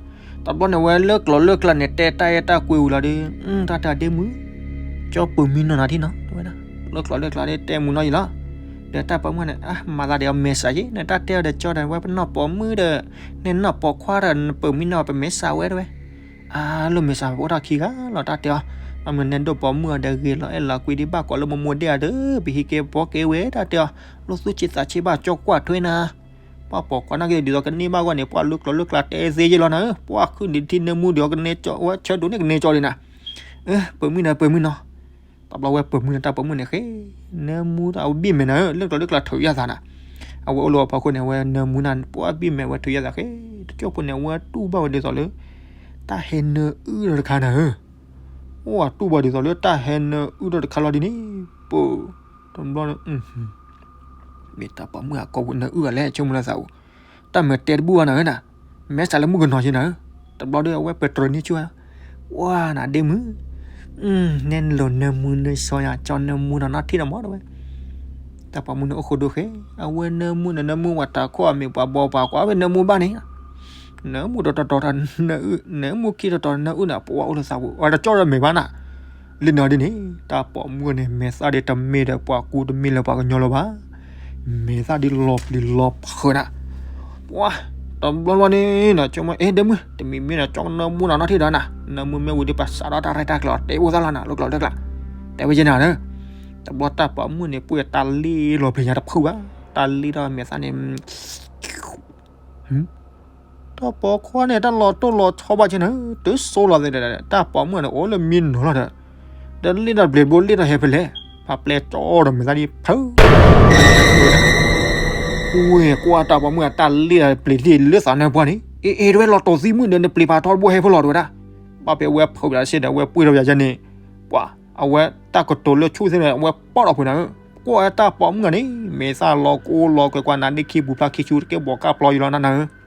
တဘျီန့ၣ်ဝဲလၢကျိၤလၢကျါန့ၣ် တဲတၢ်အဲၣ်တၢ်ကွံဝံၤလီၤဒီး, တၢ်တၢ်ဒ့မုၣ်, ကၠီပၢၤမံနီၢ်နၤထံၣ်နီၤ တဝဲဒၣ်, လၢကျိၤလၢကျါဒီးတဲမုာ်နီၢ်ယံၤလီၤ, ဒီးတၢ်ပိာ်မုၣ်န့ၣ် အမၤသးဒီးအီၤမဲာ်ဆှးက့ နတၢ်တဲအီၤဒီးကၠီဒီး ဝဲပနီၢ်ပိာ်မုၣ်ဒီး နနီၢ်ပိာ်ခွါဒီး နပၢၤမံနီၤ ပမဲာ်ဆှးဝဲတဝဲ, အလိၣ်မဲာ်ဆှး ပအိၣ်ထီၣ်ခံဂၤလီၤ တၢ်တဲအီၤ, ဘၣ်မနုၤနဲဒိၣ်ပိာ်မုၣ်အီၤဒီး ဂ့ၤလီၤအဲၣ်လီၤကွံဒံး ဘၣ်ကိးလၢမိၢ်မိၢ်ဒ့ၣ်အီၤဒီး ပဟံးက့ၤဘီက့ၤဝဲ တၢ်တဲအီၤ, လိၣ်သူၣ်ဆံးသးဆံးဘၣ် ကၠီကွၢ်ထွဲနၤ, ပှၢ်ပိာ်ခွါနာ်က့ ဒ်သိးကန့ၢ်ဘၣ်ဂီၢ်န့ၣ် ပှၢ်လၢကျိၤလၢကျါတဲသ့ယ့ၢ်လီၤနၤဧၢ, ပှၢ်ခုၣ်န့ၣ်ထံၣ်နၢမူဒီး ကနဲကၠီဝဲဆၢဒိးန့ၣ် ကနဲကၠီဒံးနၤ, ပၢၤမုၣ်နၤ ပၢၤမုၣ်နီၤ, တဘျီဝဲပၢၤမုၣ်န့ၣ် တၢ်ပိာ်မုၣ်န့ၣ်ဃ့ နၢမူဒီး အဝဲဘံၣ်မဲာ်နၤဧၢ လၢကျိၤလၢကျါထုးယၢ်သးနၤ, အဝဲအိၣ်လၢအဖီခိၣ်န့ၣ် အဝဲနၢမူနၤ ပှၢ်ဘံၣ်မဲာ်ဝဲထုးယၢ်သးဃ့, တကၠိၢ်ဖိန့ၣ် အဝဲတူၢ်ဘၣ်ဝဲဒ်သိးလၢ တၢ်ဟဲနၢအုၣ်ဒီးတခါနၤဧၢ, အိၣ်အတူၢ်ဘၣ်ဒ်သိးလၢတၢ်ဟဲနၢအုၣ်ဒီးတခါလီၤဒ်န့ၣ်, ပၢၤ, တဘျီန့ၣ် မ့ၢ်တၢ်ပိာ်မုၣ်အကိာ်ပူၤနၢအုၣ်အလဲၣ် ဆိကမိၣ်လၢသးအိၣ်, တၢ်မၤတဲတဘူၣ်ဘၣ်နၤဧၢနၤ, မဲာ်ဆှးလၢမုၣ်ကနီၤက့နၤဧၢ, တဘျီဒီးအဝဲပတြၢၤန့ၢ်ဆူၣ်ဧါ, ဝါနၤဒ့မုၣ်, နဲနလိၤနၢမူနၢဆှီယၤ ကၠီနၢမူနီၤနီၢ်ထံၣ်ဒီးမီၢ်တဝဲ, တၢ်ပိာ်မုၣ်န့ၣ်အိၣ်ဃိဒိဃ့, အဝဲနၢမူနၤ နၢမူဝဲတၢ်ခိၣ်အမ့ၢ်ပှၤဘီပှၤကွၢ်ဝဲနၢမူဘၣ်န့ၣ် နၢမူတတီၤတီၤ နၢအုၣ် နၢမူခံတီၤတီၤ နၢအုၣ်န့ၣ် ပဝဲအိၣ်လၢသးပူၤ အတကၠီၣ်ဒီးမဲာ်ဘၣ်နၤ, လၢနီၤဒ်န့ၣ် တၢ်ပိာ်မုၣ်န့ၣ် မဲာ်သၣ်ဒ်တမ့ၢ်ဒီးပှၤကူတမ့ၢ်လၢပှၤကညီလၢၤဘၣ်, မဲာ်သၣ်ဒ်လီၤပျံၤလီၤဖုးနၤ, ပှၤ, တဘျီဘျီန့ၣ်နၤ ဆိကမိၣ် အဲ ဒ့မုၣ် တမံၤမံၤနၤ ကၠီနၢမူနၤနီၢ်ထံၣ်ဒီးနၤ, နၢမူမ့ၢ်ဝံၤဒီးပစးထီၣ်တၢ်ရဲၣ်တၢ်ကျဲၤတဲအိၣ်သၣ်လီၤနၤ လၢကျိၤလၢကျါ, တဲဝဲက့နၤဧၢ, တဘျီတၢ်ပိာ်မုၣ်န့ၣ် ပှ့ၤတၢ်လ့လီၤပျံၤညါတဖုဘၣ်, တၢ်လ့ထီၣ်မဲာ်သၣ်န့ၣ် တၢ်ပိာ်ခွါန့ၣ် တၢ်လီၤတိၢ်လီၤဆီဘၣ်က့နၤ, တုၤစိလီၤသ့ဒီး တၢ်ပိာ်မုၣ်န့ၣ်အိၣ်လၢမံနီၤလီၤဒီး, ဒီးလ့တၢ်ပျံၤဘိလ့ထီၣ်ဟဲဖဲလဲၣ်, ဖးပျဲကၠီဒီးမဲာ်သၣ်ဒ်ဖုး, ဝ့ၢ်ကွၢ်တၢ်ပိာ်မုၣ်အတၢ်လ့တၢ်ပျံၤတ့ၢ် လၢသးနၢပှၢ်န့ၣ်, အ့ အ့ တဝဲလီၤတိၢ်သံမုၣ်ဒီး နပျံၤဖးထီတဘိဟဲဖဲလီၤတဝဲဒၣ်, ဘၣ်ဖဲဝဲဖုးဝဲဒၣ်စ့ၢ်ဒီး ဝဲပှ့ၤထီၣ်ယၤယဲန့ၣ်, ပှၤ, အဝဲတၢ်ကတိၤလၢဆူၣ်သ့ၣ်န့ၣ် အဝဲပီၣ်ထီၣ်ဖုးနၤဧၢ, ကွၢ်ဝဲတၢ်ပိာ်မုၣ်န့ၣ် မဲာ်သၣ်လီၤကိလီၤကွဲကွၢ်နၤဒ်ခံပူၤဖျါခံဆူတကဲဘီးကၢ်ပျီယံၤလီၤနၤနၤ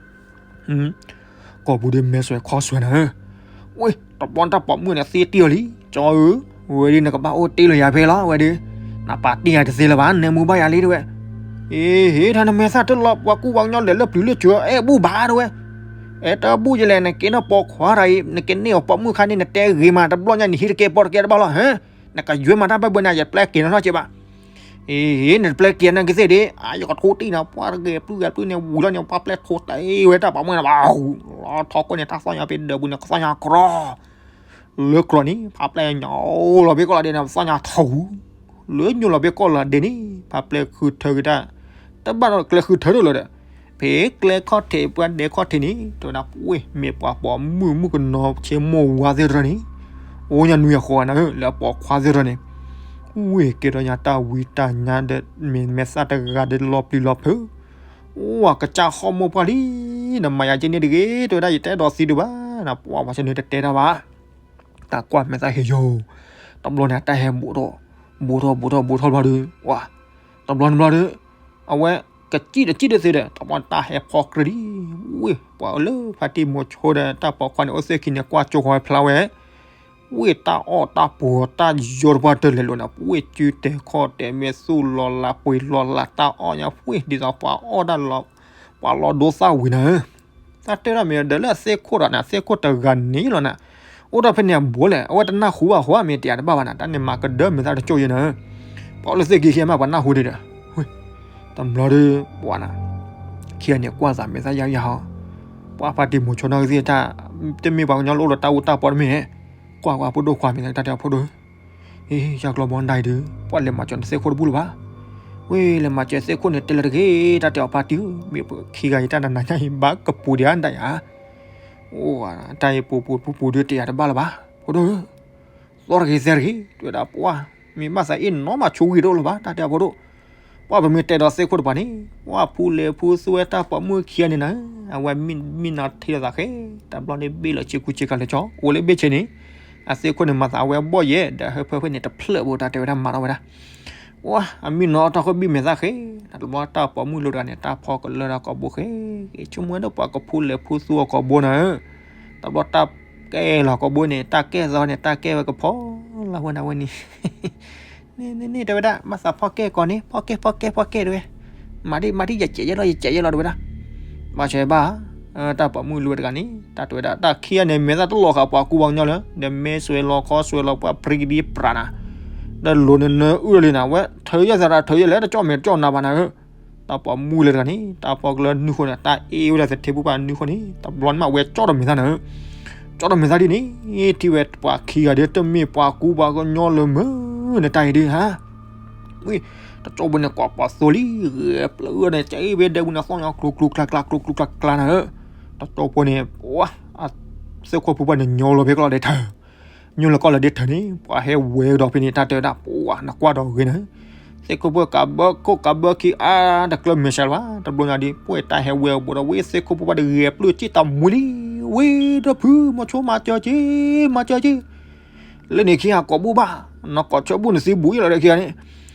ဧၢ ကိာ်ပူၤဒီးမဲာ်စွဲးခီစွဲနၤဧၢ, ဝ့ၢ် တဘျီတၢ်ပိာ်မုၣ်န့ၣ်သ့တံၢ်အီၤလံ, ကၠီဧၢ, ဝဲဒ်နကဘၣ်အိၣ်တ့ၢ်လီၤယၤဖဲလီၤ ဝဲဒ်, နပာ်တ့ၢ်ယၤတသ့လၢၤဘၣ် နၢမူဘၣ်ယၤလံတဝဲ, အ့ ဟ့ တၢ်နမဲာ်သၣ်တလီၤပှၤကူပှၤကညီလဲၤလၢပျုၤလၢစၢၤ အဲၣ်ဘူၣ်ဘၣ်တဝဲ, အဲၣ်တဘူၣ်ယလဲၣ် နက့ၤနီၢ်ပိာ်ခွါတၢ်အံၤ နက့ၤန့ၢ်အီၤပိာ်မုၣ်ခါန့ၣ် နတဲဂ့ၤမး တဘျီညါန့ၣ် ဟံးတကဲပိာ်တကဲတဘၣ်လီၤ ဟၢ နကယွဲမးတၢ်ဘၣ်ဘၣ်န့ၣ် ယပျဲက့ၤနီၢ်ထီၣ်က့ဘၣ် အ့ နတပျဲက့ၤနကသ့ၣ်ဒ့ အယကထိတံၢ်နၤ ပှၤတဂ့ၤပျုၢ်ဂၤပျုၢ်န့ၣ် ဝံၤလီၤန့ၣ် ပှၤပျဲထိတ့ၢ်ဝဲတၢ်ပိာ်မုၣ်န့ၣ်ဘၣ် လီၤထီခိၣ်န့ၣ် တၢ်သီၣ်ညါဖဲဒၢးပူၤန့ၣ် ကသီၣ်ညါကြီ လၢကြီန့ၣ် ဖးပျဲညိလီၤဖဲကီၢ်လီၤဒဲးန့ၣ် ပသီၣ်ညါထူ လၢညိလီၤဖဲကီၢ်လီၤဒဲးန့ၣ် ဖးပျဲဃုထၢက့ၤတၢ် တဘၣ်ဒီးကျဲဃုထၢဒိၣ်လၢၤဒီး ဖဲကျဲခီၣ်ထံး ပှၤဒဲးခီၣ်ထံးန့ၣ် တဲဝဲဒၣ် ပဝ့ၢ် မ့ၢ်ပှၤပိာ်မုၣ်မုၣ်ကနီၤဆ့မိၢ်ဝါသ့ၣ်တဖၣ်န့ၣ် အိၣ်ညါနွံအဃိနၤဧၢ လၢအပိာ်ခွါသ့ၣ်တဖၣ်န့ၣ် ဝ့ၢ်ကဲထီၣ်ညါတၢ်ဝံတၢ်ညါဒီး မ့ၢ်မဲာ်သၣ်တဂၤဒီးလီၤပျံၤလီၤဖုး အိၣ်ကစၢ်ဟီၣ်မိၢ်ပှၢ်လံ နမၤယၤက့န့ၣ်တဂ့ၤ တဲဝဲဒၣ် ယတဲဒီးသံဒုးဘၣ် နပှၤပှၤဆၢနုၤတတဲတၢ်ဘၣ် တၢ်ကွၢ်မဲာ်သၣ်ဟ့ယိာ် တဘျီန့ၣ် တၢ်ဟဲဘူးထီၣ် ဘူးထီၣ်ဘူးထီၣ်ဘူးထီၣ်ဘျီဒီး ဝါ တဘျီန့ၣ်ဘျီဒီး အဝဲ ကစံၣ်တစံၣ်တသ့ဒီး တဘျီတၢ်ဟဲဖီကြၢးလံ ဝ့ၢ် ပှၤအၢလၢဖါတံၢ်မိၤဆိဒီး တၢ်ပိာ်ခွါန့ၣ် အိၣ်သ့ၣ်ခံန့ၣ် ကွၢ်ကၠိဃီဝဲဖျါဝဲ ဝ့ၢ်တၢ်အီၣ်တၢ်ပှီၤတၢ်ယီတပှၢ်တၢၢ်လဲၤလိာ်န့ၣ် ဝ့ၢ်စုတဲာ်ခီၣ်တဲာ် မ့ၢ်သူၣ်လီၤလးပှ့ၤလီၤလးတၢ်အီၣ်ညါ ဝ့ၢ်ဒ်သိးပှၤအီၣ်တၢ်လီၤ ပှၤလီၤဒိသၣ်ဝံၤနၤဧၢ တၢ်တဲဒၣ်မ့ၢ်ဒီးလၢအသ့ၣ်ခိၣ်ဒီးန့ၣ် အသ့ၣ်ခိၣ်တဂၤန့ၣ်လီၤန့ၣ် အိၣ်ဒီးဖဲန့ၣ်အဘူးလဲၣ် အဝဲတနၢ်ဟူဘၣ်ဟီမ့ၢ်တယၤတဘၣ်ဘၣ်န့ၣ် တၢ်န့ၣ်မၤကဒၢမဲာ်သၣ်တကၠိၢ်ယဲနၤဧၢ ပှၤအိၣ်လၢသ့ၣ်က့ၤခံမးပှၤနၢ်ဟူဒံးဒီး တဘျီဒီး ပှၤန့ၣ် ခံဂၤန့ၣ်ကွၢ်သးမဲာ်သၣ်ယါယါဟီ ပှၤဖါတံၢ်မိၤဆိနီၢ်ကသ့ၣ်တၢ် တမ့ၢ်ပှၤကညီလၢအိၣ်ဒီးတၢ်အူတၢ်ပီတမ့ၢ် ကွၢ်ကွၢ်ဖိဒိၣ်ခွါမ့ၢ်တၢ်တဲအီၤဖိဒိၣ် ဟ့ ယၤကျိၤဘီဒၣ်အံၤဒုး ပှၤလဲၤမၤစၢၤနသ့ၣ်ခိၣ်တဘူၣ်လၢၤဘၣ် ဝ့ၢ် လဲၤမၤစၢၤသ့ၣ်ခိၣ်န့ၣ် တဲလၢတဂ့ၤ တၢ်တဲအီၤဖါတံၢ်ဧၢ မ့ၢ်ပခံဂၤအံၤတၢ်နးနးညါအံၤ ဘၣ်ကပူၤဒံးဧါဒၣ်ယၤ အိၣ် တၢ်အံၤပူၤပူၤပူၤပူၤဒုးတယၤတဘၣ်လၢၤဘၣ် ဖိဒိၣ်ဧၢ သီတဂ့ၤသဲတဂ့ၤ တဲဝဲဒၣ်ပှၤ မ့ၢ်ဘၣ်သးအ့ၣ်နီၤမးဆိဂံၢ်တအိၣ်လၢၤဘၣ် တၢ်တဲအီၤဖိဒိၣ် ပှၤပမ့ၢ်တဲဒီးသ့ၣ်ခိၣ်တပၤန့ၣ် ပှၤဖူလဲၤဖူသူဝဲတၢ်ပိာ်မုၣ်ခံဂၤန့ၣ်နၤ အဝဲမံနီၤထံၣ်လိာ်သးဃဲ တဘျီန့ၣ်ဘ့ၣ်လီၤဆ့ကူဆ့ကၤလၢကၠီ အိၣ်လၢဘ့ၣ်ဆ့န့ၣ် အသ့ၣ်ခိၣ်န့ၣ်မၤသးအဝဲဘီၣ်ယဲ ဒီးဟၢဖၢဖဲန့ၣ်တဖျၢၣ်ဘိတၢ်တဲဝဲဒၣ်မၤထီၣ်ဝဲဒၣ် ပှၤ အမံနီၤအီၣ်တၢ်ဃိဘံၣ်မဲာ်သၣ်ဃဲ တဘျီတၢ်ပိာ်မုၣ်လိၤတဂၤန့ၣ် တၢ်ဖီကလၢဒီးကိာ်ဘိဃဲ ဆိကမိၣ်ဝဲဒီးပှၤကဖူလဲၤဖူသူအီၤကိာ်ဘိနၤဧၢ တဘျီတၢ်ကဲလီၤကိာ်ဘိန့ၣ် တၢ်ကဲသီန့ၣ်တၢ်ကဲဝဲကဖီလီၤဝဲနၤဝဲန့ၣ် န့ၣ်န့ၣ် တဲဝဲဒၣ် မၤသးဖီကဲကိာ်န့ၣ် ဖီကဲဖီကဲဖီကဲတဲဝဲ မၤဒ်မၤဒ်ယကဲးယဲလီၤ ယကဲးယဲလီၤတဲဝဲဒၣ် ဘၣ်ဆၣ်ဘၣ် တၢ်ပိာ်မုၣ်လိၤတဂၤန့ၣ် တၢ်တဲဝဲဒၣ် တၢ်ခံဂၤန့ၣ် မဲာ်သၣ်တလီၤဃာ်ပှၤကူပှၤကညီလၢ ဒီးမဲာ်စွဲးလီၤခီစွဲးလီၤပှၤပြံကဒံပြးနၤ ဒီးလိၤန့ၣ်နၢအုၣ်လီၤလံနၤ ဝဲထၢယဲၢ်သးတၢ်ထၢယဲၢ်လဲၣ် တကၠီၣ်မဲာ်တကၠီၣ်နၤဘၣ်နၤဧၢ. တၢ်ပိာ်မုၣ်လၢတဂၤန့ၣ် တၢ်ဖီကလၢနွံဃီန့ၣ် တၢ်အ့ၣ်ဝဲဒၣ်သထ့ဖုပှၢ်နွံဃီန့ၣ် တဘျီန့ၣ်မး ဝဲကၠီၣ်ထီၣ်မဲာ်သၣ်နၤဧၢ. ကၠီၣ်ထီၣ်မဲာ်သၣ်ဒ်န့ၣ် ထံၣ်ဝဲပှၤခံဂၤဒီး တမ့ၢ်ပှၤကူပှၤကညီလၢၤမုၢ် နတၢ်အံၤဒုးဧါ. ဝံၤ တကၠီၣ်ဖိန့ၣ် ကွၢ်ပှၤသိလံ ဂဲၤပျၢၤဝဲန့ၣ် ကဲအ့ၣ်ဝဲဒဲဝံၤန့ၣ် သီၣ်ညီကျိၤကျိၤကျါကျါ ကျိၤကျိၤကျါကျါနၤဧၢ. တကၠီၣ်ဖိန့ၣ် ပှၤ အသ့ၣ်ခိၣ်ဖိပှၢ်န့ၣ် ညီလီၤဖဲကလီၢ်ဒဲထၢ ညီလီၤကီၢ်လၢဒဲထၢန့ၣ် ပှၤဟဲဝဲဒီးဖဲန့ၣ် တၢ်တဲဝဲဒၣ် ပှၤနကွၢ်ဒီးဂ့ၤနၤဧၢ. သ့ၣ်ခိၣ်ဖိကးဘၢခိၣ်ကးဘၢခံအါ တကျၢၢ်မဲာ်ဆှးလၢၤဘၣ် တဘျီညါဒ် ပှၤတၢ်ဟဲဝဲအဘူးဒီး ဝံၤသ့ၣ်ခိၣ်ဖိပှၢ်တဂဲၤပျၢၤစ့ၢ်တၢ်မူလံ. ဝံၤဒီးဖု မီၤဆိမၤစၢၤက့ၤ မၤစၢၤက့ၤ လၢန့ၣ်ခံဂၤကိးဘူၣ်ဘၣ် နကိးဆၢဘူၣ်နသံဘူးအံၤလီၤဒီးခံဂၤန့ၣ်.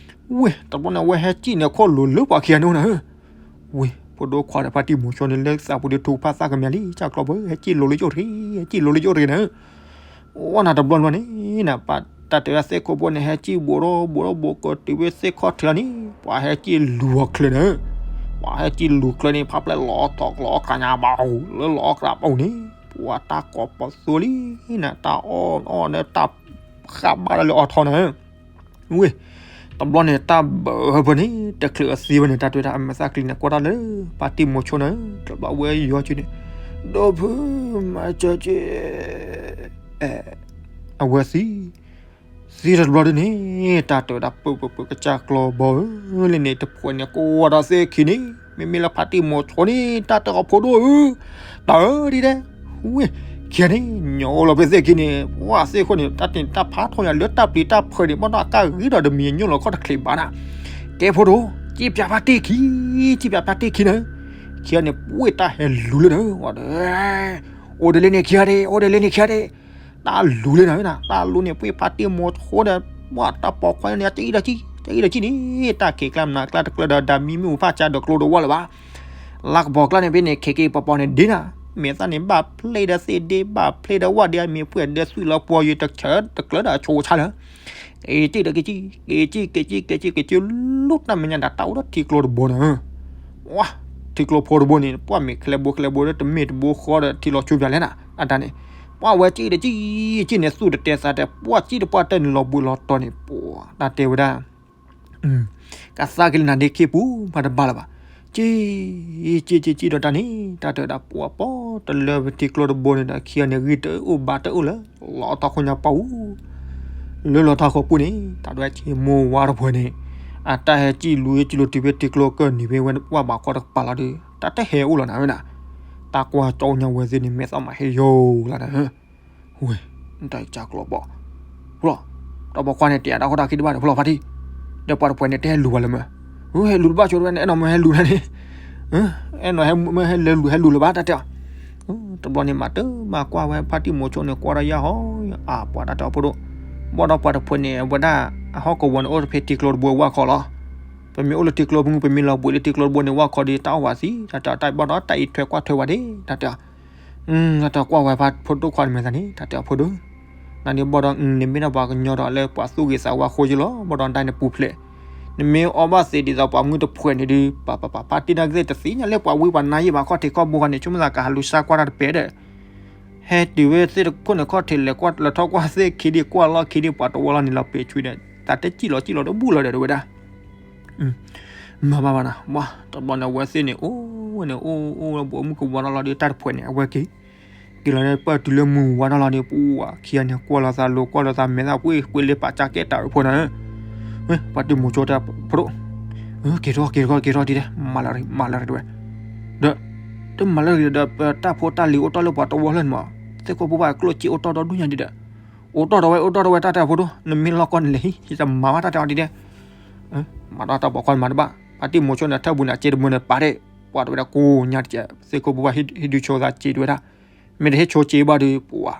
ဝံၤ တဘျီန့ၣ် အဝဲဟဲစံၣ်န့ၢ်ခိၣ်လိၤလၢပှၤခံဂၤန့ၣ်နၤဧၢ. ဝံၤ ဖိဒိၣ်ခွါဒီးဖါတံၢ်မိၤဆိန့ၣ် လၢသးပူၤဒုးထူကဖၣ်သၣ်ကမဲာ်လံ ကၢ်ကျီဘၢ ဟဲစံၣ်လိၤလၢယအိၣ်တဂ့ၤ ဟဲစံၣ်လိၤလၢယအိၣ်တဂ့ၤနၤဧၢ. အိၣ်နၤတဘျီန့ၣ် နပာ်တၢ်တဲဝဲဒၣ် သ့ၣ်ခိၣ်ဖိန့ၣ် ဟဲစံၣ်ဘူးဒီးဘူးဒီးဘူးကတုၤဝဲသ့ၣ်ခီၣ်ထံးလီၤန့ၣ် ပှၤဟဲစံၣ်လူၤအီၤချၢနၤဧၢ. ပှၤဟဲစံၣ်လူၤချၢန့ၣ် ဖးဖျဲၣ်လီၤထီၣ်ကျီအီၣ်ကညါဘၣ်အိၣ် လၢလီၤအီၣ်ကရၢ်ပူၤန့ၣ် ပှၤတၢ်ကိးပသူလံနၤ တၢ်အီၣ်အီၣ်ဒီးတၢ်ဃးဘၣ်ဒီးလၢအီၣ်ထီၣ်နၤဧၢ. ဝံၤ တဘျီန့ၣ် တၢ်ဘၢဖၢန့ၣ် တချုးအသံဝဲန့ၣ် တၢ်တဲဝဲဒၣ်အမဲာ်သၣ်ကျံၤန့ၣ် ကွၢ်တၢ်လၢ ဖါတံၢ်မိၤဆိန့ၣ် တဘျီဝဲယီၤက့ၤန့ၣ် ဒီးဖု မၤစၢၤက့ၤ အဝဲသံ သံတဘျီဒ်န့ၣ် တၢ်တဲဝဲဒၣ် ပၢၢ်ပၢၢ်ပၢၢ် ကစၢ်ကျီဘီဧၢ လၢန့ၣ်တဖှဲးန့ၣ် ကိးဝဲဒီးသ့ၣ်ခံန့ၣ် မ့မ့ၢ်လၢဖါတံၢ်မိၤဆိန့ၣ် တၢ်တဲအီၤဖိဒိၣ်ဧၢ တၢ်အၢဒ်လဲၣ် ဝံၤ ခံဂၤန့ၣ် ညီလီၤဖဲသ့ၣ်ခံန့ၣ် ပှၤသ့ၣ်ခိၣ်န့ၣ် တၢ်တ့ၢ်တၢ်ဖးထီၣ်ယၤလၢတၢ်ပျံၤတၢ်ဖုးန့ၣ် ဘၣ်ဒီးအကါဂ့ၤဒီးတမံၤညိၣ်လီၤခီၣ်တချံးဘၣ်နၤ ကဲဖိဒိၣ် စံၣ်ပၠးဖါတံၢ်ခံ စံၣ်ပၠးဖါတံၢ်ခံနၤ ခံဂၤန့ၣ် ပှ့ၢ်တၢ်ဟဲလူၤလၢနၤ အိၣ်ဒီးလၢန့ၣ်ခံဂၤဒ့ အိၣ်ဒီးလၢန့ၣ်ခံဂၤဒ့ တၢ်လူၤလၢနၤ တၢ်လူၤန့ၣ် ပှ့ၢ်ဖါတံၢ်မိၤဆိဒီး ပှၤတၢ်ပိာ်ခွါန့ၣ် တအံၣ်ဒီးကံၣ် တအံၣ်ဒီးကံၣ်န့ၣ် တၢ်ခံးကျါမနုၤကျါတကျၢၤဒီး ဒၣ်မံမ့ၣ်အူဖးကၠါဒီးကျိဒီးဝၣ်လၢၤဘၣ် လါကပီၤကျါန့ၣ် ဖဲန့ၣ် ခဲက့ၤပီၤပီၤန့ၣ်ဒ့နၤ မဲာ်သၣ်န့ၣ် ဘၣ်ဖျ့ဒီးသ့ၣ်ဒ့ ဘၣ်ဖျ့ဒီးဝၣ်ဒ့ အမ့ၢ်ပှဲၤဒီးသွံၣ်လီၤပှီၤယံၤတဆၢတကျၢၤဒီးအဆိကဆါလၢ က့ၤက့ၤဒီးက့ၤက့ၤ က့ၤက့ၤက့ၤက့ၤက့ၤက့ၤ လီၤတၢ်မဲာ်ညါဒၣ်တၢ်အိၣ်ဒီးထံကျိတဘိန့ၣ် ဝါ ထံကျိဖိတဘိန့ၣ် ပှၢ်မ့ၢ်ချဲဘိချဲဘိဒီး တမ့ၢ်တဘိဃီဒီးထံလီၤဆူပၠးလဲၣ်နၤ အတၢ်န့ၣ် ပှၢ်ဝဲက့ၤဒီးက့ၤက့ၤန့ၣ် သူၣ်တတဲသးတဲ ပှၢ်က့ၤတပှၢ်တၢၢ်န့ၣ် လီၤဘှံးလီၤတီၤန့ၣ် ပှၢ်တၢ်တဲဝဲဒၣ် ကသါက့ၤလၢနၤဒ့ခံပူၤမးတဘၣ်လၢၤဘၣ်. က့ၤ က့ၤ က့ၤ က့ၤဒီးတၢ်န့ၣ် တၢ်တဲဝဲဒၣ်ပှၤပိာ်တလၢဝဲထံကျိတဘိန့ၣ်ဒီး ခံဂၤန့ၣ် ဂံၢ်တအိၣ်ဘါတအိၣ်လၢ လီၤအီၣ်တၢ်ခိၣ်ညါပူၤ လၢလီၤတၢ်ခိၣ်ပူၤန့ၣ် တၢ်ဒွဲၣ်က့ၤမိၢ်ဝါတဖှဲးန့ၣ် အတၢ်ဟဲစံၣ်လူၤဟဲစံၣ်လူၤတုၤဖဲထံကျိကၢၢ်နံၤဖဲဝဲ ပှၢ်ဘးခီတကပၤလီၤဒီး တၢ်တဟဲအိၣ်လီၤနၤဝဲနၤ. တၢ်ကွၢ်ကၠီညါဝဲသ့ၣ်န့ၣ် မဲာ်သၣ်မၤဟ့ယိာ်လၢနၤ ဝဲ တၢ်ကၢ်ကျီဘီ ဖျီၣ် တၢ်ပိာ်ခွါန့ၣ် တဲအတၢ်ဃိတၢ်ခံတဘၣ်န့ၣ် ဖျီၣ်ဖါတံၢ် ဒီးပှၤတဖှဲးန့ၣ် တဟဲလူၤဘၣ်လၢၤမး ဟဲလူၤတဘၣ်ဆိဝဲ အဲၣ်နီၤမ့ၢ်ဟဲလူၤန့ၣ် အဲၣ်နီၤမ့ᢢ်ဟဲလူၤ ဟဲလူၤလၢၤဘၣ်တၢ်တဲအီၤ တဘျီန့ၣ်မးတမၤကွၢ်ဝဲဖါတံၢ်မိၤဆိန့ၣ် ကွၢ်ဒီးယၢ်ဟီ အါပှၤတၢ်တဲအီၤဖိဒိၣ် ဘၣ်ဒီးပှၤတဖှဲးန့ၣ် အဝဲဒၣ် အဟီၣ်ကဝီၤန့ၣ် အိၣ်ဖဲထံကျိတဘိဝၣ်ခီလီၤ ပမ့ၢ်အိၣ်လၢထံကျိပူၤ ပမ့ၢ်လီၤဘှံးလၢထံကျိတဘိန့ၣ် ဝၣ်ခီဒီး တၢ်အီၣ်ဝဲသံ တၢ်တဲအီၤ တၢ်ဘၣ်ဒီး တၢ်အံးထွဲကွၢ်ထွဲဝဲဒၣ် တၢ်တဲအီၤ တၢ်ကွၢ်ဝဲဖါဖိဒိၣ်ခွါန့ၣ်မဲာ်သးန့ၣ် တၢ်တဲအီၤဖိဒိၣ် နၤန့ၣ်ဘၣ်ဒီး နမ့ၢ်ဒၣ်ပှၤကညီဒီးလၢပှၤသူၣ်ဂ့ၤသးဝါအဃိယ့လီၤ ဘၣ်ဒီးဒၣ်နပူၤဖျဲး နမ့ၢ်အီၣ်ဘၣ်သ့ဒ်သိးပှၤမုၣ်တဖှဲးန့ၣ်ဒီး ပပပပဖါတံၢ်နာ်က့သ့ၣ်တသ့ၣ်ညါလၢပှၤဝံပှၤနါယ့ၣ်ဘၣ်ခီၣ်ထံးခီၣ်ဘိဃီန့ၣ် ဆိကမိၣ်သးကဟးလူၤစါကွၢ်တၢ်တပဲာ်ဒီး ဟဲတုၤဝဲသ့ၣ်တခိၣ်န့ၣ်ခီၣ်ထံးလဲၤကွၢ်လဲၤထီၣ်ကွၢ်သ့ၣ်ခံဒံးကွၢ်လီၢ်ခံဒံးပှၤတဝီလီၤန့ၣ်လီၤပ့ၤဆွံဒီး သးတစံၣ်လီၤစံၣ်လီၤတဘူၣ်လီၤဒီးတဝဲဒၣ် မၤဘၣ်ဘၣ်နၤ ဝါတဘျီန့ၣ် အဝဲသ့ၣ်န့ၣ် အိၣ်ဝဲန့ၣ် အိၣ်အိၣ်လၢဘိးမုၢ်ကဝီၤနီၢ်လီၤဒီး တၢ်တဖှဲးန့ၣ် အဝဲက့ၤ က့ၤလီၤန့ၣ် ပၢၢ်တုၤလၢမုၢ်ဝါနီၢ်လီၤန့ၣ် ပှၤခံဂၤန့ၣ် ကွၢ်လိာ်သးလိၤ ကွၢ်လိာ်သးမဲာ်သၣ် ပှ့ၤကွ့လၢပာ်ကၢ်ကဲတၢ်အဖိနၤ ဝဲ ပှၤတံၢ်မိၤဆိတဲ ဖိဒိၣ် က့ၤထီၣ် က့ၤထီၣ် က့ၤထီၣ်ဒ်လဲၣ် မၤလၢၤ မၤလၢၤတဝဲ ဒီး တမၤလၢၤဒီး ပတၢ်ဖိတၢ်လံၤအိၣ်တ့ၢ်လၢပှၤတဝီလၢန့ၣ်မး သ့ၣ်ခိၣ်ဖိဘၣ်ကျိၣ်စ့အိၣ်တ့ၢ်ဒီဒူၣ်ညါဒ်ဒီး အိၣ်တ့ၢ်ဒီးဝဲ အိၣ်တ့ၢ်ဒီးဝဲ တၢ်တဲအဖိဒိၣ် နမ့ၢ်လီၢ်ကီၢ်န့ၣ်လဲၤဟံး ယတမၤဘၣ်တၢ်တဲအီၤဒ်လဲၣ် မၤဒီးတၢ်ပိာ်ခွါန့ၣ်မၤတဘၣ် ဖါတံၢ်မိၤဆိန့ၣ် ထၢၣ်ဘူးန့ၣ်အစ့တဘိန့ၣ်ပာ်ဒဲး ပှၤတဝဲဒၣ်ကိးညါတကဲး သ့ၣ်ခိၣ်ဖိဘၣ်ဟံးဒုးဆိသးစ့တဝဲဒၣ် မ့ၢ်တဟ့ၣ်ဆိစ့ဘၣ်ဒီး ပှၤ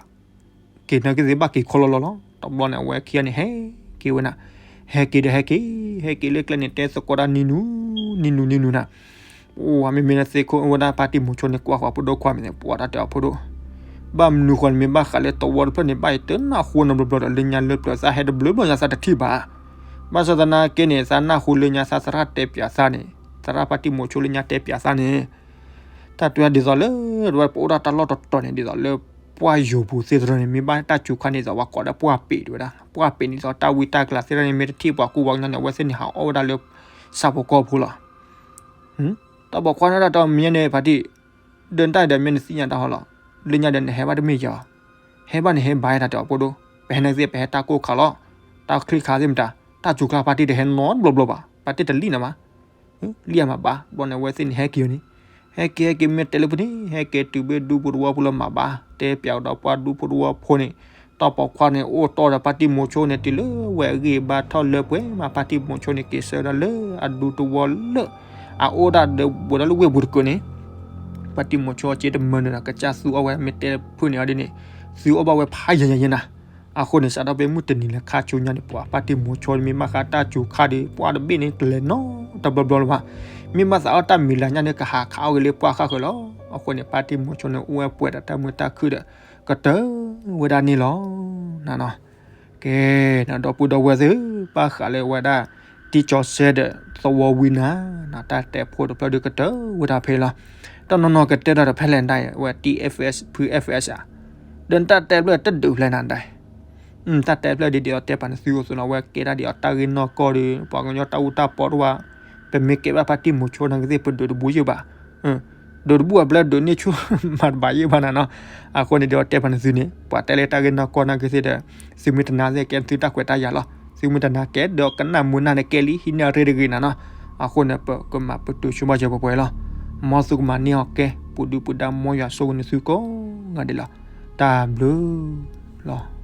က့ၤနာ်က့သ့ၣ်ဘၣ်က့ၤခီလီၤလီၤလီၤ တဘျီန့ၣ် အဝဲခံဂၤန့ၣ်ဟဲက့ၤဝဲနၤ ဟဲက့ၤဒီးဟဲက့ၤ ဟဲက့ၤလၢကျဲန့ၣ် တဲသကိးတၢ်နံၤနူၤ နံၤနူၤ နံၤနူၤနၤ ပှၤမ့မ့ၢ်လၢသ့ၣ်ခိၣ်ဝဲဒၣ်ဖါတံၢ်မိၤဆိန့ၣ် ကွၢ်ဃီၤဖိဒိၣ်ခွါမ့ၢ်န့ၣ် ပှၤတၢ်တဲအီၤဖိဒိၣ် ဘၣ်မနုၤဃီန့ၣ် မ့ၢ်ဘၣ်ဃးလၢတဝီတဖျၢၣ်န့ၣ် ဘၣ်အံၤတနၢ်ဟူနီတဘျီဘျီဒီး လၢညါလၢပျၢၤသးဟဲတဘျီဘျီညါသးတထံၣ်ဘၣ် ဘၣ်ဆၣ်သနာ်က့န့ၣ် သးနၢ်ဟူလၢညါသးသရၣ်တဲပၠးသးန့ၣ် သရၣ်ဖါတံၢ်မိၤဆိလၢညါတဲပၠးသးန့ၣ် တၢ်တဲဒ်သိးလၢ တဝဲပအိၣ်ဒၣ်တၢ်လီၢ်တတီၤန့ၣ် ဒ်သိးလၢ ပှၢ်ယိၤပူၤသ့ၣ်တဖၣ်န့ၣ် မ့ၢ်ဘၣ်တၢ်စူၤခါန့ၣ်ဒီး ပှၤကိးဒီးပှၢ်ပ့ၤတဝဲဒၣ်, ပှၢ်ပ့ၤန့ၣ်ဒီး တၢ်ဝံတၢ်ကျါသ့ၣ်တဖၣ်န့ၣ် မ့ၢ်တထံၣ်ပှၤကူပှၤကညီန့ၣ် အဝဲသ့ၣ်န့ၣ်ဟးအီၣ်ဝဲဒၣ်လၢ ဆၣ်ဖိကီၢ်ဖိလီၤ. တၢ်ပိာ်ခွါန့ၣ်ဒၣ်တမ့ၢ်န့ၣ် ဖါတံၢ်, ဒၢးတၢ်ဒီးမ့ၢ်နသ့ၣ်ညါတၢ်ဟီလီၤ, လၢညါဒီးနဟဲဘၣ်တမ့ၢ်ယၤဘၣ်, ဟဲဘၣ်န့ၣ်ဟဲဘၣ်တၢ်တဲအီၤဖိဒိၣ်, ပဟဲန့ၣ်သ့ၣ် ပဟဲတၢ်ကိၢ်ခါလီၤ, တၢ်ချံခါသ့ၣ်မတၤ, တၢ်စူၤခါဖါတံၢ်တဟဲနီတဘျီဘျီဘၣ်, ဖါတံၢ်တလံၣ်နီၤမး လံၣ်အမၤဘၣ်, ဘျီန့ၣ် အဝဲသ့ၣ်န့ၣ် ဟဲက့ၤအီၤန့ၣ်, ဟဲက့ၤ ဟဲက့ၤ မ့ၢ်တဲလၢပူၤန့ၣ် ဟဲက့ၤတုၤဘၣ်ဒူဖိတဝီဖိလၢမၤဘၣ်, တဲပျးဒီးပှၤဒူဖိတဝီဖိန့ၣ်, တၢ်ပိာ်ခွါန့ၣ် အိၣ်တီၢ်ဒီးဖါတံၢ်မိၤဆိန့ၣ် တုၤလၢဝဲအဂံၢ်ဘါထီၣ်လၢပှဲၤမး ဖါတံၢ်မိၤဆိန့ၣ် က့ၤဆၢဝဲဒၣ်လၢအဒူတဝီလၢ အအိၣ်ဒၣ်ဒီးဝဲဒၣ်လၢဝ့ၢ်ပူၤတကုာ်န့ၣ်, ဖါတံၢ်မိၤဆိအစ့တမၢနုာ်ဒီး ကစၢ်သူအီၣ်ဝဲ မ့ၢ်တဲဖုၣ်န့ၢ်အီၤဒ်န့ၣ်, သူအီၣ်ဘၣ်ဝဲဖးယံၤယံၤယံၤနၤ, အဃိန့ၣ် စးထီၣ်ဖဲမုၢ်တနံၤလၢခါဆူညါန့ၣ် ပှၤဖါတံၢ်မိၤဆိန့ၣ် မ့ၢ်ဘၣ်ဃးတၢ်စူၤခါဒီး ပှၢ်တဘ့ၣ်န့ၣ် တလဲၤနီတဘျီဘျီလၢၤဘၣ်, မ့ၢ်ဘၣ်သးအီၣ်တၢ်မံၤလၤညါန့ၣ် ကဟးခးအီၣ်ဂ့ၤလၢပှၢ်ဃၣ်ဃၢၤလီၤ. အဃိန့ၣ် ဖါတံၢ်မိၤဆိန့ၣ် အိၣ်ဝဲပှဲၤဒီးတၢ်မုာ်တၢ်ခုၣ်ဒီး ကတၢၢ်ဝဲဒၣ်န့ၣ်လီၤ. နနီၤ ကဲ ဒီပုၢ်ဒီဝဲၢ်သ့ၣ်ဧၢ, ဘၣ်ဃးလၢဝဲဒၣ် တံၢ်ကၠီၤစဲဒီးသဝီဝံနၤ, တၢ်တဲဖိတဖျၢၣ်ဒီးကတၢၢ်ဝဲဒၣ်ဖဲလီၤ. တနီၤနီၤကတဲဒီးတဖဲလဲၣ်နဒၣ် ဝဲ T F S ဖု F S ဧါ, ဒီးတၢ်တဲဖျၢၣ်တဒုးဖျဲးနၤဒၣ်, တၢ်တဲဖျၢၣ်ဒ်ဒ်အီၤတဲပာ်နသုအိၣ်သိးနီၤ အဝဲကဲဒၣ်ဒ်အီၤတၢ်ဂ့ၢ်နီၢ်ကီၢ်ဒီး ပှၤကညီတၢ်အူတၢ်ပီတဝၢ်, ပမ့ၢ်ကဲဘၣ်ဖါတံၢ်မိၤဆိနာ်က့သ့ၣ် ပဒုးတဘူယုၢ်ဘၣ် ဒုးတဘူအဘျဲၣ်ဒုးန့ၢ်ဆူၣ်မၤတဘၣ်ယုၢ်ဘၣ်နၤနီၤ. အဃိန့ၣ်ဒီးတဲပာ်နသုန့ၣ် ပှၤတဲလၢတၢ်ဂ့ၢ်နီၢ်ကီၢ်နာ်က့သ့ၣ်ဒီး သုမ့ၢ်တနာ်သ့ၣ်ကဲသုတၢ်ခွဲးတၢ်ယာ်လီၤ. သုမ့ၢ်တနာ်ကဲဒီးကနၣ်မူနၢ်န့ၣ်ကဲလံ ဟံးန့ၢ်အရ့တဂ့ၤနၤနီၤ. အဃိန့ၣ် ပကမၤပတုာ်ဆိဘၣ်စၢၤပှဲၤပှဲၤလီၤ. မ်သုကမၤန့ၢ်အီၤကဲ ပူၤဒုပူၤဒါ မ်ယွၤဆိၣ်ဂ့ၤနသုကိးဂၤဒဲးလီၤ. တၢ်ဘျုးလီၤ.